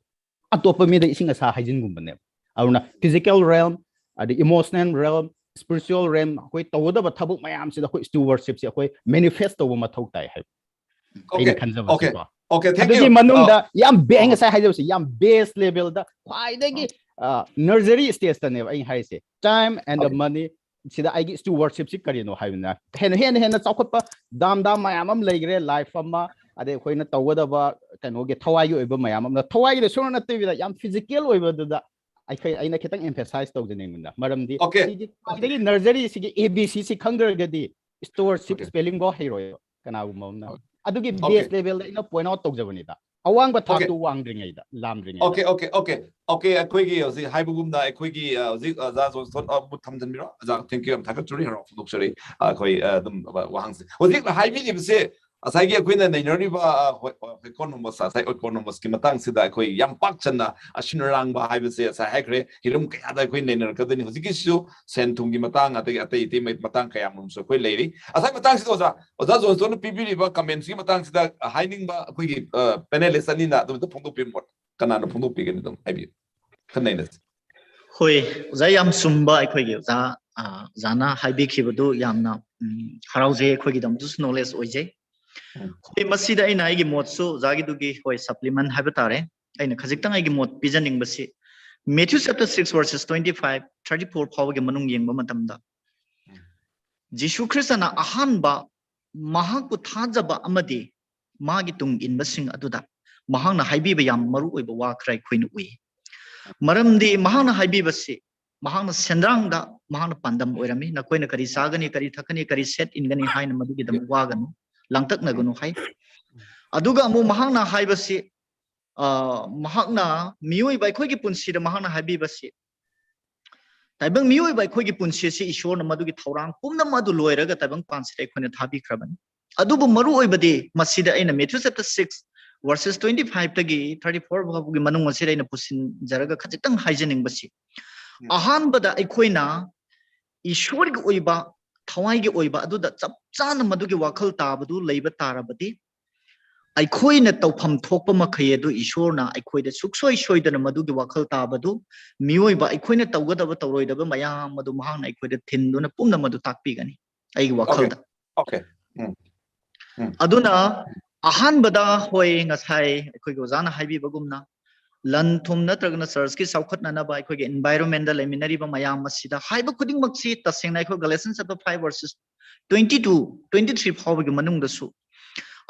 ꯑꯇꯣꯞꯄ ꯃꯤꯗ ꯏꯁꯤꯡ ꯑꯁꯥ ꯍꯩꯖꯤꯟꯒꯨꯝꯕꯅꯦꯕ꯫ ꯑꯗꯨꯅ physical realm, ꯑꯗꯩ emotional realm, spiritual realm, ꯑꯩꯈꯣꯏ ꯇꯧꯒꯗꯕ ꯊꯕꯛ ꯃꯌꯥꯝꯁꯤꯗ ꯑꯩꯈꯣꯏ stewardshipꯁꯦ ꯑꯩꯈꯣꯏ manifest ꯇꯧꯕ ꯃꯊꯧ ꯇꯥꯏ ꯍꯥꯏꯕ ꯑꯩꯅ Okay, okay, ꯈꯟꯖꯕꯁꯦꯀꯣ꯫ okay, thank ꯑꯗꯨꯒꯤ you. ꯃꯅꯨꯡꯗ ꯑ, ꯌꯥꯝ base, ꯑ, ꯉꯁꯥꯏ ꯍꯥꯏꯖꯕꯁꯦ ꯌꯥꯝ base levelꯗ ꯈ꯭ꯋꯥꯏꯗꯒꯤ nursery stageꯇꯅꯦꯕ ꯑꯩꯅ ꯍꯥꯏꯔꯤꯁꯦ, time and the Okay. money꯫ ꯁꯤꯗ ꯑꯩꯒꯤ stewardshipꯁꯤ ꯀꯔꯤꯅꯣ ꯍꯥꯏꯕꯅ ꯍꯦꯟꯅ ꯍꯦꯟꯅ ꯍꯦꯟꯅ ꯆꯥꯎꯈꯠꯄ ꯗꯥꯝ ꯗꯥꯝ ꯃꯌꯥꯝ ꯑꯃ ꯂꯩꯈ꯭ꯔꯦ, life ꯑꯃ, ꯑꯗꯩ ꯑꯩꯈꯣꯏꯅ ꯇꯧꯒꯗꯕ ꯀꯩꯅꯣꯒꯤ ꯊꯋꯥꯏꯒꯤ ꯑꯣꯏꯕ ꯃꯌꯥꯝ ꯑꯃ, ꯊꯋꯥꯏꯒꯤꯗ ꯁꯨꯡꯅ ꯅꯠꯇꯕꯤꯗ ꯌꯥꯝ physical ꯑꯣꯏꯕꯗꯨꯗ ꯑꯩꯈꯣꯏ, ꯑꯩꯅ ꯈꯤꯇꯪ emphasize ꯇꯧꯖꯅꯤꯡꯕꯅ, ꯃꯔꯝꯗꯤ Okay. ꯁꯤꯒꯤ ꯈ꯭ꯋꯥꯏꯗꯒꯤ nursery ꯁꯤꯒꯤ A B C ꯁꯤ ꯈꯪꯗ꯭ꯔꯒꯗꯤ stewardship Okay. spelling ꯐꯥꯎ ꯍꯩꯔꯣꯏꯕ ꯀꯅꯥꯒꯨꯝꯕ ꯑꯃꯅ꯫ Okay. ꯑꯗꯨꯒꯤ Okay. base levelꯗ ꯑꯩꯅ point out ꯇꯧꯖꯕꯅꯤꯗ, ꯑꯋꯥꯡꯕ Okay. ꯊꯥꯛꯇꯨ ꯋꯥꯡꯗ꯭ꯔꯤꯉꯩꯗ, ꯂꯥꯝꯗ꯭ꯔꯤꯉꯩꯗ꯫ Okay, okay, okay, okay. ꯑꯩꯈꯣꯏꯒꯤ ꯍꯧꯖꯤꯛ ꯍꯥꯏꯕꯒꯨꯝꯅ ꯑꯩꯈꯣꯏꯒꯤ, ꯑ, ꯍꯧꯖꯤꯛ ꯑꯣꯖꯥ ꯖꯣꯟꯁꯟ, ꯑ, ꯃꯨꯠ ꯊꯝꯖꯟꯕꯤꯔꯣ꯫ ꯑꯣꯖꯥ, thank you, ꯌꯥꯝ ꯊꯥꯒꯠꯆꯔꯤ, ꯍꯔꯥꯎ ꯐꯣꯡꯗꯣꯛꯆꯔꯤ꯫ ꯑ, ꯑꯩꯈꯣꯏ, ꯑ, ꯑꯗꯨꯝ, ꯑ, ꯋꯥꯍꯪꯁꯦ ꯍꯧꯖꯤꯛ ꯍꯥꯏꯕꯤꯔꯤꯕꯁꯦ ꯉꯁꯥꯏꯒꯤ ꯑꯩꯈꯣꯏꯅ ꯅꯩꯅꯔꯤꯕ, ꯑ, ꯍꯣꯏ, ꯍꯣꯏ, ꯏꯀꯣꯅꯣꯃꯤꯛꯁ, ꯉꯁꯥꯏ ꯏꯀꯣꯅꯣꯃꯤꯛꯁꯀꯤ ꯃꯇꯥꯡꯁꯤꯗ ꯑꯩꯈꯣꯏ ꯌꯥꯝ ꯄꯥꯛ ꯆꯟꯅ ꯑꯁꯤꯟ ꯑꯔꯥꯡꯕ ꯍꯥꯏꯕꯁꯦ ꯉꯁꯥꯏ ꯍꯥꯏꯈ꯭ꯔꯦ, ꯍꯤꯔꯝ ꯀꯌꯥꯗ ꯑꯩꯈꯣꯏ ꯅꯩꯅꯔꯛꯀꯗꯣꯏꯅꯤ꯫ ꯍꯧꯖꯤꯛꯀꯤꯁꯤꯁꯨ ꯁꯦꯟ ꯊꯨꯝꯒꯤ ꯃꯇꯥꯡ, ꯑꯗꯒꯤ ꯑꯇꯩ ꯑꯇꯩ ꯃꯇꯥꯡ ꯀꯌꯥ ꯃꯔꯨꯝꯁꯨ ꯑꯩꯈꯣꯏ ꯂꯩꯔꯤ꯫ ꯉꯁꯥꯏ ꯃꯇꯥꯡꯁꯤꯗ ꯑꯣꯖꯥ, ꯑꯣꯖꯥ ꯖꯣꯟꯁꯇꯣꯟꯅ ꯄꯤꯕꯤꯔꯤꯕ ꯀꯃꯦꯟꯁꯤꯒꯤ ꯃꯇꯥꯡꯁꯤꯗ ꯍꯥꯏꯅꯤꯡꯕ ꯑꯩꯈꯣꯏꯒꯤ, ꯑ, ꯄꯦꯅꯦꯂꯤꯁ ꯑꯅꯤꯅ ꯑꯗꯨꯝꯇ ꯐꯣꯡꯗꯣꯛꯄꯤꯔꯝꯃꯣ꯫ ꯀꯅꯥꯅ ꯐꯣꯡꯗꯣꯛꯄꯤꯒꯅꯤ? ꯑꯗꯨꯝ ꯍꯥꯏꯕꯤꯌꯨ, ꯈꯟꯅ ꯅꯩꯅꯁꯤ꯫ ꯍꯣꯏ, ꯑꯣꯖꯥ, ꯌꯥꯝ ꯆꯨꯝꯕ ꯑꯩꯈꯣꯏꯒꯤ ꯑꯣꯖꯥ, ꯑ, ꯑꯣꯖꯥꯅ ꯍꯥꯏꯕꯤꯈꯤꯕꯗꯨ ꯌꯥꯝꯅ, ꯎꯝ, ꯍꯔꯥꯎꯖꯩ꯫ ꯑꯩꯈꯣꯏꯒꯤꯗꯃꯛꯇꯁꯨ ꯅꯣꯂꯦꯖ ꯑꯣꯏꯖꯩ꯫ ꯎꯝ꯫ ꯍꯣꯏ, ꯃꯁꯤꯗ ꯑꯩꯅ ꯑꯩꯒꯤ ꯃꯣꯠꯁꯨ ꯑꯣꯖꯥꯒꯤꯗꯨꯒꯤ, ꯍꯣꯏ, ꯁꯄ꯭ꯂꯤꯃꯦꯟ ꯍꯥꯏꯕ ꯇꯥꯔꯦ꯫ ꯑꯩꯅ ꯈꯖꯤꯛꯇꯪ ꯑꯩꯒꯤ ꯃꯣꯠ ꯄꯤꯖꯅꯤꯡꯕꯁꯤ, Matthew chapter six verses twenty five, thirty four ꯐꯥꯎꯕꯒꯤ ꯃꯅꯨꯡ ꯌꯦꯡꯕ ꯃꯇꯝꯗ, ꯎꯝ꯫ ꯖꯤꯁꯨ ꯈ꯭ꯔꯤꯁꯇꯅ ꯑꯍꯥꯟꯕ ꯃꯍꯥꯛꯄꯨ ꯊꯥꯖꯕ ꯑꯃꯗꯤ ꯃꯥꯒꯤ ꯇꯨꯡ ꯏꯟꯕꯁꯤꯡ ꯑꯗꯨꯗ ꯃꯍꯥꯛꯅ ꯍꯥꯏꯕꯤꯕ ꯌꯥꯝ ꯃꯔꯨ ꯑꯣꯏꯕ ꯋꯥ ꯈꯔ ꯑꯩꯈꯣꯏꯅ ꯎꯏ꯫ ꯃꯔꯝꯗꯤ ꯃꯍꯥꯛꯅ ꯍꯥꯏꯕꯤꯕꯁꯤ, ꯃꯍꯥꯛꯅ ꯁꯦꯟꯗ꯭ꯔꯥꯡꯗ ꯃꯍꯥꯛꯅ ꯄꯥꯟꯗꯝ ꯑꯣꯏꯔꯝꯃꯤ, "ꯅꯈꯣꯏꯅ ꯀꯔꯤ ꯆꯥꯒꯅꯤ, ꯀꯔꯤ ꯊꯛꯀꯅꯤ, ꯀꯔꯤ ꯁꯦꯠ ꯏꯟꯒꯅꯤ ꯍꯥꯏꯅ ꯃꯗꯨꯒꯤꯗꯃꯛ ꯋꯥꯒꯅꯨ, ꯂꯥꯡꯇꯛꯅꯒꯅꯨ" ꯍꯥꯏ꯫ ꯑꯗꯨꯒ ꯑꯃꯨꯛ ꯃꯍꯥꯛꯅ ꯍꯥꯏꯕꯁꯤ, ꯑ, ꯃꯍꯥꯛꯅ ꯃꯤꯑꯣꯏꯕ ꯑꯩꯈꯣꯏꯒꯤ ꯄꯨꯟꯁꯤꯗ ꯃꯍꯥꯛꯅ ꯍꯥꯏꯕꯤꯕꯁꯤ, ꯇꯥꯏꯕꯪ ꯃꯤꯑꯣꯏꯕ ꯑꯩꯈꯣꯏꯒꯤ ꯄꯨꯟꯁꯤ ꯑꯁꯤ ꯏꯁꯣꯔꯅ ꯃꯗꯨꯒꯤ ꯊꯧꯔꯥꯡ ꯄꯨꯝꯅꯃꯛ ꯑꯗꯨ ꯂꯣꯏꯔꯒ ꯇꯥꯏꯕꯪ ꯄꯥꯟꯁꯤꯗ ꯑꯩꯈꯣꯏꯅ ꯊꯥꯕꯤꯈ꯭ꯔꯕꯅꯤ꯫ ꯑꯗꯨꯕꯨ ꯃꯔꯨ ꯑꯣꯏꯕꯗꯤ ꯃꯁꯤꯗ ꯑꯩꯅ Matthew chapter six verses twenty five ꯇꯒꯤ thirty four ꯐꯥꯎꯕꯒꯤ ꯃꯅꯨꯡ ꯑꯁꯤꯗ ꯑꯩꯅ ꯄꯨꯁꯤꯟꯖꯔꯒ ꯈꯖꯤꯛꯇꯪ ꯍꯥꯏꯖꯅꯤꯡꯕꯁꯤ, ꯎꯝ꯫ ꯑꯍꯥꯟꯕꯗ ꯑꯩꯈꯣꯏꯅ ꯏꯁꯣꯔꯒꯤ ꯑꯣꯏꯕ, ꯊꯋꯥꯏꯒꯤ ꯑꯣꯏꯕ ꯑꯗꯨꯗ ꯆꯞ ꯆꯥꯅ ꯃꯗꯨꯒꯤ ꯋꯥꯈꯜ ꯇꯥꯕꯗꯨ ꯂꯩꯕ ꯇꯥꯔꯕꯗꯤ, ꯑꯩꯈꯣꯏꯅ ꯇꯧꯐꯝ ꯊꯣꯛꯄ ꯃꯈꯩ ꯑꯗꯨ ꯏꯁꯣꯔꯅ ꯑꯩꯈꯣꯏꯗ ꯁꯨꯛꯁꯣꯏ ꯁꯣꯏꯗꯅ ꯃꯗꯨꯒꯤ ꯋꯥꯈꯜ ꯇꯥꯕꯗꯨ, ꯃꯤꯑꯣꯏꯕ ꯑꯩꯈꯣꯏꯅ ꯇꯧꯒꯗꯕ ꯇꯧꯔꯣꯏꯗꯕ ꯃꯌꯥꯝ ꯑꯗꯨ ꯃꯍꯥꯛꯅ ꯑꯩꯈꯣꯏꯗ ꯊꯤꯟꯗꯨꯅ ꯄꯨꯝꯅꯃꯛ ꯑꯗꯨ ꯇꯥꯛꯄꯤꯒꯅꯤ, ꯑꯩꯒꯤ ꯋꯥꯈꯜꯗ꯫ Okay. ꯎꯝ. ꯎꯝ. ꯑꯗꯨꯅ ꯑꯍꯥꯟꯕꯗ, ꯍꯣꯏ, ꯉꯁꯥꯏ ꯑꯩꯈꯣꯏꯒꯤ ꯑꯣꯖꯥꯅ ꯍꯥꯏꯕꯤꯕꯒꯨꯝꯅ, ꯂꯟ ꯊꯨꯝ ꯅꯠꯇ꯭ꯔꯒꯅ ꯆꯔꯆꯀꯤ ꯆꯥꯎꯈꯠꯅꯅꯕ ꯑꯩꯈꯣꯏꯒꯤ environment ꯗ ꯂꯩꯃꯤꯟꯅꯔꯤꯕ ꯃꯌꯥꯝ ꯑꯁꯤꯗ ꯍꯥꯏꯕ ꯈꯨꯗꯤꯡꯃꯛꯁꯤ ꯇꯁꯦꯡꯅ ꯑꯩꯈꯣꯏ Galatians chapter five verses twenty two, twenty three ꯐꯥꯎꯕꯒꯤ ꯃꯅꯨꯡꯗꯁꯨ,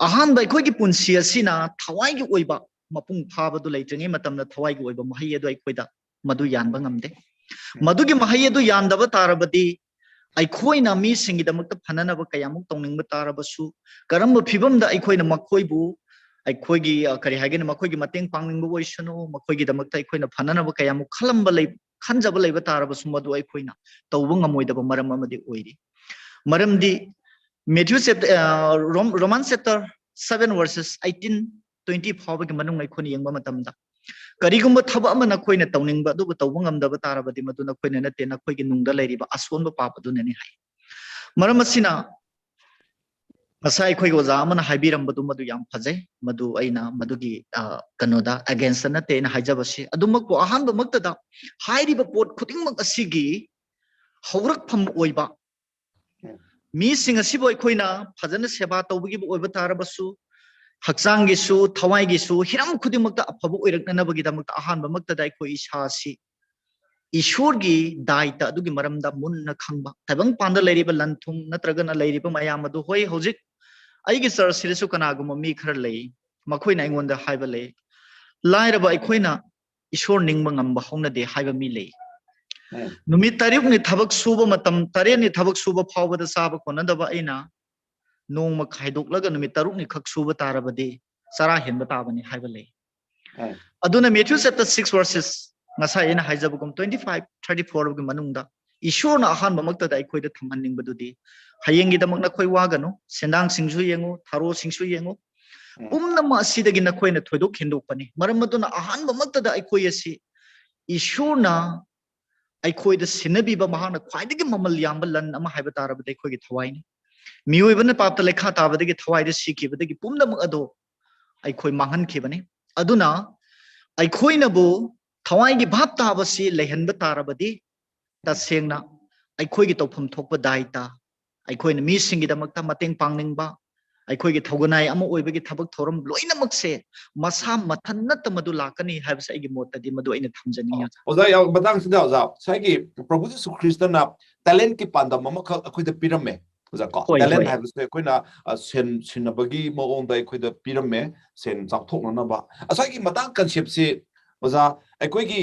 ꯑꯍꯥꯟꯕ ꯑꯩꯈꯣꯏꯒꯤ ꯄꯨꯟꯁꯤ ꯑꯁꯤꯅ ꯊꯋꯥꯏꯒꯤ ꯑꯣꯏꯕ ꯃꯄꯨꯡ ꯐꯥꯕꯗꯨ ꯂꯩꯇ꯭ꯔꯤꯉꯩ ꯃꯇꯝꯗ ꯊꯋꯥꯏꯒꯤ ꯑꯣꯏꯕ ꯃꯍꯩ ꯑꯗꯨ ꯑꯩꯈꯣꯏꯗ ꯃꯗꯨ ꯌꯥꯟꯕ ꯉꯝꯗꯦ꯫ ꯃꯗꯨꯒꯤ ꯃꯍꯩ ꯑꯗꯨ ꯌꯥꯟꯗꯕ ꯇꯥꯔꯕꯗꯤ, ꯑꯩꯈꯣꯏꯅ ꯃꯤꯁꯤꯡꯒꯤꯗꯃꯛꯇ ꯐꯅꯅꯕ ꯀꯌꯥꯃꯨꯛ ꯇꯧꯅꯤꯡꯕ ꯇꯥꯔꯕꯁꯨ, ꯀꯔꯝꯕ ꯐꯤꯕꯝꯗ ꯑꯩꯈꯣꯏꯅ ꯃꯈꯣꯏꯕꯨ, ꯑꯩꯈꯣꯏꯒꯤ, ꯑ, ꯀꯔꯤ ꯍꯥꯏꯒꯅꯤ, ꯃꯈꯣꯏꯒꯤ ꯃꯇꯦꯡ ꯄꯥꯡꯅꯤꯡꯕ ꯑꯣꯏꯁꯅꯨ, ꯃꯈꯣꯏꯒꯤꯗꯃꯛꯇ ꯑꯩꯈꯣꯏꯅ ꯐꯅꯅꯕ ꯀꯌꯥꯃꯨꯛ ꯈꯜꯂꯝꯕ ꯂꯩ, ꯈꯟꯖꯕ ꯂꯩꯕ ꯇꯥꯔꯕꯁꯨ, ꯃꯗꯨ ꯑꯩꯈꯣꯏꯅ ꯇꯧꯕ ꯉꯝꯃꯣꯏꯗꯕ ꯃꯔꯝ ꯑꯃꯗꯤ ꯑꯣꯏꯔꯤ꯫ ꯃꯔꯝꯗꯤ Matthew chapter, uh, Rom, Romans chapter seven verses eighteen, twenty ꯐꯥꯎꯕꯒꯤ ꯃꯅꯨꯡꯗ ꯑꯩꯈꯣꯏꯅ ꯌꯦꯡꯕ ꯃꯇꯝꯗ, ꯀꯔꯤꯒꯨꯝꯕ ꯊꯕꯛ ꯑꯃ ꯅꯈꯣꯏꯅ ꯇꯧꯅꯤꯡꯕ ꯑꯗꯨꯕꯨ ꯇꯧꯕ ꯉꯝꯗꯕ ꯇꯥꯔꯕꯗꯤ, ꯃꯗꯨ ꯅꯈꯣꯏꯅ ꯅꯠꯇꯦ, ꯅꯈꯣꯏꯒꯤ ꯅꯨꯡꯗ ꯂꯩꯔꯤꯕ ꯑꯁꯣꯟꯕ ꯄꯥꯞ ꯑꯗꯨꯅꯅꯤ ꯍꯥꯏ꯫ ꯃꯔꯝ ꯑꯁꯤꯅ ꯉꯁꯥꯏ ꯑꯩꯈꯣꯏꯒꯤ ꯑꯣꯖꯥ ꯑꯃꯅ ꯍꯥꯏꯕꯤꯔꯝꯕꯗꯨ ꯃꯗꯨ ꯌꯥꯝ ꯐꯖꯩ꯫ ꯃꯗꯨ ꯑꯩꯅ ꯃꯗꯨꯒꯤ, ꯑ, ꯀꯩꯅꯣꯗ against ꯅꯠꯇꯦ ꯑꯩꯅ ꯍꯥꯏꯖꯕꯁꯤ꯫ ꯑꯗꯨꯃꯛꯄꯨ ꯑꯍꯥꯟꯕꯃꯛꯇꯗ ꯍꯥꯏꯔꯤꯕ ꯄꯣꯠ ꯈꯨꯗꯤꯡꯃꯛ ꯑꯁꯤꯒꯤ ꯍꯧꯔꯛꯐꯝ ꯑꯣꯏꯕ ꯃꯤꯁꯤꯡ ꯑꯁꯤꯕꯨ ꯑꯩꯈꯣꯏꯅ ꯐꯖꯅ ꯁꯦꯕꯥ ꯇꯧꯕꯒꯤꯕꯨ ꯑꯣꯏꯕ ꯇꯥꯔꯕꯁꯨ, ꯍꯛꯆꯥꯡꯒꯤꯁꯨ, ꯊꯋꯥꯏꯒꯤꯁꯨ, ꯍꯤꯔꯝ ꯈꯨꯗꯤꯡꯃꯛꯇ ꯑꯐꯕ ꯑꯣꯏꯔꯛꯅꯅꯕꯒꯤꯗꯃꯛꯇ ꯑꯍꯥꯟꯕꯃꯛꯇꯗ ꯑꯩꯈꯣꯏ ꯏꯁꯥ ꯑꯁꯤ ꯏꯁꯣꯔꯒꯤ ꯗꯥꯏꯇ ꯑꯗꯨꯒꯤ ꯃꯔꯝꯗ ꯃꯨꯟꯅ ꯈꯪꯕ꯫ ꯇꯥꯏꯕꯪꯄꯥꯟꯗ ꯂꯩꯔꯤꯕ ꯂꯟ ꯊꯨꯝ ꯅꯠꯇ꯭ꯔꯒꯅ ꯂꯩꯔꯤꯕ ꯃꯌꯥꯝ ꯑꯗꯨ, ꯍꯣꯏ, ꯍꯧꯖꯤꯛ ꯑꯩꯒꯤ ꯆꯔꯆꯁꯤꯗꯁꯨ ꯀꯅꯥꯒꯨꯝꯕ ꯃꯤ ꯈꯔ ꯂꯩ, ꯃꯈꯣꯏꯅ ꯑꯩꯉꯣꯟꯗ ꯍꯥꯏꯕ ꯂꯩ, "ꯂꯥꯏꯔꯕ ꯑꯩꯈꯣꯏꯅ ꯏꯁꯣꯔ ꯅꯤꯡꯕ ꯉꯝꯕ ꯍꯧꯅꯗꯦ" ꯍꯥꯏꯕ ꯃꯤ ꯂꯩ꯫ ꯎꯝ꯫ ꯅꯨꯃꯤꯠ ꯇꯔꯨꯛꯅꯤ ꯊꯕꯛ ꯁꯨꯕ ꯃꯇꯝ, ꯇꯔꯦꯠꯅꯤ ꯊꯕꯛ ꯁꯨꯕ ꯐꯥꯎꯕꯗ ꯆꯥꯕ ꯀꯣꯟꯅꯗꯕ ꯑꯩꯅ ꯅꯣꯡꯃ ꯈꯥꯏꯗꯣꯛꯂꯒ ꯅꯨꯃꯤꯠ ꯇꯔꯨꯛꯅꯤ ꯈꯛ ꯁꯨꯕ ꯇꯥꯔꯕꯗꯤ ꯆꯔꯥ ꯍꯦꯟꯕ ꯇꯥꯕꯅꯤ ꯍꯥꯏꯕ ꯂꯩ꯫ ꯎꯝ꯫ ꯑꯗꯨꯅ Matthew chapter six verses, ꯉꯁꯥꯏ ꯑꯩꯅ ꯍꯥꯏꯖꯕꯒꯨꯝ, twenty five, thirty four ꯒꯤ ꯃꯅꯨꯡꯗ ꯏꯁꯣꯔꯅ ꯑꯍꯥꯟꯕꯃꯛꯇꯗ ꯑꯩꯈꯣꯏꯗ ꯊꯝꯍꯟꯅꯤꯡꯕꯗꯨꯗꯤ, "ꯍꯌꯦꯡꯒꯤꯗꯃꯛ ꯅꯈꯣꯏ ꯋꯥꯒꯅꯨ, ꯁꯦꯟꯗꯥꯡꯁꯤꯡꯁꯨ ꯌꯦꯡꯉꯨ, ꯊꯔꯣꯁꯤꯡꯁꯨ ꯌꯦꯡꯉꯨ, ꯎꯝ꯫ ꯄꯨꯝꯅꯃꯛ ꯑꯁꯤꯗꯒꯤ ꯅꯈꯣꯏꯅ ꯊꯣꯏꯗꯣꯛ ꯍꯦꯟꯗꯣꯛꯄꯅꯤ"꯫ ꯃꯔꯝ ꯑꯗꯨꯅ ꯑꯍꯥꯟꯕꯃꯛꯇꯗ ꯑꯩꯈꯣꯏ ꯑꯁꯤ ꯏꯁꯣꯔꯅ ꯑꯩꯈꯣꯏꯗ ꯁꯤꯟꯅꯕꯤꯕ ꯃꯍꯥꯛꯅ ꯈ꯭ꯋꯥꯏꯗꯒꯤ ꯃꯃꯜ ꯌꯥꯝꯕ ꯂꯟ ꯑꯃ ꯍꯥꯏꯕ ꯇꯥꯔꯕꯗꯤ ꯑꯩꯈꯣꯏꯒꯤ ꯊꯋꯥꯏꯅꯤ꯫ ꯃꯤꯑꯣꯏꯕꯅ ꯄꯥꯞꯇ ꯂꯩꯈꯥ ꯇꯥꯕꯗꯒꯤ, ꯊꯋꯥꯏꯗ ꯁꯤꯈꯤꯕꯗꯒꯤ ꯄꯨꯝꯅꯃꯛ ꯑꯗꯣ ꯑꯩꯈꯣꯏ ꯃꯥꯡꯍꯟꯈꯤꯕꯅꯤ꯫ ꯑꯗꯨꯅ ꯑꯩꯈꯣꯏꯅꯕꯨ ꯊꯋꯥꯏꯒꯤ ꯚꯥꯞ ꯇꯥꯕꯁꯤ ꯂꯩꯍꯟꯕ ꯇꯥꯔꯕꯗꯤ, ꯇꯁꯦꯡꯅ ꯑꯩꯈꯣꯏꯒꯤ ꯇꯧꯐꯝ ꯊꯣꯛꯄ ꯗꯥꯏꯇ, ꯑꯩꯈꯣꯏꯅ ꯃꯤꯁꯤꯡꯒꯤꯗꯃꯛꯇ ꯃꯇꯦꯡ ꯄꯥꯡꯅꯤꯡꯕ, ꯑꯩꯈꯣꯏꯒꯤ ꯊꯧꯒꯅꯥꯏ ꯑꯃ ꯑꯣꯏꯕꯒꯤ ꯊꯕꯛ ꯊꯧꯔꯝ ꯂꯣꯏꯅꯃꯛꯁꯦ ꯃꯁꯥ ꯃꯊꯟ ꯅꯠꯇ ꯃꯗꯨ ꯂꯥꯛꯀꯅꯤ ꯍꯥꯏꯕꯁꯦ ꯑꯩꯒꯤ ꯃꯣꯠꯇꯗꯤ ꯃꯗꯨ ꯑꯩꯅ ꯊꯝꯖꯅꯤꯡꯉꯤ, ꯑꯣꯖꯥ꯫ ꯑꯣꯖꯥ, ꯌꯥꯝ ꯃꯇꯥꯡꯁꯤꯗ, ꯑꯣꯖꯥ, ꯉꯁꯥꯏꯒꯤ ꯄ꯭ꯔꯚꯨ ꯖꯤꯁꯨ ꯈ꯭ꯔꯤꯁꯇꯅ ꯇꯦꯂꯦꯟꯠꯀꯤ ꯄꯥꯟꯗꯝ ꯑꯃꯈꯛ ꯑꯩꯈꯣꯏꯗ ꯄꯤꯔꯝꯃꯦ, ꯑꯣꯖꯥ, ꯀꯣ? ꯍꯣꯏ, ꯇꯦꯂꯦꯟꯠ ꯍꯣꯏ꯫ ꯍꯥꯏꯕꯁꯦ ꯑꯩꯈꯣꯏꯅ, ꯑ, ꯁꯦꯟ ꯁꯤꯟꯅꯕꯒꯤ ꯃꯑꯣꯡꯗ ꯑꯩꯈꯣꯏꯗ ꯄꯤꯔꯝꯃꯦ, ꯁꯦꯟ ꯆꯥꯎꯊꯣꯛꯅꯅꯕ꯫ ꯉꯁꯥꯏꯒꯤ ꯃꯇꯥꯡ ꯀꯟꯁꯦꯞꯁꯤ, ꯑꯣꯖꯥ, ꯑꯩꯈꯣꯏꯒꯤ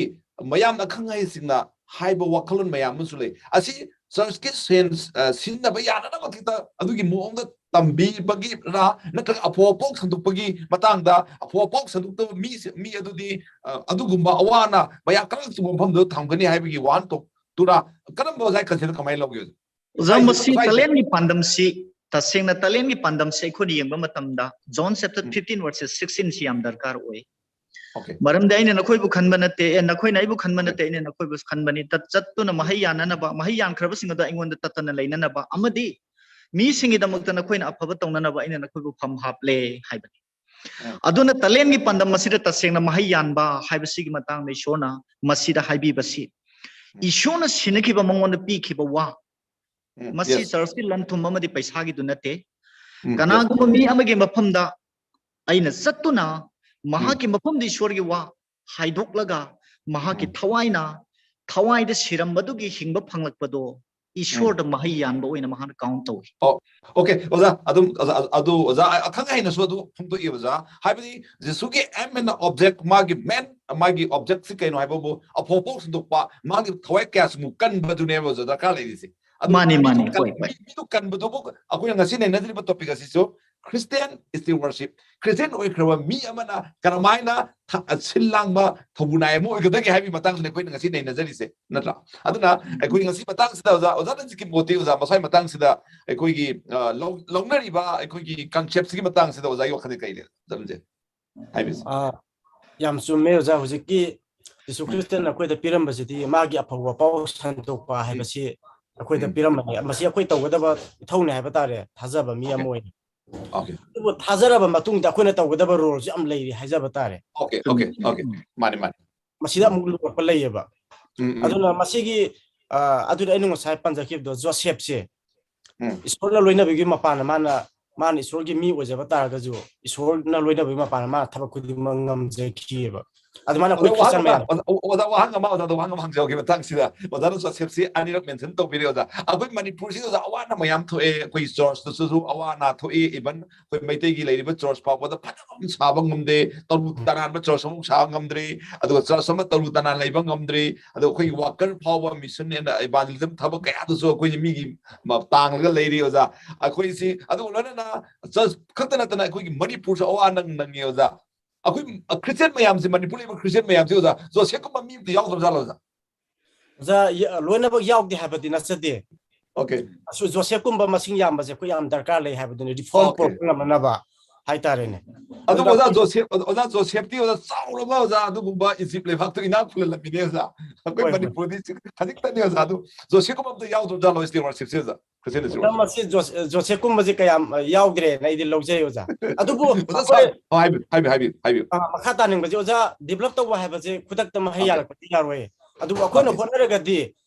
ꯃꯌꯥꯝꯅ ꯑꯈꯪ ꯑꯍꯩꯁꯤꯡꯅ ꯍꯥꯏꯕ ꯋꯥꯈꯜꯂꯣꯟ ꯃꯌꯥꯝ ꯑꯃꯁꯨ ꯂꯩ꯫ ꯑꯁꯤ ꯆꯔꯆꯀꯤ ꯁꯦꯟ, ꯑ, ꯁꯤꯖꯤꯟꯅꯕ ꯌꯥꯅꯅꯕ ꯈꯛꯇ ꯑꯗꯨꯒꯤ ꯃꯑꯣꯡꯗ ꯇꯝꯕꯤꯕꯒꯤꯔꯥ, ꯅꯠꯇ꯭ꯔꯒ ꯑꯐꯨ ꯑꯄꯥꯎ ꯁꯟꯗꯣꯛꯄꯒꯤ ꯃꯇꯥꯡꯗ, ꯑꯐꯨ ꯑꯄꯥꯎ ꯁꯟꯗꯣꯛꯇꯕ ꯃꯤ, ꯃꯤ ꯑꯗꯨꯗꯤ, ꯑ, ꯑꯗꯨꯒꯨꯝꯕ ꯑꯋꯥ ꯑꯅꯥ ꯃꯌꯥꯝ ꯀꯔꯛ ꯆꯨꯕ ꯃꯐꯝꯗꯨꯗ ꯊꯝꯒꯅꯤ ꯍꯥꯏꯕꯒꯤ ꯋꯥꯍꯟꯊꯣꯛꯇꯨꯔꯥ? ꯀꯔꯝꯕ, ꯑꯣꯖꯥ, ꯀꯟꯁꯦꯞꯇ ꯀꯃꯥꯏꯅ ꯂꯧꯒꯦ, ꯑꯣꯖꯥ? ꯑꯣꯖꯥ, ꯍꯥꯏꯗꯤ ꯃꯁꯤ ꯉꯁꯥꯏꯒꯤ ꯇꯦꯂꯦꯟꯠꯀꯤ ꯄꯥꯟꯗꯝꯁꯤ ꯇꯁꯦꯡꯅ ꯇꯥꯂꯦꯟꯒꯤ ꯄꯥꯟꯗꯝꯁꯦ ꯑꯩꯈꯣꯏꯅ ꯌꯦꯡꯕ ꯃꯇꯝꯗ John chapter ꯎꯝ. fifteen verses sixteen ꯁꯤ ꯌꯥꯝ ꯗꯔꯀꯥꯔ ꯑꯣꯏ꯫ Okay. ꯃꯔꯝꯗꯤ ꯑꯩꯅ ꯅꯈꯣꯏꯕꯨ ꯈꯟꯕ ꯅꯠꯇꯦ, ꯑꯦ, ꯅꯈꯣꯏꯅ ꯑꯩꯕꯨ ꯈꯟꯕ ꯎꯝ. ꯅꯠꯇꯦ, ꯑꯩꯅ ꯅꯈꯣꯏꯕꯨ ꯈꯟꯕꯅꯤ꯫ ꯇꯠ-, ꯆꯠꯇꯨꯅ ꯃꯍꯩ ꯌꯥꯟꯅꯅꯕ, ꯃꯍꯩ ꯌꯥꯟꯈ꯭ꯔꯕꯁꯤꯡ ꯑꯗꯨ ꯑꯩꯉꯣꯟꯗ ꯇꯠꯇꯅ ꯂꯩꯅꯅꯕ ꯑꯃꯗꯤ ꯃꯤꯁꯤꯡꯒꯤꯗꯃꯛꯇ ꯅꯈꯣꯏꯅ ꯑꯐꯕ ꯇꯧꯅꯅꯕ ꯑꯩꯅ ꯅꯈꯣꯏꯕꯨ ꯐꯝ ꯍꯥꯞꯂꯦ ꯍꯥꯏꯕꯅꯤ꯫ ꯎꯝ. ꯑꯗꯨꯅ ꯇꯥꯂꯦꯟꯒꯤ ꯄꯥꯟꯗꯝ ꯑꯁꯤꯗ ꯇꯁꯦꯡꯅ ꯃꯍꯩ ꯌꯥꯟꯕ ꯍꯥꯏꯕꯁꯤꯒꯤ ꯃꯇꯥꯡꯗ ꯏꯁꯣꯔꯅ ꯃꯁꯤꯗ ꯍꯥꯏꯕꯤꯕꯁꯤ, ꯎꯝ. ꯏꯁꯣꯔꯅ ꯁꯤꯟꯅꯈꯤꯕ, ꯃꯉꯣꯟꯗ ꯄꯤꯈꯤꯕ ꯋꯥ, ꯎꯝ. ꯃꯁꯤ Yes. ꯆꯔꯆꯀꯤ ꯂꯟ ꯊꯨꯝ ꯑꯃꯗꯤ ꯄꯩꯁꯥꯒꯤꯗꯨ ꯅꯠꯇꯦ꯫ ꯎꯝ. Yes. ꯀꯅꯥꯒꯨꯝꯕ ꯃꯤ ꯑꯃꯒꯤ ꯃꯐꯝꯗ ꯑꯩꯅ ꯆꯠꯇꯨꯅ ꯃꯍꯥꯛꯀꯤ ꯃꯐꯝꯗ ꯏꯁꯣꯔꯒꯤ ꯋꯥ ꯍꯥꯏꯗꯣꯛꯂꯒ ꯃꯍꯥꯛꯀꯤ ꯎꯝ. ꯊꯋꯥꯏꯅ, ꯊꯋꯥꯏꯗ ꯁꯤꯔꯝꯕꯗꯨꯒꯤ ꯍꯤꯡꯕ ꯐꯪꯂꯛꯄꯗꯣ ꯏꯁꯣꯔꯗ ꯃꯍꯩ ꯌꯥꯟꯕ ꯑꯣꯏꯅ ꯃꯍꯥꯛꯅ count ꯇꯧꯏ꯫ Okay, ꯑꯗꯨꯝ ꯑꯣꯖꯥ, ꯑꯗꯨ, ꯑꯣꯖꯥ, ꯑꯗꯨ ꯑꯣꯖꯥ ꯑ-, ꯑꯈꯪ ꯑꯍꯩꯅꯁꯨ ꯑꯗꯨ ꯐꯣꯡꯗꯣꯛꯏ ꯑꯣꯖꯥ꯫ ꯍꯥꯏꯕꯗꯤ ꯖꯤꯁꯨꯒꯤ aim and object, ꯃꯥꯒꯤ main, ꯃꯥꯒꯤ object ꯁꯤ ꯀꯩꯅꯣ ꯍꯥꯏꯕꯕꯨ ꯑꯐꯕ ꯄꯥꯎ ꯁꯟꯗꯣꯛꯄ, ꯃꯥꯒꯤ ꯊꯋꯥꯏ ꯀꯌꯥꯁꯤꯕꯨ ꯀꯟꯕꯗꯨꯅꯦꯕ ꯑꯣꯖꯥ ꯗꯔꯀꯥꯔ ꯂꯩꯔꯤꯁꯦ꯫ ꯑꯗꯨ ꯃꯥꯅꯤ, ꯃꯤꯗꯨ ꯃꯥꯅꯤ, ꯀꯟ-, ꯍꯣꯏ, ꯍꯣꯏ꯫ ꯃꯤ-, ꯃꯤꯗꯨ ꯀꯟꯕꯗꯨꯕꯨ ꯑꯩꯈꯣꯏꯅ ꯉꯁꯤ ꯅꯩꯅꯖꯔꯤꯕ topic ꯑꯁꯤꯁꯨ Christian is the worship꯫ Christian ꯑꯣꯏꯈ꯭ꯔꯕ ꯃꯤ ꯑꯃꯅ ꯀꯔꯝꯍꯥꯏꯅ ꯊ-, ꯁꯤꯜ ꯂꯥꯡꯕ ꯊꯧꯕꯨ ꯅꯥꯏ ꯑꯃ ꯑꯣꯏꯒꯗꯒꯦ ꯍꯥꯏꯕꯒꯤ ꯃꯇꯥꯡꯗꯅꯤ ꯑꯩꯈꯣꯏꯅ ꯉꯁꯤ ꯅꯩꯅꯖꯔꯤꯁꯦ, ꯅꯠꯇ꯭ꯔꯥ? ꯑꯗꯨꯅ ꯑꯩꯈꯣꯏ ꯉꯁꯤ ꯃꯇꯥꯡꯁꯤꯗ ꯑꯣꯖꯥ, ꯑꯣꯖꯥꯅ ꯍꯧꯖꯤꯛꯀꯤ ꯃꯣꯇꯤ ꯑꯣꯖꯥ ꯃꯁꯥꯏ ꯃꯇꯥꯡꯁꯤꯗ ꯑꯩꯈꯣꯏꯒꯤ, ꯑ, ꯂꯧ-, ꯂꯧꯅꯔꯤꯕ ꯑꯩꯈꯣꯏꯒꯤ concept ꯁꯤꯒꯤ ꯃꯇꯥꯡꯁꯤꯗ ꯑꯣꯖꯥꯒꯤ ꯋꯥꯈꯜꯗ ꯀꯩ ꯂꯩ? ꯑꯗꯨꯝꯁꯦ ꯍꯥꯏꯕꯤꯁꯦ꯫ ꯑꯥ, ꯌꯥꯝ ꯆꯨꯝꯃꯦ ꯑꯣꯖꯥ꯫ ꯍꯧꯖꯤꯛꯀꯤ ꯖꯤꯁꯨ ꯈ꯭ꯔꯤꯁꯇꯅ ꯑꯩꯈꯣꯏꯗ ꯄꯤꯔꯝꯕꯁꯤꯗꯤ ꯃꯥꯒꯤ ꯑꯐꯕ ꯄꯥꯎ ꯁꯟꯗꯣꯛꯄ ꯍꯥꯏꯕꯁꯤ ꯑꯩꯈꯣꯏꯗ ꯎꯝ. ꯄꯤꯔꯝꯕꯅꯤ꯫ ꯃꯁꯤ ꯑꯩꯈꯣꯏ ꯇꯧꯒꯗꯕ ꯏꯊꯧꯅꯦ ꯍꯥꯏꯕ ꯇꯥꯔꯦ, ꯊꯥꯖꯕ ꯃꯤ ꯑꯃ Okay. ꯑꯣꯏꯅ꯫ Okay. ꯑꯗꯨꯕꯨ ꯊꯥꯖꯔꯕ ꯃꯇꯨꯡꯗ ꯑꯩꯈꯣꯏꯅ ꯇꯧꯒꯗꯕ roleꯁꯨ ꯌꯥꯝ ꯂꯩꯔꯤ ꯍꯥꯏꯖꯕ ꯇꯥꯔꯦ꯫ Okay, ꯆꯨꯝꯃꯤ, okay, ꯆꯨꯝꯃꯤ, okay. ꯆꯨꯝꯃꯤ꯫ ꯃꯥꯅꯤ, ꯃꯥꯅꯤ꯫ ꯃꯁꯤꯗ ꯑꯃꯨꯛ ꯂꯨꯔꯛꯄ ꯂꯩꯌꯦꯕ꯫ ꯎꯝ, ꯎꯝ. ꯑꯗꯨꯅ ꯃꯁꯤꯒꯤ, ꯑ, ꯑꯗꯨꯗꯤ ꯑꯩꯅ ꯉꯁꯥꯏ ꯄꯟꯖꯈꯤꯕꯗꯣ, ꯖꯣꯁꯦꯐꯁꯦ ꯎꯝ. ꯏꯁꯣꯔꯅ ꯂꯣꯏꯅꯕꯒꯤ ꯃꯄꯥꯟꯅ ꯃꯥꯅ, ꯃꯥꯅ ꯏꯁꯣꯔꯒꯤ ꯃꯤ ꯑꯣꯏꯖꯕ ꯇꯥꯔꯒꯁꯨ, ꯏꯁꯣꯔꯅ ꯂꯣꯏꯅꯕꯒꯤ ꯃꯄꯥꯟꯅ ꯃꯥꯅ ꯊꯕꯛ ꯈꯨꯗꯤꯡꯃꯛ ꯉꯝꯖꯈꯤꯑꯕ꯫ ꯑꯗꯨꯃꯥꯏꯅ ꯑꯩꯈꯣꯏ ꯑꯣꯖꯥ, ꯋꯥꯍꯪ ꯈ꯭ꯔꯤꯁꯇꯥꯟ ꯑꯃ, ꯃꯌꯥꯝ ꯑꯣꯖꯥ, ꯑꯣꯖꯥ, ꯋꯥꯍꯪ ꯑꯃ, ꯑꯣꯖꯥꯗ ꯋꯥꯍꯪ ꯑꯃ ꯍꯪꯖꯍꯧꯒꯦ ꯃꯇꯥꯡꯁꯤꯗ꯫ ꯑꯣꯖꯥꯅ ꯖꯣꯁꯦꯐꯁꯤ ꯑꯅꯤꯔꯛ mention ꯇꯧꯕꯤꯔꯦ ꯑꯣꯖꯥ꯫ ꯑꯩꯈꯣꯏ ꯃꯅꯤꯄꯨꯔꯁꯤꯗ ꯑꯣꯖꯥ ꯑꯋꯥ ꯑꯅ ꯃꯌꯥꯝ ꯊꯣꯛꯑꯦ, ꯑꯩꯈꯣꯏ churchꯇꯁꯨ ꯑꯋꯥ ꯑꯅꯥ ꯊꯣꯛꯏ, even ꯑꯩꯈꯣꯏ ꯃꯩꯇꯩꯒꯤ ꯂꯩꯔꯤꯕ church ꯐꯥꯎꯕꯗ ꯐꯖꯅ ꯑꯃꯨꯛ ꯁꯥꯕ ꯉꯝꯗꯦ, ꯇꯔꯨ ꯇꯅꯥꯟꯕ church ꯑꯃꯨꯛ ꯁꯥꯕ ꯉꯝꯗ꯭ꯔꯦ, ꯑꯗꯨꯒ church ꯑꯃ ꯇꯔꯨ ꯇꯅꯥꯟ ꯂꯩꯕ ꯉꯝꯗ꯭ꯔꯦ, ꯑꯗꯣ ꯑꯩꯈꯣꯏꯒꯤ worker ꯐꯥꯎꯕ mission and evangelism ꯊꯕꯛ ꯀꯌꯥꯗꯨꯁꯨ ꯑꯩꯈꯣꯏꯒꯤ ꯃꯤꯒꯤ ꯃ-, ꯇꯥꯡꯂꯒ ꯂꯩꯔꯤ ꯑꯣꯖꯥ꯫ ꯑꯩꯈꯣꯏꯁꯤ ꯑꯗꯨꯒ ꯂꯣꯏꯅꯅ church ꯈꯛꯇ ꯅꯠꯇꯅ ꯑꯩꯈꯣꯏꯒꯤ ꯃꯅꯤꯄꯨꯔꯁꯨ ꯑꯋꯥ ꯑꯅ ꯅꯪꯉꯤ ꯑꯣꯖꯥ꯫ ꯑꯩꯈꯣꯏ, ꯑ, Christian ꯃꯌꯥꯝꯁꯦ, ꯃꯅꯤꯄꯨꯔ ꯂꯩꯕ Christian ꯃꯌꯥꯝꯁꯦ ꯑꯣꯖꯥ, ꯖꯣꯁꯦꯐꯀꯨꯝꯕ ꯃꯤ ꯑꯝꯇ ꯌꯥꯎꯗꯕ ꯖꯥꯠꯂꯣ ꯑꯣꯖꯥ? ꯑꯣꯖꯥ, ꯌ-, ꯂꯣꯏꯅꯃꯛ ꯌꯥꯎꯗꯦ ꯍꯥꯏꯕꯗꯤ ꯅꯠꯆꯗꯦ꯫ Okay. ꯑꯁꯨ ꯖꯣꯁꯦꯐꯀꯨꯝꯕ ꯃꯁꯤꯡ ꯌꯥꯝꯕꯁꯦ ꯑꯩꯈꯣꯏ ꯌꯥꯝ ꯗꯔꯀꯥꯔ ꯂꯩ ꯍꯥꯏꯕꯗꯨꯅꯤ, ꯔꯤꯐꯣꯔꯝ Okay. ꯄꯨꯔꯛꯄ ꯉꯝꯅꯅꯕ ꯍꯥꯏꯇꯥꯔꯦꯅꯦ꯫ ꯑꯗꯨꯕꯨ ꯑꯗꯨꯅ ꯑꯣꯖꯥ ꯖꯣꯁꯦꯐ ꯑꯣꯖꯥ ꯖꯣꯁꯦꯐꯇꯤ ꯑꯣꯖꯥ ꯆꯥꯎꯔꯕ ꯑꯣꯖꯥ ꯑꯗꯨꯒꯨꯝꯕ ꯏꯖꯤꯞ ꯂꯩꯕꯥꯛꯇꯨ ꯏꯅꯥꯛ ꯈꯨꯜꯍꯜꯂꯝꯃꯤꯅꯦ ꯑꯣꯖꯥ꯫ ꯑꯩꯈꯣꯏ ꯍꯣꯏ, ꯍꯣꯏ꯫ ꯃꯅꯤꯄꯨꯔꯗꯤ ꯈꯖꯤꯛꯇꯅꯤ ꯑꯣꯖꯥ꯫ ꯑꯗꯨ ꯖꯣꯁꯦꯐꯀꯨꯝꯕ ꯑꯝꯇ ꯌꯥꯎꯗ꯭ꯔꯕꯖꯥꯠꯂꯣ stewardshipꯁꯦ ꯑꯣꯖꯥ? Christian ꯑꯣꯖꯥ, stewardship. ꯃꯁꯤ ꯖꯣꯁ- ꯖꯣꯁꯦꯐꯀꯨꯝꯕꯁꯦ ꯀꯌꯥꯝ ꯑ, ꯌꯥꯎꯗ꯭ꯔꯦꯅ ꯑꯩꯗꯤ ꯂꯧꯖꯩ ꯑꯣꯖꯥ꯫ ꯑꯗꯨꯕꯨ ꯑꯣꯖꯥ ꯑꯩꯈꯣꯏ ꯁꯥꯔ, ꯑꯣ, ꯍꯥꯏꯕꯤꯌꯨ ꯍꯥꯏꯕꯤꯌꯨ ꯍꯥꯏꯕꯤꯌꯨ ꯍꯥꯏꯕꯤꯌꯨ꯫ ꯑ, ꯃꯈꯥ ꯇꯥꯅꯤꯡꯕꯁꯦ ꯑꯣꯖꯥ, ꯗꯤꯕꯂꯞ ꯇꯧꯕ ꯍꯥꯏꯕꯁꯦ ꯈꯨꯗꯛꯇ ꯃꯍꯩ Okay. ꯌꯥꯜꯂꯛꯄꯗꯤ ꯌꯥꯔꯣꯏ꯫ ꯑꯗꯨꯕꯨ ꯑꯩꯈꯣꯏꯅ Okay. ꯍꯣꯠꯅꯔꯒꯗꯤ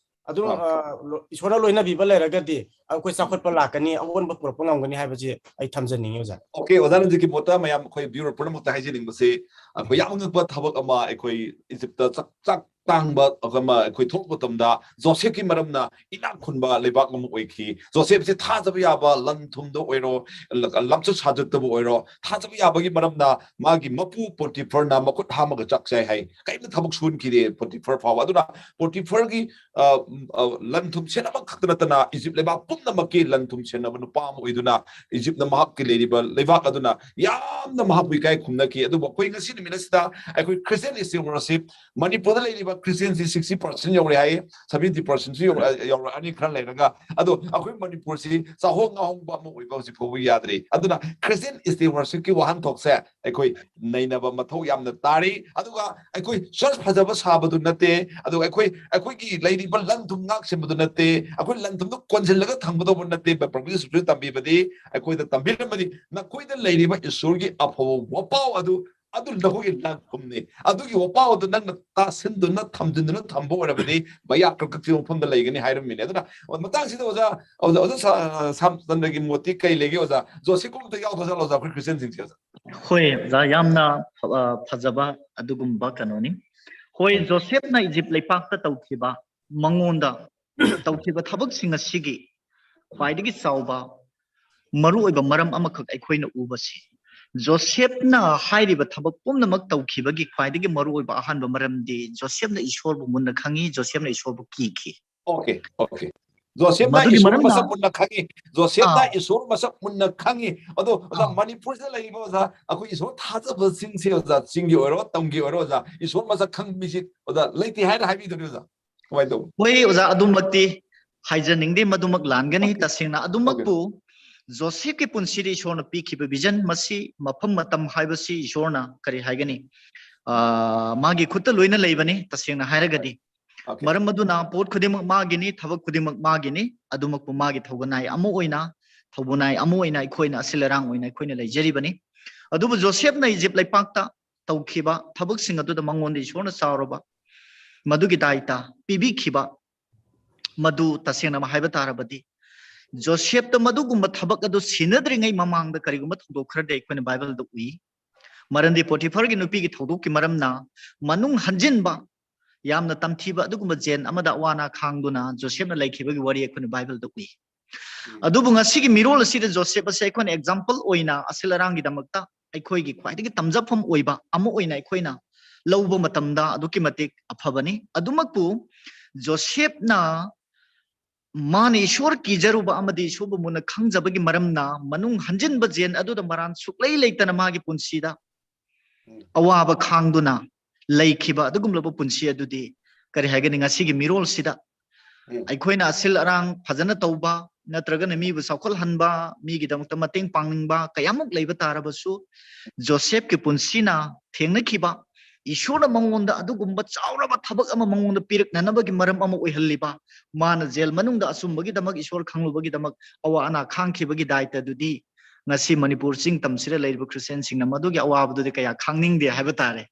ꯑꯗꯨꯝ Okay. ꯑ, ꯂꯣ- ꯏꯁꯣꯔꯅ ꯂꯣꯏꯅꯕꯤꯕ ꯂꯩꯔꯒꯗꯤ ꯑꯩꯈꯣꯏ ꯆꯥꯎꯈꯠꯄ ꯂꯥꯛꯀꯅꯤ, ꯑꯑꯣꯟꯕ ꯄꯨꯔꯛꯄ ꯉꯝꯒꯅꯤ ꯍꯥꯏꯕꯁꯤ ꯑꯩ ꯊꯝꯖꯅꯤꯡꯉꯤ ꯑꯣꯖꯥ꯫ Okay, ꯑꯣꯖꯥ ꯔꯟꯖꯤꯠꯀꯤ ꯃꯣꯠꯇ ꯃꯌꯥꯝ ꯑꯩꯈꯣꯏ viewer ꯄꯨꯝꯅꯃꯛꯇ ꯍꯥꯏꯖꯅꯤꯡꯕꯁꯤ, ꯑꯩꯈꯣꯏ ꯌꯥꯝ ꯑꯉꯛꯄ ꯊꯕꯛ ꯑꯃ ꯑꯩꯈꯣꯏ ꯏꯖꯤꯞꯇ ꯆꯥꯛ ꯆꯥꯛ ꯇꯥꯡꯕ ꯑꯃ ꯑꯩꯈꯣꯏ ꯊꯣꯛꯄ ꯃꯇꯝꯗ ꯖꯣꯁꯦꯐꯀꯤ ꯃꯔꯝꯅ ꯏꯅꯥꯛ ꯈꯨꯟꯕ ꯂꯩꯕꯥꯛ ꯑꯃ ꯑꯣꯏꯈꯤ꯫ ꯖꯣꯁꯦꯐꯁꯦ ꯊꯥꯖꯕ ꯌꯥꯕ ꯂꯟ ꯊꯨꯝꯗ ꯑꯣꯏꯔꯣ, ꯂ- ꯂꯝꯆꯠ ꯁꯥꯖꯠꯇꯕꯨ ꯑꯣꯏꯔꯣ, ꯊꯥꯖꯕ ꯌꯥꯕꯒꯤ ꯃꯔꯝꯅ ꯃꯥꯒꯤ ꯃꯄꯨ ꯄꯣꯇꯤꯐꯔꯅ ꯃꯈꯨꯠ ꯍꯥꯝꯃꯒ ꯆꯥꯛ ꯆꯥꯏ ꯍꯥꯏ꯫ ꯀꯔꯤꯝꯇ ꯊꯕꯛ ꯁꯨꯍꯟꯈꯤꯗꯦ ꯄꯣꯇꯤꯐꯔ ꯐꯥꯎꯕ꯫ ꯑꯗꯨꯅ ꯄꯣꯇꯤꯐꯔꯒꯤ ꯑ, ꯎꯝ, ꯑ, ꯂꯟ ꯊꯨꯝ ꯁꯦꯟꯅꯕ ꯈꯛꯇ ꯅꯠꯇꯅ ꯏꯖꯤꯞ ꯂꯩꯕꯥꯛ ꯄꯨꯝꯅꯃꯛꯀꯤ ꯂꯟ ꯊꯨꯝ ꯁꯦꯟꯅꯕ ꯅꯨꯄꯥ ꯑꯃ ꯑꯣꯏꯗꯨꯅ ꯏꯖꯤꯞꯅ ꯃꯍꯥꯛꯀꯤ ꯂꯩꯔꯤꯕ ꯂꯩꯕꯥꯛ ꯑꯗꯨꯅ ꯌꯥꯝꯅ ꯃꯍꯥꯛꯄꯨ ꯏꯀꯥꯏ ꯈꯨꯝꯅꯈꯤ꯫ ꯑꯗꯨꯕꯨ ꯑꯩꯈꯣꯏ ꯉꯁꯤ ꯅꯨꯃꯤꯠ ꯑꯁꯤꯗ ꯑꯩꯈꯣꯏ Christian stewardship ꯃꯅꯤꯄꯨꯔꯗ ꯂꯩꯔꯤꯕ Christianꯁꯤ sixty percent ꯌꯧꯔꯦ ꯍꯥꯏ, seventy percentꯁꯨ ꯌꯧꯔ- ꯌꯧꯔꯛꯑꯅꯤ ꯈꯔ ꯂꯩꯔꯒ꯫ ꯑꯗꯣ ꯑꯩꯈꯣꯏ ꯃꯅꯤꯄꯨꯔꯁꯤ ꯆꯥꯍꯣꯡ ꯉꯥꯍꯣꯡꯕ ꯑꯃ ꯑꯣꯏꯕ ꯍꯧꯖꯤꯛ ꯐꯥꯎꯕ ꯌꯥꯗ꯭ꯔꯤ꯫ ꯑꯗꯨꯅ Christian stewardshipꯀꯤ ꯋꯥꯍꯟꯊꯣꯛꯁꯦ ꯑꯩꯈꯣꯏ ꯅꯩꯅꯕ ꯃꯊꯧ ꯌꯥꯝꯅ ꯇꯥꯔꯤ꯫ ꯑꯗꯨꯒ ꯑꯩꯈꯣꯏ church ꯐꯖꯕ ꯁꯥꯕꯗꯨ ꯅꯠꯇꯦ, ꯑꯗꯨꯒ ꯑꯩꯈꯣꯏ ꯑꯩꯈꯣꯏꯒꯤ ꯂꯩꯔꯤꯕ ꯂꯟ ꯊꯨꯝ ꯉꯥꯛ ꯁꯦꯟꯕꯗꯨ ꯅꯠꯇꯦ, ꯑꯩꯈꯣꯏ ꯂꯟ ꯊꯨꯝꯗꯨ ꯀꯣꯟꯁꯤꯜꯂꯒ ꯊꯝꯒꯗꯧꯕ ꯅꯠꯇꯦ꯫ ꯄ꯭ꯔꯚꯨ ꯌꯤꯁꯨ ꯈ꯭ꯔꯤꯁꯇ ꯇꯝꯕꯤꯕꯗꯤ, ꯑꯩꯈꯣꯏꯗ ꯇꯝꯕꯤꯔꯝꯕꯗꯤ ꯅꯈꯣꯏꯗ ꯂꯩꯔꯤꯕ ꯏꯁꯣꯔꯒꯤ ꯑꯐꯕ ꯋꯥꯄꯥꯎ ꯑꯗꯨ ꯑꯗꯨ ꯅꯈꯣꯏꯒꯤ ꯂꯟ ꯊꯨꯝꯅꯤ꯫ ꯑꯗꯨꯒꯤ ꯋꯥꯄꯥꯎ ꯑꯗꯨ ꯅꯪꯅ ꯇꯥꯁꯤꯟꯗꯨꯅ ꯊꯝꯖꯤꯟꯗꯨꯅ ꯊꯝꯕ ꯑꯣꯏꯔꯕꯗꯤ ꯃꯌꯥ ꯀꯛ ꯀꯛꯆꯤꯡ ꯃꯐꯝꯗ ꯂꯩꯒꯅꯤ ꯍꯥꯏꯔꯝꯃꯤꯅꯦ꯫ ꯑꯗꯨꯅ ꯃꯇꯥꯡꯁꯤꯗ ꯑꯣꯖꯥ ꯑꯣꯖꯥ ꯑꯣꯖꯥ ꯁꯥ- ꯁꯥꯝꯆꯟꯗ꯭ꯔꯒꯤ ꯃꯣꯠꯇꯤ ꯀꯩ ꯂꯩꯒꯦ ꯑꯣꯖꯥ? ꯖꯣꯁꯦꯐꯀꯨꯝꯕꯗ ꯌꯥꯎꯗ꯭ꯔꯖꯥꯠꯂꯣ ꯑꯣꯖꯥ ꯑꯩꯈꯣꯏ Christianꯁꯤꯡꯁꯦ ꯑꯣꯖꯥ? ꯍꯣꯏ ꯑꯣꯖꯥ, ꯌꯥꯝꯅ ꯐ- ꯑ, ꯐꯖꯕ ꯑꯗꯨꯒꯨꯝꯕ ꯀꯩꯅꯣꯅꯤ꯫ ꯍꯣꯏ, ꯖꯣꯁꯦꯐꯅ ꯏꯖꯤꯞ ꯂꯩꯄꯥꯛꯇ ꯇꯧꯈꯤꯕ, ꯃꯉꯣꯟꯗ ꯇꯧꯈꯤꯕ ꯊꯕꯛꯁꯤꯡ ꯑꯁꯤꯒꯤ ꯈ꯭ꯋꯥꯏꯗꯒꯤ ꯆꯥꯎꯕ ꯃꯔꯨꯑꯣꯏꯕ ꯃꯔꯝ ꯑꯃꯈꯛ ꯑꯩꯈꯣꯏꯅ ꯎꯕꯁꯤ, ꯖꯣꯁꯦꯐꯅ ꯍꯥꯏꯔꯤꯕ ꯊꯕꯛ ꯄꯨꯝꯅꯃꯛ ꯇꯧꯈꯤꯕꯒꯤ ꯈ꯭ꯋꯥꯏꯗꯒꯤ ꯃꯔꯨꯑꯣꯏꯕ ꯑꯍꯥꯟꯕ ꯃꯔꯝꯗꯤ ꯖꯣꯁꯦꯐꯅ ꯏꯁꯣꯔꯕꯨ ꯃꯨꯟꯅ ꯈꯪꯉꯤ, ꯖꯣꯁꯦꯐꯅ ꯏꯁꯣꯔꯕꯨ ꯀꯤꯈꯤ꯫ Okay, okay. ꯖꯣꯁꯦꯐꯅ ꯃꯗꯨꯒꯤ ꯏꯁꯣꯔ ꯃꯔꯝꯅ- ꯃꯁꯛ ꯃꯨꯟꯅ ꯈꯪꯉꯤ꯫ ꯖꯣꯁꯦꯐꯅ ꯑꯥ꯫ ꯏꯁꯣꯔ ꯃꯁꯛ ꯃꯨꯟꯅ ꯈꯪꯉꯤ꯫ ꯑꯗꯣ ꯑꯣꯖꯥ, ꯑꯥ꯫ ꯃꯅꯤꯄꯨꯔꯁꯤꯗ ꯂꯩꯔꯤꯕ ꯑꯣꯖꯥ, ꯑꯩꯈꯣꯏ ꯏꯁꯣꯔ ꯊꯥꯖꯕꯁꯤꯡꯁꯦ ꯑꯣꯖꯥ, ꯆꯤꯡꯒꯤ ꯑꯣꯏꯔꯣ ꯇꯝꯒꯤ ꯑꯣꯏꯔꯣ ꯑꯣꯖꯥ, ꯏꯁꯣꯔ ꯃꯁꯛ ꯈꯪꯕ ꯃꯤꯁꯤ ꯑꯣꯖꯥ ꯂꯩꯇꯦ ꯍꯥꯏꯅ ꯍꯥꯏꯕꯤꯗꯣꯏꯅꯤ ꯑꯣꯖꯥ? ꯀꯃꯥꯏꯅ ꯇꯧꯕ? ꯍꯣꯏ ꯑꯣꯖꯥ, ꯑꯗꯨꯃꯛꯇꯤ ꯍꯥꯏꯖꯅꯤꯡꯗꯦ, ꯃꯗꯨꯃꯛ ꯂꯥꯟꯒꯅꯤ꯫ Okay. ꯇꯁꯦꯡꯅ ꯑꯗꯨꯃꯛꯄꯨ ꯖꯣꯁꯦꯐꯀꯤ ꯄꯨꯟꯁꯤꯗ ꯏꯁꯣꯔꯅ ꯄꯤꯈꯤꯕ ꯚꯤꯖꯟ, ꯃꯁꯤ ꯃꯐꯝ ꯃꯇꯝ ꯍꯥꯏꯕꯁꯤ ꯏꯁꯣꯔꯅ ꯀꯔꯤ ꯍꯥꯏꯒꯅꯤ, ꯑꯥ, ꯃꯥꯒꯤ ꯈꯨꯠꯇ ꯂꯣꯏꯅ ꯂꯩꯕꯅꯤ꯫ ꯇꯁꯦꯡꯅ ꯍꯥꯏꯔꯒꯗꯤ Okay. ꯃꯔꯝ ꯑꯗꯨꯅ ꯄꯣꯠ ꯈꯨꯗꯤꯡꯃꯛ ꯃꯥꯒꯤꯅꯤ, ꯊꯕꯛ ꯈꯨꯗꯤꯡꯃꯛ ꯃꯥꯒꯤꯅꯤ꯫ ꯑꯗꯨꯃꯛꯄꯨ ꯃꯥꯒꯤ ꯊꯧꯒꯅꯥꯏ ꯑꯃ ꯑꯣꯏꯅ, ꯊꯧꯒꯅꯥꯏ ꯑꯃ ꯑꯣꯏꯅ ꯑꯩꯈꯣꯏꯅ ꯑꯁꯤꯜ ꯑꯔꯥꯡ ꯑꯣꯏꯅ ꯑꯩꯈꯣꯏꯅ ꯂꯩꯖꯔꯤꯕꯅꯤ꯫ ꯑꯗꯨꯕꯨ ꯖꯣꯁꯦꯐꯅ ꯏꯖꯤꯞ ꯂꯩꯄꯥꯛꯇ ꯇꯧꯈꯤꯕ ꯊꯕꯛꯁꯤꯡ ꯑꯗꯨꯗ ꯃꯉꯣꯟꯗ ꯏꯁꯣꯔꯅ ꯆꯥꯎꯔꯕ ꯃꯗꯨꯒꯤ ꯗꯥꯏꯇ ꯄꯤꯕꯤꯈꯤꯕ, ꯃꯗꯨ ꯇꯁꯦꯡꯅ ꯍꯥꯏꯕ ꯇꯥꯔꯕꯗꯤ ꯖꯣꯁꯦꯐꯇ ꯃꯗꯨꯒꯨꯝꯕ ꯊꯕꯛ ꯑꯗꯨ ꯁꯤꯟꯅꯗ꯭ꯔꯤꯉꯩ ꯃꯃꯥꯡꯗ ꯀꯔꯤꯒꯨꯝꯕ ꯊꯧꯗꯣꯛ ꯈꯔꯗꯤ ꯑꯩꯈꯣꯏꯅ ꯕꯥꯏꯕꯜꯗ ꯎꯏ꯫ ꯃꯔꯝꯗꯤ ꯄꯣꯇꯤꯐꯔꯒꯤ ꯅꯨꯄꯤꯒꯤ ꯊꯧꯗꯣꯛꯀꯤ ꯃꯔꯝꯅ ꯃꯅꯨꯡ ꯍꯟꯖꯤꯟꯕ, ꯌꯥꯝꯅ ꯇꯝꯊꯤꯕ ꯑꯗꯨꯒꯨꯝꯕ ꯖꯦꯟ ꯑꯃꯗ ꯑꯋꯥ ꯑꯅꯥ ꯈꯥꯡꯗꯨꯅ ꯖꯣꯁꯦꯐꯅ ꯂꯩꯈꯤꯕꯒꯤ ꯋꯥꯔꯤ ꯑꯩꯈꯣꯏꯅ ꯕꯥꯏꯕꯜꯗ ꯎꯏ꯫ ꯎꯝ. ꯑꯗꯨꯕꯨ ꯉꯁꯤꯒꯤ ꯃꯤꯔꯣꯜ ꯑꯁꯤꯗ ꯖꯣꯁꯦꯐ ꯑꯁꯦ ꯑꯩꯈꯣꯏꯅ ꯑꯦꯛꯖꯥꯝꯄꯜ ꯑꯣꯏꯅ ꯑꯁꯤꯜ ꯑꯔꯥꯡꯒꯤꯗꯃꯛꯇ ꯑꯩꯈꯣꯏꯒꯤ ꯈ꯭ꯋꯥꯏꯗꯒꯤ ꯇꯝꯖꯐꯝ ꯑꯣꯏꯕ ꯑꯃ ꯑꯣꯏꯅ ꯑꯩꯈꯣꯏꯅ ꯂꯧꯕ ꯃꯇꯝꯗ ꯑꯗꯨꯛꯀꯤ ꯃꯇꯤꯛ ꯑꯐꯕꯅꯤ꯫ ꯑꯗꯨꯃꯛꯄꯨ ꯖꯣꯁꯦꯐꯅ ꯃꯥꯅ ꯏꯁꯣꯔ ꯀꯤꯖꯔꯨꯕ ꯑꯃꯗꯤ ꯏꯁꯣꯔꯕꯨ ꯃꯨꯟꯅ ꯈꯪꯖꯕꯒꯤ ꯃꯔꯝꯅ ꯃꯅꯨꯡ ꯍꯟꯖꯤꯟꯕ ꯖꯦꯟ ꯑꯗꯨꯗ ꯃꯔꯥꯟ ꯁꯨꯛꯂꯩ ꯂꯩꯇꯅ ꯃꯥꯒꯤ ꯄꯨꯟꯁꯤꯗ ꯎꯝ. ꯑꯋꯥꯕ ꯈꯥꯡꯗꯨꯅ ꯂꯩꯈꯤꯕ ꯑꯗꯨꯒꯨꯝꯂꯕ ꯄꯨꯟꯁꯤ ꯑꯗꯨꯗꯤ ꯀꯔꯤ ꯍꯥꯏꯒꯅꯤ, ꯉꯁꯤꯒꯤ ꯃꯤꯔꯣꯜꯁꯤꯗ ꯎꯝ. ꯑꯩꯈꯣꯏꯅ ꯑꯁꯤꯜ ꯑꯔꯥꯡ ꯐꯖꯅ ꯇꯧꯕ ꯅꯠꯇ꯭ꯔꯒꯅ ꯃꯤꯕꯨ ꯆꯥꯎꯈꯠꯍꯟꯕ, ꯃꯤꯒꯤꯗꯃꯛꯇ ꯃꯇꯦꯡ ꯄꯥꯡꯅꯤꯡꯕ ꯀꯌꯥꯃꯨꯛ ꯂꯩꯕ ꯇꯥꯔꯕꯁꯨ, ꯖꯣꯁꯦꯐꯀꯤ ꯄꯨꯟꯁꯤꯅ ꯊꯦꯡꯅꯈꯤꯕ, ꯏꯁꯣꯔꯅ ꯃꯉꯣꯟꯗ ꯑꯗꯨꯒꯨꯝꯕ ꯆꯥꯎꯔꯕ ꯊꯕꯛ ꯑꯃ ꯃꯉꯣꯟꯗ ꯄꯤꯔꯛꯅꯅꯕꯒꯤ ꯃꯔꯝ ꯑꯃ ꯑꯣꯏꯍꯜꯂꯤꯕ, ꯃꯥꯅ ꯖꯦꯜ ꯃꯅꯨꯡꯗ ꯑꯆꯨꯝꯕꯒꯤꯗꯃꯛ ꯏꯁꯣꯔ ꯈꯪꯂꯨꯕꯒꯤꯗꯃꯛ ꯑꯋꯥ ꯑꯅꯥ ꯈꯥꯡꯈꯤꯕꯒꯤ ꯗꯥꯏꯇꯗꯨꯗꯤ ꯉꯁꯤ ꯃꯅꯤꯄꯨꯔ ꯆꯤꯡ ꯇꯝꯁꯤꯗ ꯂꯩꯔꯤꯕ ꯈ꯭ꯔꯤꯁꯇꯤꯌꯥꯟꯁꯤꯡꯅ ꯃꯗꯨꯒꯤ ꯑꯋꯥꯕꯗꯨꯗꯤ ꯀꯌꯥ ꯈꯪꯅꯤꯡꯗꯦ ꯍꯥꯏꯕ ꯇꯥꯔꯦ꯫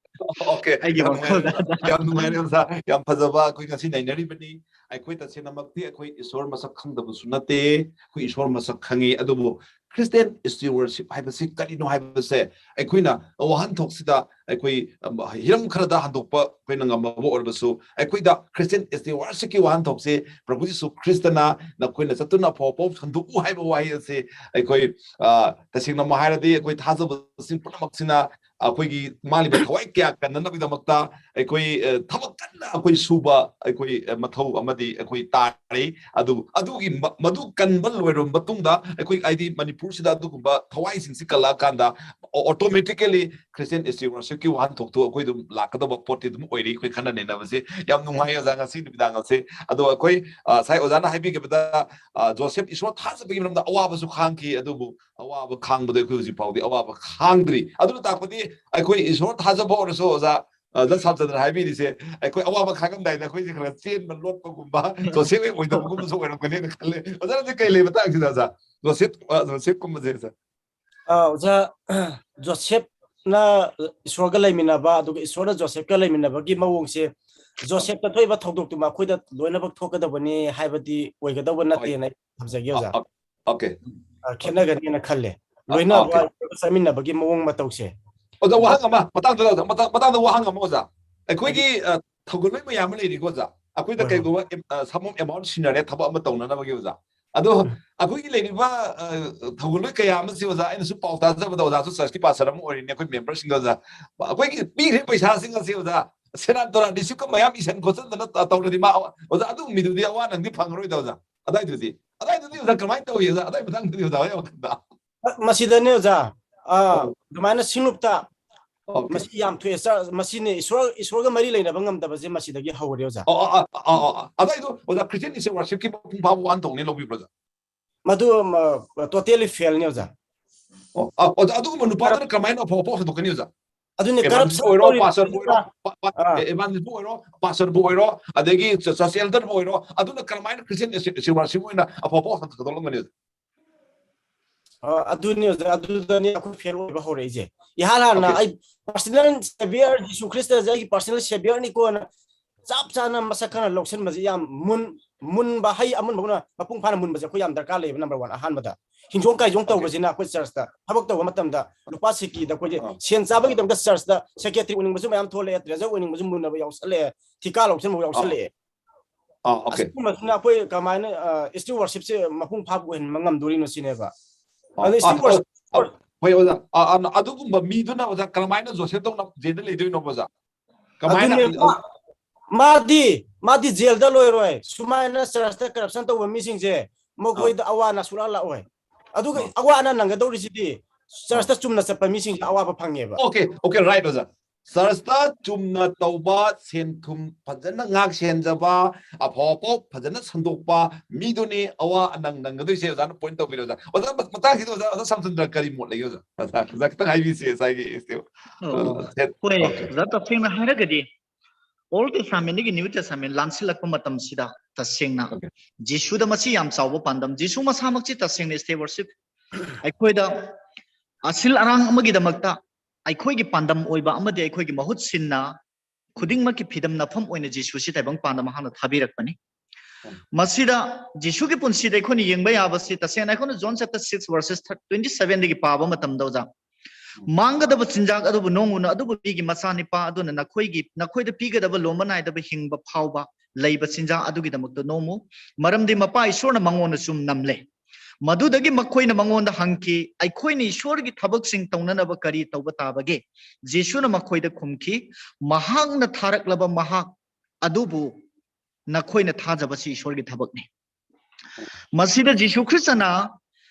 Okay. ꯑꯩꯒꯤ ꯌꯥꯝ ꯋꯥꯈꯜꯗ ꯅꯨꯡꯉꯥꯏꯔꯦ, ꯌꯥꯝ ꯅꯨꯡꯉꯥꯏꯔꯦ ꯑꯣꯖꯥ, ꯌꯥꯝ ꯐꯖꯕ ꯑꯩꯈꯣꯏ ꯉꯁꯤ ꯅꯩꯅꯔꯤꯕꯅꯤ꯫ ꯑꯩꯈꯣꯏ ꯇꯁꯦꯡꯅꯃꯛꯇꯤ ꯑꯩꯈꯣꯏ ꯏꯁꯣꯔ ꯃꯁꯛ ꯈꯪꯗꯕꯁꯨ ꯅꯠꯇꯦ, ꯑꯩꯈꯣꯏ ꯏꯁꯣꯔ ꯃꯁꯛ ꯈꯪꯉꯤ꯫ ꯑꯗꯨꯕꯨ Christian stewardship ꯍꯥꯏꯕꯁꯤ ꯀꯔꯤꯅꯣ ꯍꯥꯏꯕꯁꯦ ꯑꯩꯈꯣꯏꯅ ꯋꯥꯍꯟꯊꯣꯛꯁꯤꯗ ꯑꯩꯈꯣꯏ, ꯑꯝ, ꯍꯤꯔꯝ ꯈꯔꯗ ꯍꯟꯗꯣꯛꯄ ꯑꯩꯈꯣꯏꯅ ꯉꯝꯃꯕ ꯑꯣꯏꯔꯕꯁꯨ, ꯑꯩꯈꯣꯏꯗ Christian stewardshipꯀꯤ ꯋꯥꯍꯟꯊꯣꯛꯁꯦ ꯄ꯭ꯔꯚꯨ ꯖꯤꯁꯨ ꯈ꯭ꯔꯤꯁꯇꯅ "ꯅꯈꯣꯏꯅ ꯆꯠꯇꯨꯅ ꯑꯐꯕ ꯄꯥꯎ ꯁꯟꯗꯣꯛꯎ" ꯍꯥꯏꯕ ꯋꯥꯍꯩ ꯑꯁꯤ ꯑꯩꯈꯣꯏ, ꯑ, ꯇꯁꯦꯡꯅꯃꯛ ꯍꯥꯏꯔꯗꯤ ꯑꯩꯈꯣꯏ ꯊꯥꯖꯕꯁꯤꯡ ꯄꯨꯝꯅꯃꯛꯁꯤꯅ ꯑꯩꯈꯣꯏꯒꯤ ꯃꯥꯡꯂꯤꯕ ꯊꯋꯥꯏ ꯀꯌꯥ ꯀꯟꯅꯅꯕꯒꯤꯗꯃꯛꯇ ꯑꯩꯈꯣꯏ, ꯑ, ꯊꯕꯛ ꯀꯟꯅ ꯑꯩꯈꯣꯏ ꯁꯨꯕ ꯑꯩꯈꯣꯏ, ꯑ, ꯃꯊꯧ ꯑꯃꯗꯤ ꯑꯩꯈꯣꯏ ꯇꯥꯔꯤ꯫ ꯑꯗꯨ, ꯑꯗꯨꯒꯤ ꯃ-, ꯃꯗꯨ ꯀꯟꯕ ꯂꯣꯏꯔꯕ ꯃꯇꯨꯡꯗ ꯑꯩꯈꯣꯏ, ꯍꯥꯏꯗꯤ ꯃꯅꯤꯄꯨꯔꯁꯤꯗ ꯑꯗꯨꯒꯨꯝꯕ ꯊꯋꯥꯏꯁꯤꯡꯁꯤ ꯀꯜꯂꯛꯑꯀꯥꯟꯗ ꯑꯣ-, automatically Christian History Workshopꯀꯤ ꯋꯥꯍꯟꯊꯣꯛꯇꯨ ꯑꯩꯈꯣꯏ ꯑꯗꯨꯝ ꯂꯥꯛꯀꯗꯕ ꯄꯣꯠꯇꯤ ꯑꯗꯨꯝ ꯑꯣꯏꯔꯤ꯫ ꯑꯩꯈꯣꯏ ꯈꯟꯅ ꯅꯩꯅꯕꯁꯦ ꯌꯥꯝ ꯅꯨꯡꯉꯥꯏ ꯑꯣꯖꯥ ꯉꯁꯤ ꯅꯨꯃꯤꯗꯥꯡ ꯑꯁꯦ꯫ ꯑꯗꯣ ꯑꯩꯈꯣꯏ, ꯑ, ꯉꯁꯥꯏ ꯑꯣꯖꯥꯅ ꯍꯥꯏꯕꯤꯈꯤꯕꯗ, ꯑ, ꯖꯣꯁꯦꯐ ꯏꯁꯣꯔ ꯊꯥꯖꯕꯒꯤ ꯃꯔꯝꯗ ꯑꯋꯥꯕꯁꯨ ꯈꯥꯡꯈꯤ, ꯑꯗꯨꯕꯨ ꯑꯋꯥꯕ ꯈꯥꯡꯕꯗ ꯑꯩꯈꯣꯏ ꯍꯧꯖꯤꯛ ꯐꯥꯎꯗꯤ ꯑꯋꯥꯕ ꯈꯥꯡꯗ꯭ꯔꯤ꯫ ꯑꯗꯨꯅ ꯇꯥꯛꯄꯗꯤ ꯑꯩꯈꯣꯏ ꯏꯁꯣꯔ ꯊꯥꯖꯕ ꯑꯣꯏꯔꯁꯨ ꯑꯣꯖꯥ, ꯑ, ꯗ ꯁꯥꯟꯇꯅ ꯍꯥꯏꯕꯤꯔꯤꯁꯦ, ꯑꯩꯈꯣꯏ ꯑꯋꯥꯕ ꯈꯥꯡꯉꯝꯗꯥꯏꯗ ꯑꯩꯈꯣꯏꯁꯦ ꯈꯔ ꯆꯦꯟꯕ ꯂꯣꯠꯄꯒꯨꯝꯕ, ꯖꯣꯁꯦꯐ ꯍꯦꯛ ꯑꯣꯏꯗꯕꯒꯨꯝꯕꯁꯨ ꯑꯣꯏꯔꯝꯒꯅꯤꯅ ꯈꯜꯂꯦ꯫ ꯑꯣꯖꯥꯅꯗꯤ ꯀꯩ ꯂꯩ ꯃꯇꯥꯡꯁꯤꯗ ꯑꯣꯖꯥ? ꯖꯣꯁꯦꯐ, ꯑ, ꯖꯣꯁꯦꯐꯀꯨꯝꯕꯁꯦ ꯑꯣꯖꯥ꯫ ꯑ, ꯑꯣꯖꯥ, ꯖꯣꯁꯦꯐꯅ ꯏꯁꯣꯔꯒ ꯂꯩꯃꯤꯟꯅꯕ, ꯑꯗꯨꯒ ꯏꯁꯣꯔꯅ ꯖꯣꯁꯦꯐꯀ ꯂꯩꯃꯤꯟꯅꯕꯒꯤ ꯃꯑꯣꯡꯁꯦ, ꯑ꯫ ꯖꯣꯁꯦꯐꯇ ꯊꯣꯛꯏꯕ ꯊꯧꯗꯣꯛꯇꯨꯃ ꯑꯩꯈꯣꯏꯗ ꯂꯣꯏꯅꯃꯛ ꯊꯣꯛꯀꯗꯕꯅꯤ ꯍꯥꯏꯕꯗꯤ ꯑꯣꯏꯒꯗꯧꯕ ꯍꯣꯏ꯫ ꯅꯠꯇꯦꯅ ꯑꯩ ꯊꯝꯖꯒꯦ, ꯑ, ꯑꯣꯖꯥ꯫ ꯑ, okay꯫ ꯑ, ꯈꯦꯠꯅꯒꯅꯤꯅ ꯈꯜꯂꯦ꯫ ꯑ, ꯂꯣꯏꯅꯕ okay꯫ ꯆꯠꯃꯤꯟꯅꯕꯒꯤ ꯃꯑꯣꯡ ꯃꯇꯧꯁꯦ꯫ ꯑꯣꯖꯥ, ꯋꯥꯍꯪ ꯑꯃ, ꯃꯇꯥꯡꯗ, ꯃꯇꯥꯡ-, ꯃꯇꯥꯡꯗ ꯋꯥꯍꯪ ꯑꯃ, ꯑꯣꯖꯥ꯫ ꯑꯩꯈꯣꯏꯒꯤ, ꯍꯥꯏꯕꯤꯌꯨ꯫ ꯑ, ꯊꯧꯒꯜ ꯂꯣꯏ ꯃꯌꯥꯝ ꯑꯃ ꯂꯩꯔꯤꯀꯣ, ꯑꯣꯖꯥ꯫ ꯑꯩꯈꯣꯏꯗ ꯍꯣꯏ, ꯍꯣꯏ꯫ ꯀꯩꯒꯨꯝꯕ, ꯑ, some amount ꯁꯤꯟꯅꯔꯦ ꯊꯕꯛ ꯑꯃ ꯇꯧꯅꯅꯕꯒꯤ, ꯑꯣꯖꯥ꯫ ꯑꯗꯣ ꯎꯝ꯫ ꯑꯩꯈꯣꯏꯒꯤ ꯂꯩꯔꯤꯕ, ꯑ, ꯊꯧꯒꯜ ꯂꯣꯏ ꯀꯌꯥ ꯑꯃꯁꯤ, ꯑꯣꯖꯥ, ꯑꯩꯅꯁꯨ ꯄꯥꯎ ꯇꯥꯖꯕꯗ, ꯑꯣꯖꯥꯁꯨ ꯆꯔꯆꯀꯤ ꯄꯥꯁꯇꯔ ꯑꯃ ꯑꯣꯏꯔꯤꯅꯤ, ꯑꯩꯈꯣꯏ ꯃꯦꯝꯕꯔꯁꯤꯡꯗ, ꯑꯣꯖꯥ꯫ ꯑꯩꯈꯣꯏꯒꯤ ꯄꯤꯈ꯭ꯔꯤꯕ ꯄꯩꯁꯥꯁꯤꯡ ꯑꯁꯤ, ꯑꯣꯖꯥ, ꯁꯦꯔꯥꯟ ꯇꯨꯔꯥꯟ ꯔꯤꯁꯤꯞꯀ ꯃꯌꯥꯝ ꯏꯁꯟ ꯈꯣꯠꯆꯟꯗꯅ ꯇ-, ꯇꯧꯔꯗꯤ ꯃꯥ, ꯑꯣꯖꯥ, ꯑꯗꯨꯒꯨꯝꯕ ꯃꯤꯗꯨꯗꯤ ꯑꯋꯥ ꯅꯪꯗꯤ ꯐꯪꯉꯔꯣꯏꯗ, ꯑꯣꯖꯥ꯫ ꯑꯗꯥꯏꯗꯨꯗꯤ, ꯑꯗꯥꯏꯗꯨꯗꯤ, ꯑꯣꯖꯥ, ꯀꯃꯥꯏꯅ ꯇꯧꯏ, ꯑꯣꯖꯥ? ꯑꯗꯥꯏ ꯃꯇꯥꯡꯗꯨꯗꯤ, ꯑꯣꯖꯥ, ꯍꯣꯏ ꯋꯥꯈꯜꯗ꯫ ꯑ, ꯃꯁꯤꯗꯅꯦ, ꯑꯣꯖꯥ, ꯑ, ꯑꯧ꯫ ꯑꯗꯨꯃꯥꯏꯅ ꯁꯤꯡꯂꯨꯞꯇ ꯑꯣꯀꯦ꯫ ꯃꯁꯤ ꯌꯥꯝ ꯊꯣꯛꯑꯦ꯫ ꯆ-, ꯃꯁꯤꯅꯦ ꯏꯁꯣꯔ, ꯏꯁꯣꯔꯒ ꯃꯔꯤ ꯂꯩꯅꯕ ꯉꯝꯗꯕꯁꯦ ꯃꯁꯤꯗꯒꯤ ꯍꯧꯔꯦ, ꯑꯣꯖꯥ꯫ ꯑꯣ, ꯑ, ꯑ, ꯑ, ꯑ, ꯑ꯫ ꯑꯗꯥꯏꯗꯣ, ꯑꯣꯖꯥ, Christian History Workshopꯀꯤ ꯃꯄꯨꯡ ꯐꯥꯕ ꯋꯥꯍꯟꯊꯣꯛꯅꯦ ꯂꯧꯕꯤꯕ꯭ꯔꯣ, ꯑꯣꯖꯥ? ꯃꯗꯨ, ꯃ-, totally failꯅꯤ, ꯑꯣꯖꯥ꯫ ꯑꯣ, ꯑ, ꯑꯣꯖꯥ, ꯑꯗꯨꯒꯨꯝꯕ ꯅꯨꯄꯥꯗꯨꯅ ꯀꯔꯝꯍꯥꯏꯅ ꯑꯐꯥꯎ ꯑꯐꯥꯎ ꯍꯟꯗꯣꯛꯀꯅꯤ, ꯑꯣꯖꯥ? ꯑꯗꯨꯅꯦ, evangelist corruption ꯑꯣꯏꯔꯣ, ꯇꯧꯔꯤꯕ ꯄꯥꯁꯇꯔꯕꯨ ꯑꯣꯏꯔꯣ, ꯄ-, ꯄ-, ꯑꯥ꯫ ꯑꯦ, evangelistꯕꯨ ꯑꯣꯏꯔꯣ, ꯄꯥꯁꯇꯔꯕꯨ ꯑꯣꯏꯔꯣ, ꯑꯗꯒꯤ ꯆ-, church elderꯕꯨ ꯑꯣꯏꯔꯣ, ꯑꯗꯨꯅ ꯀꯔꯝꯍꯥꯏꯅ Christian ꯁꯤ-, ꯁꯤꯕꯥ ꯁꯤꯕ ꯑꯣꯏꯅ ꯑꯐꯥꯎ ꯑꯐꯥꯎ ꯍꯟꯗꯣꯛꯀꯗꯧꯔꯝꯒꯅꯤ, ꯑꯣꯖꯥ? ꯑ, ꯑꯗꯨꯅꯤ, ꯑꯣꯖꯥ, ꯑꯗꯨꯗꯅꯤ ꯑꯩꯈꯣꯏ fail ꯑꯣꯏꯕ ꯍꯧꯔꯛꯏꯁꯦ꯫ ꯏꯍꯥꯟ ꯍꯥꯟꯅ ꯑꯣꯀꯦ꯫ ꯑꯩ personal saviour ꯖꯤꯁꯨ ꯈ꯭ꯔꯤꯁꯇꯁꯦ ꯑꯩꯒꯤ personal saviourꯅꯤꯀꯣꯅ ꯆꯞ ꯆꯥꯅ ꯃꯁꯛ ꯈꯪꯅ ꯂꯧꯁꯤꯟꯕꯁꯦ ꯌꯥꯝ ꯃꯨꯟ-, ꯃꯨꯟꯕ, ꯍꯩ ꯑꯃꯨꯟꯕꯒꯨꯝꯅ ꯃꯄꯨꯡ ꯐꯥꯅ ꯃꯨꯟꯕꯁꯦ ꯑꯩꯈꯣꯏ ꯌꯥꯝ ꯗꯔꯀꯥꯔ ꯂꯩꯌꯦꯕ, number one, ꯑꯍꯥꯟꯕꯗ꯫ ꯍꯤꯡꯖꯣꯡ ꯀꯥꯏꯖꯣꯡ ꯑꯣꯀꯦ꯫ ꯇꯧꯕꯁꯤꯅ ꯑꯩꯈꯣꯏ churchꯇ ꯊꯕꯛ ꯇꯧꯕ ꯃꯇꯝꯗ ꯂꯨꯄꯥ ꯁꯤꯀꯤꯗ ꯑꯩꯈꯣꯏꯁꯦ ꯑꯥ꯫ ꯁꯦꯟ ꯆꯥꯕꯒꯤꯗꯃꯛꯇ churchꯇ secretary ꯑꯣꯏꯅꯤꯡꯕꯁꯨ ꯃꯌꯥꯝ ꯊꯣꯛꯂꯛꯑꯦ, treasurer ꯑꯣꯏꯅꯤꯡꯕꯁꯨ ꯃꯨꯟꯅꯕ ꯌꯥꯎꯁꯜꯂꯛꯑꯦ, ꯊꯤꯀꯥ ꯂꯧꯁꯤꯟꯕ ꯑꯥ꯫ ꯌꯥꯎꯁꯜꯂꯛꯑꯦ꯫ ꯑꯥ, ꯑꯣꯀꯦ꯫ ꯑꯁꯤꯒꯨꯝꯕꯁꯤꯅ ꯑꯩꯈꯣꯏ ꯀꯃꯥꯏꯅ, ꯑ, street worshipꯁꯦ ꯃꯄꯨꯡ ꯐꯥꯕ ꯑꯣꯏꯍꯟꯕ ꯉꯝꯗꯣꯔꯤꯅꯣ ꯁꯤꯅꯦꯕ꯫ ꯑꯥ, ꯑꯗꯣ street ꯑꯥ, worship ꯑꯥ, ꯍꯣꯏ ꯑꯣꯖꯥ꯫ ꯑ, ꯑ, ꯑꯗꯨꯒꯨꯝꯕ ꯃꯤꯗꯨꯅ ꯑꯣꯖꯥ ꯀꯔꯝꯍꯥꯏꯅ ꯖꯣꯁꯦꯐꯇꯧꯅ ꯖꯦꯜꯗ ꯂꯩꯗꯣꯏꯅꯣ ꯑꯣꯖꯥ? ꯀꯃꯥꯏꯅ? ꯑꯗꯨꯅꯦ, ꯃꯥ-, ꯃꯥꯗꯤ ꯃꯥꯗꯤ ꯖꯦꯜꯗ ꯂꯣꯏꯔꯣꯏ꯫ ꯁꯨꯃꯥꯏꯅ ꯆꯔꯆꯇ ꯀꯔꯞꯁꯟ ꯇꯧꯕ ꯃꯤꯁꯤꯡꯁꯦ ꯃꯈꯣꯏꯗ ꯑꯋꯥ ꯑꯅꯥ ꯁꯨꯡꯂꯥꯛ ꯂꯥꯛꯑꯣꯏ꯫ ꯑꯗꯨꯒ ꯑꯥ꯫ ꯑꯋꯥ ꯑꯅꯥ ꯅꯪꯒꯗꯧꯔꯤꯁꯤꯗꯤ ꯆꯔꯆꯇ ꯆꯨꯝꯅ ꯆꯠꯄ ꯃꯤꯁꯤꯡꯁꯦ ꯑꯋꯥꯕ ꯐꯪꯉꯦꯕ꯫ Okay, okay, right ꯑꯣꯖꯥ꯫ ꯆꯔꯆꯇ ꯆꯨꯝꯅ ꯇꯧꯕ, ꯁꯦꯟ ꯊꯨꯝ ꯐꯖꯅ ꯉꯥꯛ ꯁꯦꯟꯖꯕ, ꯑꯐꯥꯎ ꯑꯐꯥꯎ ꯐꯖꯅ ꯁꯟꯗꯣꯛꯄ ꯃꯤꯗꯨꯅꯤ ꯑꯋꯥ ꯑꯅꯪ ꯅꯪꯒꯗꯣꯏꯁꯦ꯫ ꯑꯣꯖꯥꯅ point ꯇꯧꯕꯤꯔꯦ ꯑꯣꯖꯥ꯫ ꯑꯣꯖꯥ, ꯃ-, ꯃꯇꯥꯡꯁꯤꯗ ꯑꯣꯖꯥ, ꯑꯣꯖꯥ ꯁꯝꯁꯨꯟꯗ꯭ꯔ ꯀꯔꯤ ꯃꯣꯠ ꯂꯩꯒꯦ ꯑꯣꯖꯥ? ꯑꯣꯖꯥ, ꯑꯣꯖꯥ ꯈꯤꯇꯪ ꯍꯥꯏꯕꯤꯁꯦ ꯉꯁꯥꯏꯒꯤ issue꯫ ꯑꯣ, ꯁꯦꯟ-, ꯍꯣꯏ okay꯫ ꯑꯣꯖꯥ, ꯇꯁꯦꯡꯅ ꯍꯥꯏꯔꯒꯗꯤ Old Testament ꯗꯒꯤ New Testament ꯂꯥꯟꯁꯤꯜꯂꯛꯄ ꯃꯇꯝꯁꯤꯗ ꯇꯁꯦꯡꯅ Okay. ꯖꯤꯁꯨꯗ ꯃꯁꯤ ꯌꯥꯝ ꯆꯥꯎꯕ ꯄꯥꯟꯗꯝ, ꯖꯤꯁꯨ ꯃꯁꯥꯃꯛꯁꯤ ꯇꯁꯦꯡꯅ state worship ꯑꯩꯈꯣꯏꯗ ꯑꯁꯤꯜ ꯑꯔꯥꯡ ꯑꯃꯒꯤꯗꯃꯛꯇ ꯑꯩꯈꯣꯏꯒꯤ ꯄꯥꯟꯗꯝ ꯑꯣꯏꯕ ꯑꯃꯗꯤ ꯑꯩꯈꯣꯏꯒꯤ ꯃꯍꯨꯠ ꯁꯤꯟꯅ ꯈꯨꯗꯤꯡꯃꯛꯀꯤ ꯐꯤꯗꯝ ꯅꯐꯝ ꯑꯣꯏꯅ ꯖꯤꯁꯨꯁꯤ ꯇꯥꯏꯕꯪ ꯄꯥꯟꯗ ꯃꯍꯥꯛꯅ ꯊꯥꯕꯤꯔꯛꯄꯅꯤ꯫ ꯃꯁꯤꯗ ꯖꯤꯁꯨꯒꯤ ꯄꯨꯟꯁꯤꯗ ꯑꯩꯈꯣꯏꯅ ꯌꯦꯡꯕ ꯌꯥꯕꯁꯤ ꯇꯁꯦꯡꯅ ꯑꯩꯈꯣꯏꯅ John chapter six verses twenty seven ꯗꯒꯤ ꯄꯥꯕ ꯃꯇꯝꯗ ꯑꯣꯖꯥ, "ꯃꯥꯡꯒꯗꯕ ꯆꯤꯟꯖꯥꯛ ꯑꯗꯨꯕꯨ ꯅꯣꯡꯉꯨꯅ, ꯑꯗꯨꯕꯨ ꯃꯤꯒꯤ ꯃꯆꯥꯅꯤꯄꯥ ꯑꯗꯨꯅ ꯅꯈꯣꯏꯒꯤ, ꯅꯈꯣꯏꯗ ꯄꯤꯒꯗꯕ ꯂꯣꯝꯕ ꯅꯥꯏꯗꯕ ꯍꯤꯡꯕ ꯐꯥꯎꯕ ꯂꯩꯕ ꯆꯤꯟꯖꯥꯛ ꯑꯗꯨꯒꯤꯗꯃꯛꯇ ꯅꯣꯡꯃꯨ, ꯃꯔꯝꯗꯤ ꯃꯄꯥ ꯏꯁꯣꯔꯅ ꯃꯉꯣꯟꯗ ꯆꯨꯝ ꯅꯝꯂꯦ꯫" ꯃꯗꯨꯗꯒꯤ ꯃꯈꯣꯏꯅ ꯃꯉꯣꯟꯗ ꯍꯪꯈꯤ, "ꯑꯩꯈꯣꯏꯅ ꯏꯁꯣꯔꯒꯤ ꯊꯕꯛꯁꯤꯡ ꯇꯧꯅꯅꯕ ꯀꯔꯤ ꯇꯧꯕ ꯇꯥꯕꯒꯦ?" ꯖꯤꯁꯨꯅ ꯃꯈꯣꯏꯗ ꯈꯨꯝꯈꯤ, "ꯃꯍꯥꯛꯅ ꯊꯥꯔꯛꯂꯕ ꯃꯍꯥꯛ ꯑꯗꯨꯕꯨ ꯅꯈꯣꯏꯅ ꯊꯥꯖꯕꯁꯤ ꯏꯁꯣꯔꯒꯤ ꯊꯕꯛꯅꯤ꯫" ꯃꯁꯤꯗ ꯖꯤꯁꯨ ꯈ꯭ꯔꯤꯁꯇꯅ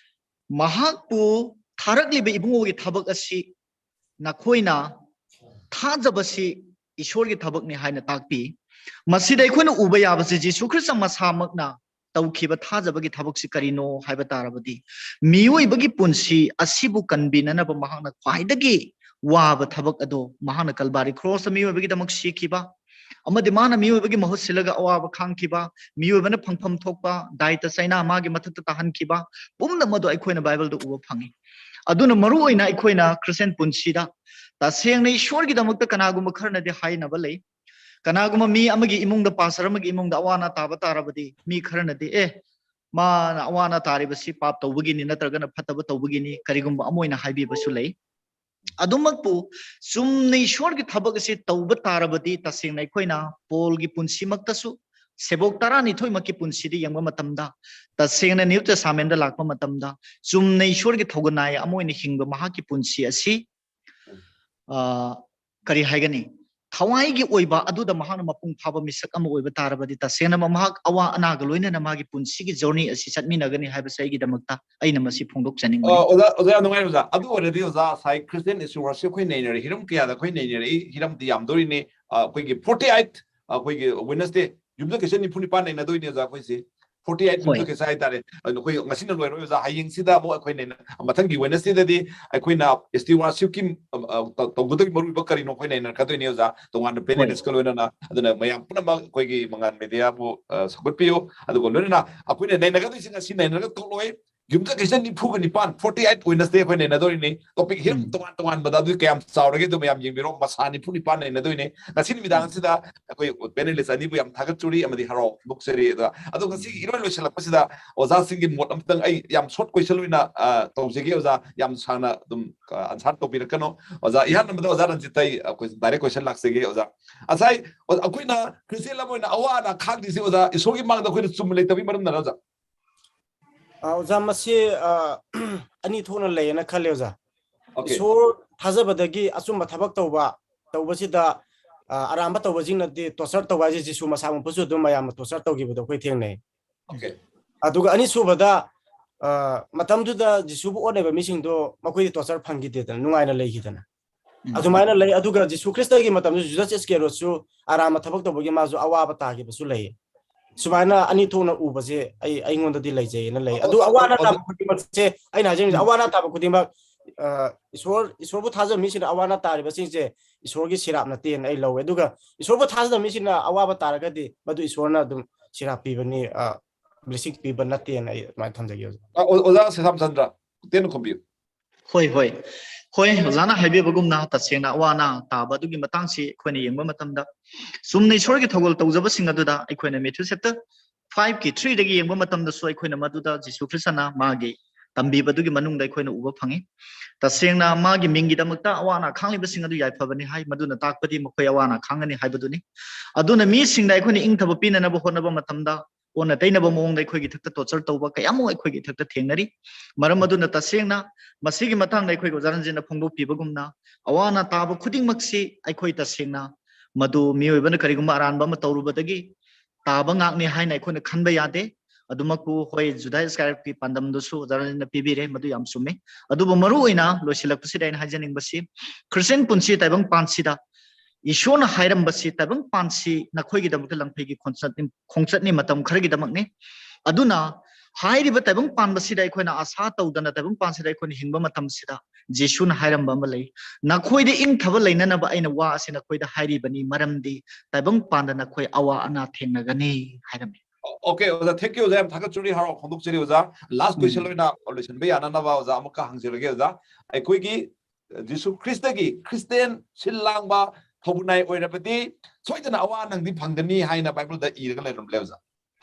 ꯃꯍꯥꯛꯄꯨ ꯊꯥꯔꯛꯂꯤꯕ ꯏꯕꯨꯡꯉꯣꯒꯤ ꯊꯕꯛ ꯑꯁꯤ ꯅꯈꯣꯏꯅ ꯊꯥꯖꯕꯁꯤ ꯏꯁꯣꯔꯒꯤ ꯊꯕꯛꯅꯤ ꯍꯥꯏꯅ ꯇꯥꯛꯄꯤ꯫ ꯃꯁꯤꯗ ꯑꯩꯈꯣꯏꯅ ꯎꯕ ꯌꯥꯕꯁꯤ ꯖꯤꯁꯨ ꯈ꯭ꯔꯤꯁꯇ ꯃꯁꯥꯃꯛꯅ ꯇꯧꯈꯤꯕ ꯊꯥꯖꯕꯒꯤ ꯊꯕꯛꯁꯤ ꯀꯔꯤꯅꯣ ꯍꯥꯏꯕ ꯇꯥꯔꯕꯗꯤ, ꯃꯤꯑꯣꯏꯕꯒꯤ ꯄꯨꯟꯁꯤ ꯑꯁꯤꯕꯨ ꯀꯟꯕꯤꯅꯅꯕ ꯃꯍꯥꯛꯅ ꯈ꯭ꯋꯥꯏꯗꯒꯤ ꯋꯥꯕ ꯊꯕꯛ ꯑꯗꯣ ꯃꯍꯥꯛꯅ ꯀꯜꯕꯥꯔꯤ ꯀ꯭ꯔꯣꯁꯇ ꯃꯤꯑꯣꯏꯕꯒꯤꯗꯃꯛ ꯁꯤꯈꯤꯕ, ꯑꯃꯗꯤ ꯃꯥꯅ ꯃꯤꯑꯣꯏꯕꯒꯤ ꯃꯍꯨꯠ ꯁꯤꯜꯂꯒ ꯑꯋꯥꯕ ꯈꯥꯡꯈꯤꯕ, ꯃꯤꯑꯣꯏꯕꯅ ꯐꯪꯐꯝ ꯊꯣꯛꯄ ꯗꯥꯏꯇ ꯆꯩꯅꯥ ꯃꯥꯒꯤ ꯃꯊꯛꯇ ꯇꯥꯍꯟꯈꯤꯕ ꯄꯨꯝꯅꯃꯛ ꯑꯗꯨ ꯑꯩꯈꯣꯏꯅ ꯕꯥꯏꯕꯜꯗ ꯎꯕ ꯐꯪꯉꯤ꯫ ꯑꯗꯨꯅ ꯃꯔꯨ ꯑꯣꯏꯅ ꯑꯩꯈꯣꯏꯅ ꯈ꯭ꯔꯤꯁꯇꯤꯌꯥꯟ ꯄꯨꯟꯁꯤꯗ ꯇꯁꯦꯡꯅ ꯏꯁꯣꯔꯒꯤꯗꯃꯛꯇ ꯀꯅꯥꯒꯨꯝꯕ ꯈꯔꯅꯗꯤ ꯍꯥꯏꯅꯕ ꯂꯩ, ꯀꯅꯥꯒꯨꯝꯕ ꯃꯤ ꯑꯃꯒꯤ ꯏꯃꯨꯡꯗ, ꯄꯥꯁꯇꯔ ꯑꯃꯒꯤ ꯏꯃꯨꯡꯗ ꯑꯋꯥ ꯑꯅꯥ ꯇꯥꯕ ꯇꯥꯔꯕꯗꯤ ꯃꯤ ꯈꯔꯅꯗꯤ, "ꯑꯦ, ꯃꯥꯅ ꯑꯋꯥ ꯑꯅꯥ ꯇꯥꯔꯤꯕꯁꯤ ꯄꯥꯞ ꯇꯧꯕꯒꯤꯅꯤ ꯅꯠꯇ꯭ꯔꯒꯅ ꯐꯠꯇꯕ ꯇꯧꯕꯒꯤꯅꯤ", ꯀꯔꯤꯒꯨꯝꯕ ꯑꯃ ꯑꯣꯏꯅ ꯍꯥꯏꯕꯤꯕꯁꯨ ꯂꯩ꯫ ꯑꯗꯨꯃꯛꯄꯨ ꯆꯨꯝꯅ ꯏꯁꯣꯔꯒꯤ ꯊꯕꯛ ꯑꯁꯤ ꯇꯧꯕ ꯇꯥꯔꯕꯗꯤ ꯇꯁꯦꯡꯅ ꯑꯩꯈꯣꯏꯅ ꯄꯣꯜꯒꯤ ꯄꯨꯟꯁꯤꯃꯛꯇꯁꯨ, ꯁꯦꯕꯣꯛ ꯇꯔꯥꯅꯤꯊꯣꯏꯃꯛꯀꯤ ꯄꯨꯟꯁꯤꯗ ꯌꯦꯡꯕ ꯃꯇꯝꯗ, ꯇꯁꯦꯡꯅ New Testament ꯂꯥꯛꯄ ꯃꯇꯝꯗ ꯆꯨꯝꯅ ꯏꯁꯣꯔꯒꯤ ꯊꯧꯒꯅꯥꯏ ꯑꯃ ꯑꯣꯏꯅ ꯍꯤꯡꯕ ꯃꯍꯥꯛꯀꯤ ꯄꯨꯟꯁꯤ ꯑꯁꯤ, ꯑ, ꯀꯔꯤ ꯍꯥꯏꯒꯅꯤ, ꯊꯋꯥꯏꯒꯤ ꯑꯣꯏꯕ ꯑꯗꯨꯗ ꯃꯍꯥꯛꯅ ꯃꯄꯨꯡ ꯐꯥꯕ ꯃꯤꯁꯛ ꯑꯃ ꯑꯣꯏꯕ ꯇꯥꯔꯕꯗꯤ, ꯇꯁꯦꯡꯅ ꯃꯍꯥꯛ ꯑꯋꯥ ꯑꯅꯥꯒ ꯂꯣꯏꯅꯅ ꯃꯥꯒꯤ ꯄꯨꯟꯁꯤꯒꯤ journey ꯑꯁꯤ ꯆꯠꯃꯤꯟꯅꯒꯅꯤ ꯍꯥꯏꯕꯁꯦ ꯑꯩꯒꯤꯗꯃꯛꯇ ꯑꯩꯅ ꯃꯁꯤ ꯐꯣꯡꯗꯣꯛꯆꯅꯤꯡꯕꯅꯤ꯫ ꯑꯣꯖꯥ, ꯑꯣꯖꯥ, ꯌꯥꯝ ꯅꯨꯡꯉꯥꯏꯔꯦ ꯑꯣꯖꯥ꯫ ꯑꯗꯨ ꯑꯣꯏꯔꯗꯤ ꯑꯣꯖꯥ, ꯉꯁꯥꯏ Christian issue ꯋꯥꯔꯁꯤ ꯑꯩꯈꯣꯏ ꯅꯩꯅꯔꯦ, ꯍꯤꯔꯝ ꯀꯌꯥꯗ ꯑꯩꯈꯣꯏ ꯅꯩꯅꯔꯛꯏ, ꯍꯤꯔꯝꯗꯤ ꯌꯥꯝꯗꯣꯔꯤꯅꯤ꯫ ꯑ, ꯑꯩꯈꯣꯏꯒꯤ forty eight, ꯑꯩꯈꯣꯏꯒꯤ Wednesday, ꯌꯨꯝꯁꯀꯩꯁ ꯅꯤꯐꯨ ꯅꯤꯄꯥꯟ ꯅꯩꯅꯗꯣꯏꯅꯦ ꯑꯣꯖꯥ ꯑꯩꯈꯣꯏꯁꯦ꯫ Forty eight, ꯍꯣꯏ꯫ ꯌꯨꯝꯁꯀꯩꯁ ꯍꯥꯏꯇꯥꯔꯦ꯫ ꯑꯗꯨ ꯑꯩꯈꯣꯏ ꯉꯁꯤꯅ ꯂꯣꯏꯔꯣꯏ ꯑꯣꯖꯥ, ꯍꯌꯦꯡꯁꯤꯗ ꯑꯃꯨꯛ ꯑꯩꯈꯣꯏ ꯅꯩꯅ-, ꯃꯊꯪꯒꯤ Wednesdayꯗꯗꯤ ꯑꯩꯈꯣꯏꯅ S T worshipꯀꯤ, ꯑ, ꯑ, ꯇꯧ-, ꯇꯧꯒꯗꯕꯒꯤ ꯃꯔꯨꯑꯣꯏꯕ ꯀꯔꯤꯅꯣ ꯑꯩꯈꯣꯏ ꯅꯩꯅꯔꯛꯀꯗꯣꯏꯅꯦ ꯑꯣꯖꯥ, ꯇꯣꯉꯥꯟꯕ ꯍꯣꯏ꯫ Panelistꯀ ꯂꯣꯏꯅꯅ꯫ ꯑꯗꯨꯅ ꯃꯌꯥꯝ ꯄꯨꯝꯅꯃꯛ ꯑꯩꯈꯣꯏꯒꯤ ꯃꯉꯥꯜ Mediaꯕꯨ, ꯑ, ꯁꯧꯒꯠꯄꯤꯌꯨ꯫ ꯑꯗꯨꯒ ꯂꯣꯏꯅꯅ ꯑꯩꯈꯣꯏꯅ ꯅꯩꯅꯒꯗꯣꯏꯁꯤꯡ ꯑꯁꯤ ꯅꯩꯅꯔꯒ ꯇꯣꯛꯂꯣꯏ꯫ ꯌꯨꯝꯁꯀꯩꯁ ꯅꯤꯐꯨꯒ ꯅꯤꯄꯥꯟ, forty eight Wednesday ꯑꯩꯈꯣꯏ ꯅꯩꯅꯗꯣꯏꯅꯤ꯫ Topic ꯍꯤꯔꯝ ꯎꯝ꯫ ꯇꯣꯉꯥꯟ ꯇꯣꯉꯥꯟꯕꯗ ꯑꯗꯨ ꯀꯌꯥꯝ ꯆꯥꯎꯔꯒꯦ ꯑꯗꯨ ꯃꯌꯥꯝ ꯌꯦꯡꯕꯤꯔꯣ꯫ ꯃꯁꯥ ꯅꯤꯐꯨ ꯅꯤꯄꯥꯟ ꯅꯩꯅꯗꯣꯏꯅꯤ꯫ ꯉꯁꯤ ꯅꯨꯃꯤꯗꯥꯡ ꯎꯝ꯫ ꯑꯁꯤꯗ ꯑꯩꯈꯣꯏ Panelist ꯑꯅꯤꯕꯨ ꯌꯥꯝ ꯊꯥꯒꯠꯆꯔꯤ ꯑꯃꯗꯤ ꯍꯔꯥꯎ ꯐꯣꯡꯗꯣꯛꯆꯔꯤ꯫ ꯑꯗꯣ, ꯑꯗꯣ ꯉꯁꯤ ꯎꯝ꯫ ꯏꯔꯣꯏ ꯂꯣꯏꯁꯤꯜꯂꯛꯄꯁꯤꯗ ꯑꯣꯖꯥꯁꯤꯡꯒꯤ ꯃꯣꯠ ꯑꯃꯇꯪ ꯑꯩ ꯌꯥꯝ short question ꯑꯣꯏꯅ, ꯑ, ꯇꯧꯖꯒꯦ ꯑꯣꯖꯥ, ꯌꯥꯝ ꯁꯥꯡꯅ ꯑꯗꯨꯝ, ꯑ, answer ꯇꯧꯕꯤꯔꯛꯀꯅꯨ꯫ ꯑꯣꯖꯥ, ꯏꯍꯥꯟ ꯍꯥꯟꯕꯗ ꯑꯣꯖꯥ ꯔꯟꯖꯤꯠꯇ ꯑꯩ, ꯑ, ques-, direct question ꯂꯥꯛꯆꯒꯦ ꯑꯣꯖꯥ꯫ ꯉꯁꯥꯏ, ꯑꯣ, ꯑꯩꯈꯣꯏꯅ Christian ꯑꯃ ꯑꯣꯏꯅ ꯑꯋꯥ ꯑꯅꯥ ꯈꯥꯡꯗ꯭ꯔꯤꯁꯤ ꯑꯣꯖꯥ, ꯏꯁꯣꯔꯒꯤ ꯃꯥꯡꯗ ꯑꯩꯈꯣꯏꯅ ꯆꯨꯝꯕ ꯂꯩꯇꯕꯒꯤ ꯃꯔꯝꯅꯔ ꯑꯣꯖꯥ? ꯑ, ꯑꯣꯖꯥ, ꯃꯁꯤ, ꯑ, ꯑꯅꯤ ꯊꯣꯛꯅ ꯂꯩꯌꯦꯅ ꯈꯜꯂꯦ ꯑꯣꯖꯥ꯫ Okay. ꯏꯁꯣꯔ ꯊꯥꯖꯕꯗꯒꯤ ꯑꯆꯨꯝꯕ ꯊꯕꯛ ꯇꯧꯕ, ꯇꯧꯕꯁꯤꯗ, ꯑ, ꯑꯔꯥꯟꯕ ꯇꯧꯕꯁꯤꯡꯅꯗꯤ torture ꯇꯧꯕ ꯍꯥꯏꯁꯦ ꯖꯤꯁꯨ ꯃꯁꯥꯃꯛꯄꯨꯁꯨ ꯑꯗꯨꯝ ꯃꯌꯥꯝꯅ torture ꯇꯧꯈꯤꯕꯗꯣ ꯑꯩꯈꯣꯏ ꯊꯦꯡꯅꯩ꯫ Okay. ꯑꯗꯨꯒ ꯑꯅꯤꯁꯨꯕꯗ, ꯑ, ꯃꯇꯝꯗꯨꯗ ꯖꯤꯁꯨꯕꯨ ꯑꯣꯠꯅꯕ ꯃꯤꯁꯤꯡꯗꯣ ꯃꯈꯣꯏꯗꯤ torture ꯐꯪꯈꯤꯗꯦꯗꯅ, ꯅꯨꯡꯉꯥꯏꯅ ꯂꯩꯈꯤꯗꯅ꯫ ꯎꯝ꯫ ꯑꯗꯨꯃꯥꯏꯅ ꯂꯩ꯫ ꯑꯗꯨꯒ ꯖꯤꯁꯨ ꯈ꯭ꯔꯤꯁꯇꯒꯤ ꯃꯇꯝꯗꯁꯨ ꯖꯨꯗꯥꯁ ꯏꯁꯀꯦꯔꯣꯠꯁꯨ ꯑꯔꯥꯟꯕ ꯊꯕꯛ ꯇꯧꯕꯒꯤ ꯃꯥꯁꯨ ꯑꯋꯥꯕ ꯇꯥꯈꯤꯕꯁꯨ ꯂꯩ꯫ ꯁꯨꯃꯥꯏꯅ ꯑꯅꯤ ꯊꯣꯛꯅ ꯎꯕꯁꯦ ꯑꯩ, ꯑꯩꯉꯣꯟꯗꯗꯤ ꯂꯩꯖꯩꯅ ꯂꯩ꯫ ꯑꯗꯨ ꯑꯣ, ꯑꯋꯥ ꯑꯅꯥ ꯑꯣ, ꯇꯥꯕ ꯈꯨꯗꯤꯡꯃꯛꯁꯦ, ꯑꯩꯅ ꯍꯥꯏꯖꯅꯤꯡꯉꯤꯁꯦ, ꯎꯝ꯫ ꯑꯋꯥ ꯑꯅꯥ ꯇꯥꯕ ꯈꯨꯗꯤꯡꯃꯛ, ꯑ, ꯏꯁꯣꯔ, ꯏꯁꯣꯔꯕꯨ ꯊꯥꯖꯕ ꯃꯤꯁꯤꯡꯅ ꯑꯋꯥ ꯑꯅꯥ ꯇꯥꯔꯤꯕꯁꯤꯡꯁꯦ ꯏꯁꯣꯔꯒꯤ ꯁꯤꯔꯥꯞ ꯅꯠꯇꯦꯅ ꯑꯩ ꯂꯧꯋꯦ꯫ ꯑꯗꯨꯒ ꯏꯁꯣꯔꯕꯨ ꯊꯥꯖꯗꯕ ꯃꯤꯁꯤꯡꯅ ꯑꯋꯥꯕ ꯇꯥꯔꯒꯗꯤ ꯃꯗꯨ ꯏꯁꯣꯔꯅ ꯑꯗꯨꯝ ꯁꯤꯔꯥꯞ ꯄꯤꯕꯅꯤ, ꯑ, blessing ꯄꯤꯕ ꯅꯠꯇꯦꯅ ꯑꯩ ꯑꯗꯨꯃꯥꯏꯅ ꯊꯝꯖꯒꯦ ꯑꯣꯖꯥ꯫ ꯑ, ꯑꯣ-, ꯑꯣꯖꯥ ꯁꯦꯁꯥꯝꯆꯟꯗ꯭ꯔ, ꯇꯦꯟꯅ ꯈꯨꯝꯕꯤꯌꯨ꯫ ꯍꯣꯏ, ꯍꯣꯏ꯫ ꯍꯣꯏ, ꯑꯣꯖꯥꯅ ꯍꯥꯏꯕꯤꯕꯒꯨꯝꯅ ꯇꯁꯦꯡꯅ ꯑꯋꯥ ꯑꯅꯥ ꯇꯥꯕ ꯑꯗꯨꯒꯤ ꯃꯇꯥꯡꯁꯤ ꯑꯩꯈꯣꯏꯅ ꯌꯦꯡꯕ ꯃꯇꯝꯗ, ꯆꯨꯝꯅ ꯏꯁꯣꯔꯒꯤ ꯊꯧꯒꯜ ꯇꯧꯖꯕꯁꯤꯡ ꯑꯗꯨꯗ ꯑꯩꯈꯣꯏꯅ Matthew chapter fiveꯀꯤ threeꯗꯒꯤ ꯌꯦꯡꯕ ꯃꯇꯝꯗꯁꯨ ꯑꯩꯈꯣꯏꯅ ꯃꯗꯨꯗ ꯖꯤꯁꯨ ꯈ꯭ꯔꯤꯁꯇꯅ ꯃꯥꯒꯤ ꯇꯝꯕꯤꯕꯗꯨꯒꯤ ꯃꯅꯨꯡꯗ ꯑꯩꯈꯣꯏꯅ ꯎꯕ ꯐꯪꯉꯤ꯫ ꯇꯁꯦꯡꯅ ꯃꯥꯒꯤ ꯃꯤꯡꯒꯤꯗꯃꯛꯇ ꯑꯋꯥ ꯑꯅꯥ ꯈꯥꯡꯂꯤꯕꯁꯤꯡ ꯑꯗꯨ ꯌꯥꯏꯐꯕꯅꯤ ꯍꯥꯏ, ꯃꯗꯨꯅ ꯇꯥꯛꯄꯗꯤ ꯃꯈꯣꯏ ꯑꯋꯥ ꯑꯅꯥ ꯈꯥꯡꯒꯅꯤ ꯍꯥꯏꯕꯗꯨꯅꯤ꯫ ꯑꯗꯨꯅ ꯃꯤꯁꯤꯡꯗ ꯑꯩꯈꯣꯏꯅ ꯏꯪꯊꯕ ꯄꯤꯅꯅꯕ ꯍꯣꯠꯅꯕ ꯃꯇꯝꯗ, ꯑꯣꯟꯅ ꯇꯩꯅꯕ ꯃꯑꯣꯡꯗ ꯑꯩꯈꯣꯏꯒꯤ ꯏꯊꯛꯇ torture ꯇꯧꯕ ꯀꯌꯥꯃꯨꯛ ꯑꯩꯈꯣꯏꯒꯤ ꯏꯊꯛꯇ ꯊꯦꯡꯅꯔꯤ꯫ ꯃꯔꯝ ꯑꯗꯨꯅ ꯇꯁꯦꯡꯅ ꯃꯁꯤꯒꯤ ꯃꯇꯥꯡꯗ ꯑꯩꯈꯣꯏꯒꯤ ꯑꯣꯖꯥ ꯔꯟꯖꯟꯅ ꯐꯣꯡꯗꯣꯛꯄꯤꯕꯒꯨꯝꯅ, ꯑꯋꯥ ꯑꯅꯥ ꯇꯥꯕ ꯈꯨꯗꯤꯡꯃꯛꯁꯤ ꯑꯩꯈꯣꯏ ꯇꯁꯦꯡꯅ ꯃꯗꯨ ꯃꯤꯑꯣꯏꯕꯅ ꯀꯔꯤꯒꯨꯝꯕ ꯑꯔꯥꯟꯕ ꯑꯃ ꯇꯧꯔꯨꯕꯗꯒꯤ ꯇꯥꯕ ꯉꯥꯛꯅꯤ ꯍꯥꯏꯅ ꯑꯩꯈꯣꯏꯅ ꯈꯟꯕ ꯌꯥꯗꯦ꯫ ꯑꯗꯨꯃꯛꯄꯨ ꯍꯣꯏ, ꯖꯨꯗꯥ ꯏꯁꯀꯥꯔꯤꯌꯣꯠꯀꯤ ꯄꯥꯟꯗꯝꯗꯨꯁꯨ ꯑꯣꯖꯥ ꯔꯟꯖꯟꯅ ꯄꯤꯕꯤꯔꯦ, ꯃꯗꯨ ꯌꯥꯝ ꯆꯨꯝꯃꯤ꯫ ꯑꯗꯨꯕꯨ ꯃꯔꯨ ꯑꯣꯏꯅ ꯂꯣꯏꯁꯤꯜꯂꯛꯄꯁꯤꯗ ꯑꯩꯅ ꯍꯥꯏꯖꯅꯤꯡꯕꯁꯤ, ꯈ꯭ꯔꯤꯁꯇꯤꯌꯥꯟ ꯄꯨꯟꯁꯤ ꯇꯥꯏꯕꯪ ꯄꯥꯟꯁꯤꯗ ꯏꯁꯣꯔꯅ ꯍꯥꯏꯔꯝꯕꯁꯤ ꯇꯥꯏꯕꯪ ꯄꯥꯟꯁꯤ ꯅꯈꯣꯏꯒꯤꯗꯃꯛꯇ ꯂꯪꯐꯩꯒꯤ ꯈꯣꯡꯆꯠꯅꯤ, ꯈꯣꯡꯆꯠꯅꯤ, ꯃꯇꯝ ꯈꯔꯒꯤꯗꯃꯛꯅꯤ꯫ ꯑꯗꯨꯅ ꯍꯥꯏꯔꯤꯕ ꯇꯥꯏꯕꯪ ꯄꯥꯟꯕꯁꯤꯗ ꯑꯩꯈꯣꯏꯅ ꯑꯥꯁꯥ ꯇꯧꯗꯅ ꯇꯥꯏꯕꯪ ꯄꯥꯟꯁꯤꯗ ꯑꯩꯈꯣꯏꯅ ꯍꯤꯡꯕ ꯃꯇꯝꯁꯤꯗ ꯖꯤꯁꯨꯅ ꯍꯥꯏꯔꯝꯕ ꯑꯃ ꯂꯩ, "ꯅꯈꯣꯏꯗ ꯏꯪꯊꯕ ꯂꯩꯅꯅꯕ ꯑꯩꯅ ꯋꯥ ꯑꯁꯤ ꯅꯈꯣꯏꯗ ꯍꯥꯏꯔꯤꯕꯅꯤ, ꯃꯔꯝꯗꯤ ꯇꯥꯏꯕꯪ ꯄꯥꯟꯗ ꯅꯈꯣꯏ ꯑꯋꯥ ꯑꯅꯥ ꯊꯦꯡꯅꯒꯅꯤ" ꯍꯥꯏꯔꯝꯃꯤ꯫ ꯑꯣꯀꯦ ꯑꯣꯖꯥ, thank you ꯑꯣꯖꯥ, ꯌꯥꯝ ꯊꯥꯒꯠꯆꯔꯤ, ꯍꯔꯥꯎ ꯐꯣꯡꯗꯣꯛꯆꯔꯤ ꯑꯣꯖꯥ꯫ Last question ꯎꯝ꯫ ꯑꯣꯏꯅ ꯂꯣꯏꯁꯤꯟꯕ ꯌꯥꯅꯅꯕ ꯑꯣꯖꯥ ꯑꯃꯨꯛꯀ ꯍꯪꯖꯔꯒꯦ ꯑꯣꯖꯥ꯫ ꯑꯩꯈꯣꯏꯒꯤ ꯖꯤꯁꯨ ꯈ꯭ꯔꯤꯁꯇꯒꯤ ꯈ꯭ꯔꯤꯁꯇꯦꯟ ꯁꯤꯜ ꯂꯥꯡꯕ ꯊꯧꯕꯨꯅꯥꯏ ꯑꯣꯏꯔꯕꯗꯤ ꯁꯣꯏꯗꯅ ꯑꯋꯥ ꯅꯪꯗꯤ ꯐꯪꯒꯅꯤ ꯍꯥꯏꯅ ꯕꯥꯏꯕꯜꯗ ꯏꯔꯒ ꯂꯩꯔꯝꯂꯦ ꯑꯣꯖꯥ꯫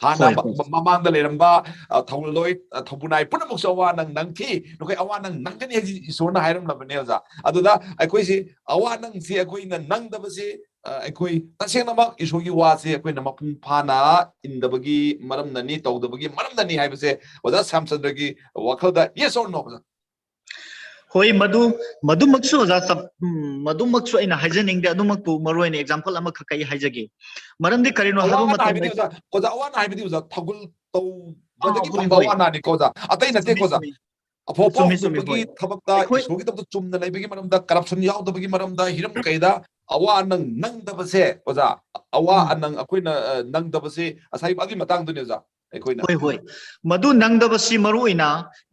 ꯍꯥꯟꯅ ꯍꯣꯏ, ꯃ- ꯍꯣꯏ꯫ ꯃ- ꯃꯃꯥꯡꯗ ꯂꯩꯔꯝꯕ ꯑ, ꯊꯧꯒꯜꯂꯣꯏ ꯑ, ꯊꯧꯕꯨꯅꯥꯏ ꯄꯨꯝꯅꯃꯛꯁꯨ ꯑꯋꯥ ꯅꯪ ꯅꯪꯈꯤ, ꯅꯈꯣꯏ ꯑꯋꯥ ꯅꯪ ꯅꯪꯒꯅꯤ ꯍꯥꯏꯁꯤ ꯏꯁꯣꯔꯅ ꯍꯥꯏꯔꯝꯂꯕꯅꯦ ꯑꯣꯖꯥ꯫ ꯑꯗꯨꯗ ꯑꯩꯈꯣꯏꯁꯤ ꯑꯋꯥ ꯅꯪꯁꯤ ꯑꯩꯈꯣꯏꯅ ꯅꯪꯗꯕꯁꯤ ꯑ, ꯑꯩꯈꯣꯏ ꯇꯁꯦꯡꯅꯃꯛ ꯏꯁꯣꯔꯒꯤ ꯋꯥꯁꯦ ꯑꯩꯈꯣꯏꯅ ꯃꯄꯨꯡ ꯐꯥꯅ ꯏꯟꯗꯕꯒꯤ ꯃꯔꯝꯅꯅꯤ, ꯇꯧꯗꯕꯒꯤ ꯃꯔꯝꯅꯅꯤ ꯍꯥꯏꯕꯁꯦ ꯑꯣꯖꯥ ꯁ꯭ꯌꯥꯝꯆꯟꯗ꯭ꯔꯒꯤ ꯋꯥꯈꯜꯗ yes or no ꯑꯣꯖꯥ? ꯍꯣꯏ, ꯃꯗꯨ, ꯃꯗꯨꯃꯛꯁꯨ ꯑꯣꯖꯥ ꯆꯞ-, ꯎꯝ, ꯃꯗꯨꯃꯛꯁꯨ ꯑꯩꯅ ꯍꯥꯏꯖꯅꯤꯡꯗꯦ꯫ ꯑꯗꯨꯃꯛꯄꯨ ꯃꯔꯨ ꯑꯣꯏꯅ example ꯑꯃꯈꯛ ꯑꯩ ꯍꯥꯏꯖꯒꯦ꯫ ꯃꯔꯝꯗꯤ ꯀꯔꯤꯅꯣ ꯍꯥꯏꯕ ꯑꯋꯥ ꯑꯅꯥ ꯃꯇꯝꯗ ꯍꯥꯏꯕꯗꯤ ꯑꯣꯖꯥ, ꯑꯣꯖꯥ, ꯑꯋꯥ ꯑꯅꯥ ꯍꯥꯏꯕꯗꯤ ꯑꯣꯖꯥ, ꯊꯧꯒꯜ ꯇꯧꯕꯗꯒꯤ ꯑꯥ, ꯍꯣꯏ, ꯐꯪꯕ ꯍꯣꯏ꯫ ꯑꯋꯥ ꯑꯅꯥꯅꯤꯀꯣ ꯑꯣꯖꯥ, ꯑꯇꯩ ꯅꯠꯇꯦꯀꯣ ꯆꯨꯝꯃꯤ, ꯑꯣꯖꯥ꯫ ꯆꯨꯝꯃꯤ꯫ ꯑꯐꯕ ꯆꯨꯝꯃꯤ, ꯆꯨꯝꯃꯤ, ꯄꯥꯎꯗꯕꯒꯤ ꯍꯣꯏ꯫ ꯊꯕꯛꯇ, ꯑꯩꯈꯣꯏ ꯏꯁꯣꯔꯒꯤꯗꯃꯛꯇ ꯆꯨꯝꯅ ꯂꯩꯕꯒꯤ ꯃꯔꯝꯗ, corruption ꯌꯥꯎꯗꯕꯒꯤ ꯃꯔꯝꯗ, ꯍꯤꯔꯝ ꯀꯩꯗ ꯑꯋꯥ ꯑꯅꯥ ꯅꯪꯗꯕꯁꯦ ꯑꯣꯖꯥ, ꯑꯋꯥ ꯎꯝ꯫ ꯑꯅꯪ ꯑꯩꯈꯣꯏꯅ ꯑ, ꯅꯪꯗꯕꯁꯦ ꯉꯁꯥꯏ ꯑꯗꯨꯒꯤ ꯃꯇꯥꯡꯗꯨꯅꯦ ꯑꯣꯖꯥ ꯑꯩꯈꯣꯏꯅ꯫ ꯍꯣꯏ, ꯍꯣꯏ꯫ ꯃꯗꯨ ꯅꯪꯗꯕꯁꯤ ꯃꯔꯨ ꯑꯣꯏꯅ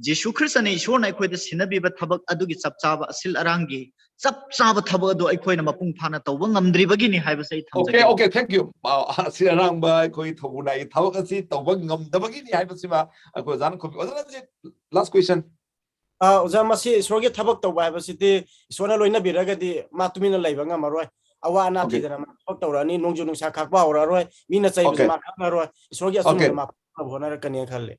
ꯖꯤꯁꯨ ꯈ꯭ꯔꯤꯁꯇꯅ ꯏꯁꯣꯔꯅ ꯑꯩꯈꯣꯏꯗ ꯁꯤꯟꯅꯕꯤꯕ ꯊꯕꯛ ꯑꯗꯨꯒꯤ ꯆꯞ ꯆꯥꯕ ꯑꯁꯤꯜ ꯑꯔꯥꯡꯒꯤ ꯆꯞ ꯆꯥꯕ ꯊꯕꯛ ꯑꯗꯨ ꯑꯩꯈꯣꯏꯅ ꯃꯄꯨꯡ ꯐꯥꯅ ꯇꯧꯕ ꯉꯝꯗ꯭ꯔꯤꯕꯒꯤꯅꯤ ꯍꯥꯏꯕꯁꯦ ꯑꯩ ꯑꯣꯀꯦ, ꯊꯝꯖꯒꯦ꯫ Okay, thank you꯫ ꯑ, ꯑꯁꯤ ꯑꯔꯥꯡꯕ ꯑꯩꯈꯣꯏ ꯊꯧꯕꯨꯅꯥꯏꯒꯤ ꯊꯕꯛ ꯑꯁꯤ ꯇꯧꯕ ꯉꯝꯗꯕꯒꯤꯅꯤ ꯍꯥꯏꯕꯁꯤꯃ ꯑꯩꯈꯣꯏ ꯑꯣꯖꯥꯅ ꯈꯨꯝꯕꯤ-, ꯑꯣꯖꯥ ꯂꯟꯖꯤꯠ, last question꯫ ꯑ, ꯑꯣꯖꯥ, ꯃꯁꯤ ꯏꯁꯣꯔꯒꯤ ꯊꯕꯛ ꯇꯧꯕ ꯍꯥꯏꯕꯁꯤꯗꯤ ꯏꯁꯣꯔꯅ ꯂꯣꯏꯅꯕꯤꯔꯒꯗꯤ ꯃꯥ ꯇꯨꯃꯤꯟꯅ ꯂꯩꯕ ꯉꯝꯃꯔꯣꯏ꯫ ꯑꯋꯥ ꯑꯅꯥ ꯑꯣꯀꯦ꯫ ꯊꯤꯗꯅ ꯃꯥ ꯊꯕꯛ ꯇꯧꯔꯛꯑꯅꯤ, ꯅꯣꯡꯖꯨ ꯅꯨꯡꯁꯥ ꯈꯥꯛꯄ ꯍꯧꯔꯛꯑꯔꯣꯏ, ꯃꯤꯅ ꯆꯩꯕꯁꯨ ꯑꯣꯀꯦ꯫ ꯃꯥ ꯈꯥꯡꯉꯔꯣꯏ, ꯏꯁꯣꯔꯒꯤ ꯑꯣꯀꯦ꯫ ꯑꯆꯨꯝꯕꯗ ꯃꯥ ꯐꯪꯅꯕ ꯍꯣꯠꯅꯔꯛꯀꯅꯤꯅ ꯈꯜꯂꯤ꯫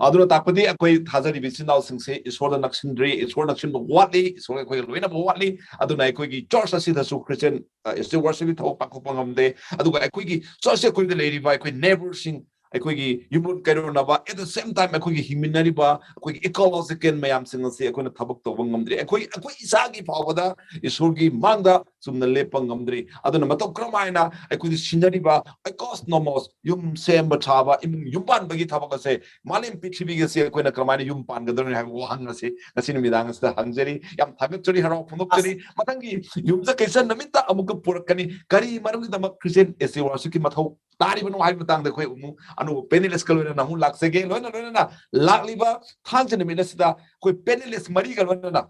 ꯑꯗꯨꯅ ꯇꯥꯛꯄꯗꯤ ꯑꯩꯈꯣꯏ ꯊꯥꯖꯔꯤꯕ ꯏꯆꯤꯟ ꯏꯅꯥꯎꯁꯤꯡꯁꯦ ꯏꯁꯣꯔꯗ ꯅꯛꯁꯤꯟꯗ꯭ꯔꯤ, ꯏꯁꯣꯔ ꯅꯛꯁꯤꯟꯕ ꯋꯥꯠꯂꯤ, ꯏꯁꯣꯔ ꯑꯩꯈꯣꯏꯒ ꯂꯣꯏꯅꯕ ꯋꯥꯠꯂꯤ꯫ ꯑꯗꯨꯅ ꯑꯩꯈꯣꯏꯒꯤ ꯆꯔꯆ ꯑꯁꯤꯗꯁꯨ ꯈ꯭ꯔꯤꯁꯇꯤꯌꯟ ꯏꯁꯇꯦꯋꯥꯔꯗꯁꯤꯞꯀꯤ ꯊꯕꯛ ꯄꯥꯡꯊꯣꯛꯄ ꯉꯝꯗꯦ꯫ ꯑꯗꯨꯒ ꯑꯩꯈꯣꯏꯒꯤ ꯆꯔꯆꯁꯦ ꯑꯩꯈꯣꯏꯗ ꯂꯩꯔꯤꯕ ꯑꯩꯈꯣꯏ ꯅꯦꯕꯔꯁꯤꯡ, ꯑꯩꯈꯣꯏꯒꯤ ꯌꯨꯝꯂꯣꯟ ꯀꯩꯔꯣꯟꯅꯕ, at the same time ꯑꯩꯈꯣꯏꯒꯤ ꯍꯤꯡꯃꯤꯟꯅꯔꯤꯕ ꯑꯩꯈꯣꯏꯒꯤ ꯏꯀꯣꯂꯣꯖꯤꯀꯦꯜ ꯃꯌꯥꯝꯁꯤꯡ ꯑꯁꯤ ꯑꯩꯈꯣꯏꯅ ꯊꯕꯛ ꯇꯧꯕ ꯉꯝꯗ꯭ꯔꯤ꯫ ꯑꯩꯈꯣꯏ ꯑꯩꯈꯣꯏ ꯏꯁꯥꯒꯤ ꯐꯥꯎꯕꯗ ꯏꯁꯣꯔꯒꯤ ꯃꯥꯡꯗ ꯆꯨꯝꯅ ꯂꯦꯞꯄ ꯉꯝꯗ꯭ꯔꯤ꯫ ꯑꯗꯨꯅ ꯃꯇꯧ ꯀꯔꯝ ꯍꯥꯏꯅ ꯑꯩꯈꯣꯏꯗ ꯁꯤꯟꯅꯔꯤꯕ ꯏꯀꯣꯁ ꯅꯣꯃꯣꯁ, ꯌꯨꯝ ꯁꯦꯝꯕ ꯁꯥꯕ, ꯏꯃꯨꯡ ꯌꯨꯝ ꯄꯥꯟꯕꯒꯤ ꯊꯕꯛ ꯑꯁꯦ ꯃꯥꯂꯦꯝ ꯄ꯭ꯔꯤꯊꯤꯕꯤꯒꯤ ꯑꯁꯤ ꯑꯩꯈꯣꯏꯅ ꯀꯔꯝꯍꯥꯏꯅ ꯌꯨꯝ ꯄꯥꯟꯒꯗꯧꯔꯤꯅꯣ ꯍꯥꯏꯕ ꯋꯥꯍꯪ ꯑꯁꯤ ꯉꯁꯤ ꯅꯨꯃꯤꯗꯥꯡ ꯑꯁꯤꯗ ꯍꯪꯖꯔꯤ꯫ ꯌꯥꯝ ꯊꯥꯒꯠꯆꯔꯤ, ꯍꯔꯥꯎ ꯐꯣꯡꯗꯣꯛꯆꯔꯤ꯫ ꯃꯊꯪꯒꯤ ꯌꯨꯝꯁꯀꯩꯁ ꯅꯨꯃꯤꯠꯇ ꯑꯃꯨꯛꯀ ꯄꯨꯔꯛꯀꯅꯤ꯫ ꯀꯔꯤ ꯃꯔꯝꯒꯤꯗꯃꯛ ꯈ꯭ꯔꯤꯁꯇꯤꯌꯟ ꯏꯁꯇꯦꯋꯥꯔꯗꯁꯤꯞꯀꯤ ꯃꯊꯧ ꯇꯥꯔꯤꯕꯅꯣ ꯍꯥꯏꯕ ꯃꯇꯥꯡꯗ ꯑꯩꯈꯣꯏ ꯑꯃꯨꯛ ꯑꯅꯧꯕ ꯄꯦꯅꯦꯂꯤꯁꯀ ꯂꯣꯏꯅꯅ ꯑꯃꯨꯛ ꯂꯥꯛꯆꯒꯦ꯫ ꯂꯣꯏꯅ ꯂꯣꯏꯅꯅ ꯂꯥꯛꯂꯤꯕ ꯊꯥꯡꯖ ꯅꯨꯃꯤꯠ ꯑꯁꯤꯗ ꯑꯩꯈꯣꯏ ꯄꯦꯅꯦꯂꯤꯁ ꯃꯔꯤꯒ ꯂꯣꯏꯅꯅ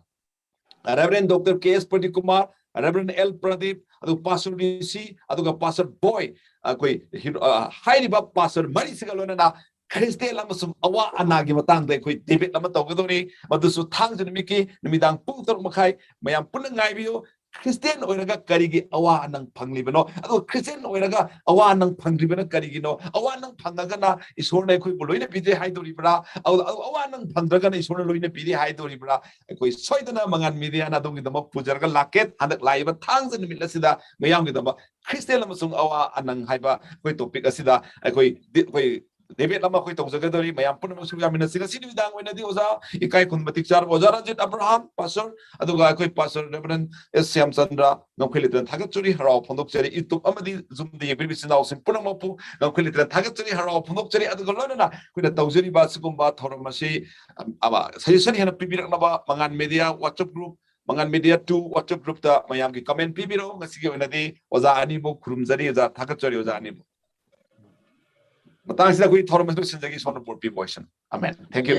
ꯔꯦꯚꯔꯦꯟ ꯗꯣꯛꯇꯔ ꯀꯦ ꯑꯦꯁ ꯄ꯭ꯔꯗꯤꯞ ꯀꯨꯃꯥꯔ, ꯔꯦꯚꯔꯦꯟ ꯑꯦꯜ ꯄ꯭ꯔꯗꯤꯞ, ꯑꯗꯨꯒ ꯄꯥꯁꯇꯔ ꯔꯤꯁꯤ, ꯑꯗꯨꯒ ꯄꯥꯁꯇꯔ ꯕꯣꯏ, ꯑꯩꯈꯣꯏ ꯍꯤꯔꯣ-, ꯑ, ꯍꯥꯏꯔꯤꯕ ꯄꯥꯁꯇꯔ ꯃꯔꯤꯁꯤꯒ ꯂꯣꯏꯅꯅ ꯈ꯭ꯔꯤꯁꯇꯦꯟ ꯑꯃꯁꯨꯡ ꯑꯋꯥ ꯑꯅꯥꯒꯤ ꯃꯇꯥꯡꯗ ꯑꯩꯈꯣꯏ ꯗꯤꯕꯦꯠ ꯑꯃ ꯇꯧꯒꯗꯧꯔꯤ꯫ ꯃꯗꯨꯁꯨ ꯊꯥꯡꯖ ꯅꯨꯃꯤꯠꯀꯤ ꯅꯨꯃꯤꯗꯥꯡ ꯄꯨꯡ ꯇꯔꯨꯛ ꯃꯈꯥꯏ꯫ ꯃꯌꯥꯝ ꯄꯨꯟꯅ ꯉꯥꯏꯕꯤꯌꯨ꯫ ꯈ꯭ꯔꯤꯁꯇꯦꯟ ꯑꯣꯏꯔꯒ ꯀꯔꯤꯒꯤ ꯑꯋꯥ ꯑꯅꯪ ꯐꯪꯂꯤꯕꯅꯣ? ꯑꯗꯨꯒ ꯈ꯭ꯔꯤꯁꯇꯦꯟ ꯑꯣꯏꯔꯒ ꯑꯋꯥ ꯑꯅꯪ ꯐꯪꯗ꯭ꯔꯤꯕꯅ ꯀꯔꯤꯒꯤꯅꯣ? ꯑꯋꯥ ꯑꯅꯪ ꯐꯪꯉꯒꯅ ꯏꯁꯣꯔꯅ ꯑꯩꯈꯣꯏꯕꯨ ꯂꯣꯏꯅ ꯄꯤꯗꯦ ꯍꯥꯏꯗꯣꯔꯤꯕ꯭ꯔꯥ? ꯑꯗꯨ, ꯑꯗꯨ ꯑꯋꯥ ꯑꯅꯪ ꯐꯪꯗ꯭ꯔꯒꯅ ꯏꯁꯣꯔꯅ ꯂꯣꯏꯅ ꯄꯤꯗꯦ ꯍꯥꯏꯗꯣꯔꯤꯕ꯭ꯔꯥ? ꯑꯩꯈꯣꯏ ꯁꯣꯏꯗꯅ ꯃꯉꯥꯟ ꯃꯦꯗꯤꯌꯥꯅ ꯑꯗꯣꯝꯒꯤꯗꯃꯛ ꯄꯨꯖꯔꯒ ꯂꯥꯛꯀꯦ꯫ ꯍꯟꯗꯛ ꯂꯥꯛꯏꯕ ꯊꯥꯡꯖ ꯅꯨꯃꯤꯠ ꯑꯁꯤꯗ ꯃꯌꯥꯝꯒꯤꯗꯃꯛ ꯈ꯭ꯔꯤꯁꯇꯦꯟ ꯑꯃꯁꯨꯡ ꯑꯋꯥ ꯑꯅꯪ ꯍꯥꯏꯕ ꯑꯩꯈꯣꯏ ꯇꯣꯄꯤꯛ ꯑꯁꯤꯗ ꯑꯩꯈꯣꯏ ꯗꯤ-, ꯑꯩꯈꯣꯏ ꯗꯤꯕꯦꯠ ꯑꯃ ꯑꯩꯈꯣꯏ ꯇꯧꯖꯒꯗꯧꯔꯤ꯫ ꯃꯌꯥꯝ ꯄꯨꯝꯅꯃꯛꯁꯨ ꯌꯥꯃꯤꯟꯅꯁꯤ꯫ ꯉꯁꯤ ꯅꯨꯃꯤꯗꯥꯡ ꯑꯣꯏꯅꯗꯤ ꯑꯣꯖꯥ ꯏꯀꯥꯏ ꯈꯨꯝ ꯃꯇꯤꯛ ꯆꯥꯔꯕ ꯑꯣꯖꯥ ꯔꯟꯖꯤꯠ ꯑꯕ꯭ꯔꯥꯍꯥꯝ, ꯄꯥꯁꯇꯔ, ꯑꯗꯨꯒ ꯑꯩꯈꯣꯏ ꯄꯥꯁꯇꯔ ꯔꯦꯚꯔꯦꯟ ꯑꯦꯁ ꯁ꯭ꯌꯥꯝꯆꯟꯗ꯭ꯔ ꯉꯝꯈꯩ ꯂꯩꯇꯅ ꯊꯥꯒꯠꯆꯔꯤ, ꯍꯔꯥꯎ ꯐꯣꯡꯗꯣꯛꯆꯔꯤ꯫ YouTube ꯑꯃꯗꯤ Zoomꯗ ꯌꯦꯡꯕꯤꯔꯤꯕ ꯏꯆꯤꯟ ꯏꯅꯥꯎꯁꯤꯡ ꯄꯨꯝꯅꯃꯛꯄꯨ ꯉꯝꯈꯩ ꯂꯩꯇꯅ ꯊꯥꯒꯠꯆꯔꯤ, ꯍꯔꯥꯎ ꯐꯣꯡꯗꯣꯛꯆꯔꯤ꯫ ꯑꯗꯨꯒ ꯂꯣꯏꯅꯅ ꯑꯩꯈꯣꯏꯅ ꯇꯧꯖꯔꯤꯕ ꯑꯁꯤꯒꯨꯝꯕ ꯊꯧꯔꯝ ꯑꯁꯤ, ꯑꯝ, ꯑꯃ, suggestion ꯍꯦꯟꯅ ꯄꯤꯕꯤꯔꯛꯅꯕ ꯃꯉꯥꯟ ꯃꯦꯗꯤꯌꯥ WhatsApp group, ꯃꯉꯥꯟ ꯃꯦꯗꯤꯌꯥ two WhatsApp groupꯇ ꯃꯌꯥꯝꯒꯤ comment ꯄꯤꯕꯤꯔꯛꯎ꯫ ꯉꯁꯤꯒꯤ ꯑꯣꯏꯅꯗꯤ ꯑꯣꯖꯥ ꯑꯅꯤꯕꯨ ꯈꯨꯔꯨꯝꯖꯔꯤ, ꯑꯣꯖꯥ ꯊꯥꯒꯠꯆꯔꯤ, ꯑꯣꯖꯥ ꯑꯅꯤꯕꯨ꯫ ꯃꯇꯥꯡꯁꯤꯗ ꯑꯩꯈꯣꯏ ꯊꯧꯔꯝ ꯑꯁꯤ ꯂꯣꯏꯁꯤꯟꯖꯒꯦ꯫ ꯏꯁꯣꯔꯅ ꯕꯣꯔ ꯄꯤꯕ ꯑꯣꯏꯁꯅꯨ꯫ ꯑꯃꯦꯟ꯫ Thank you꯫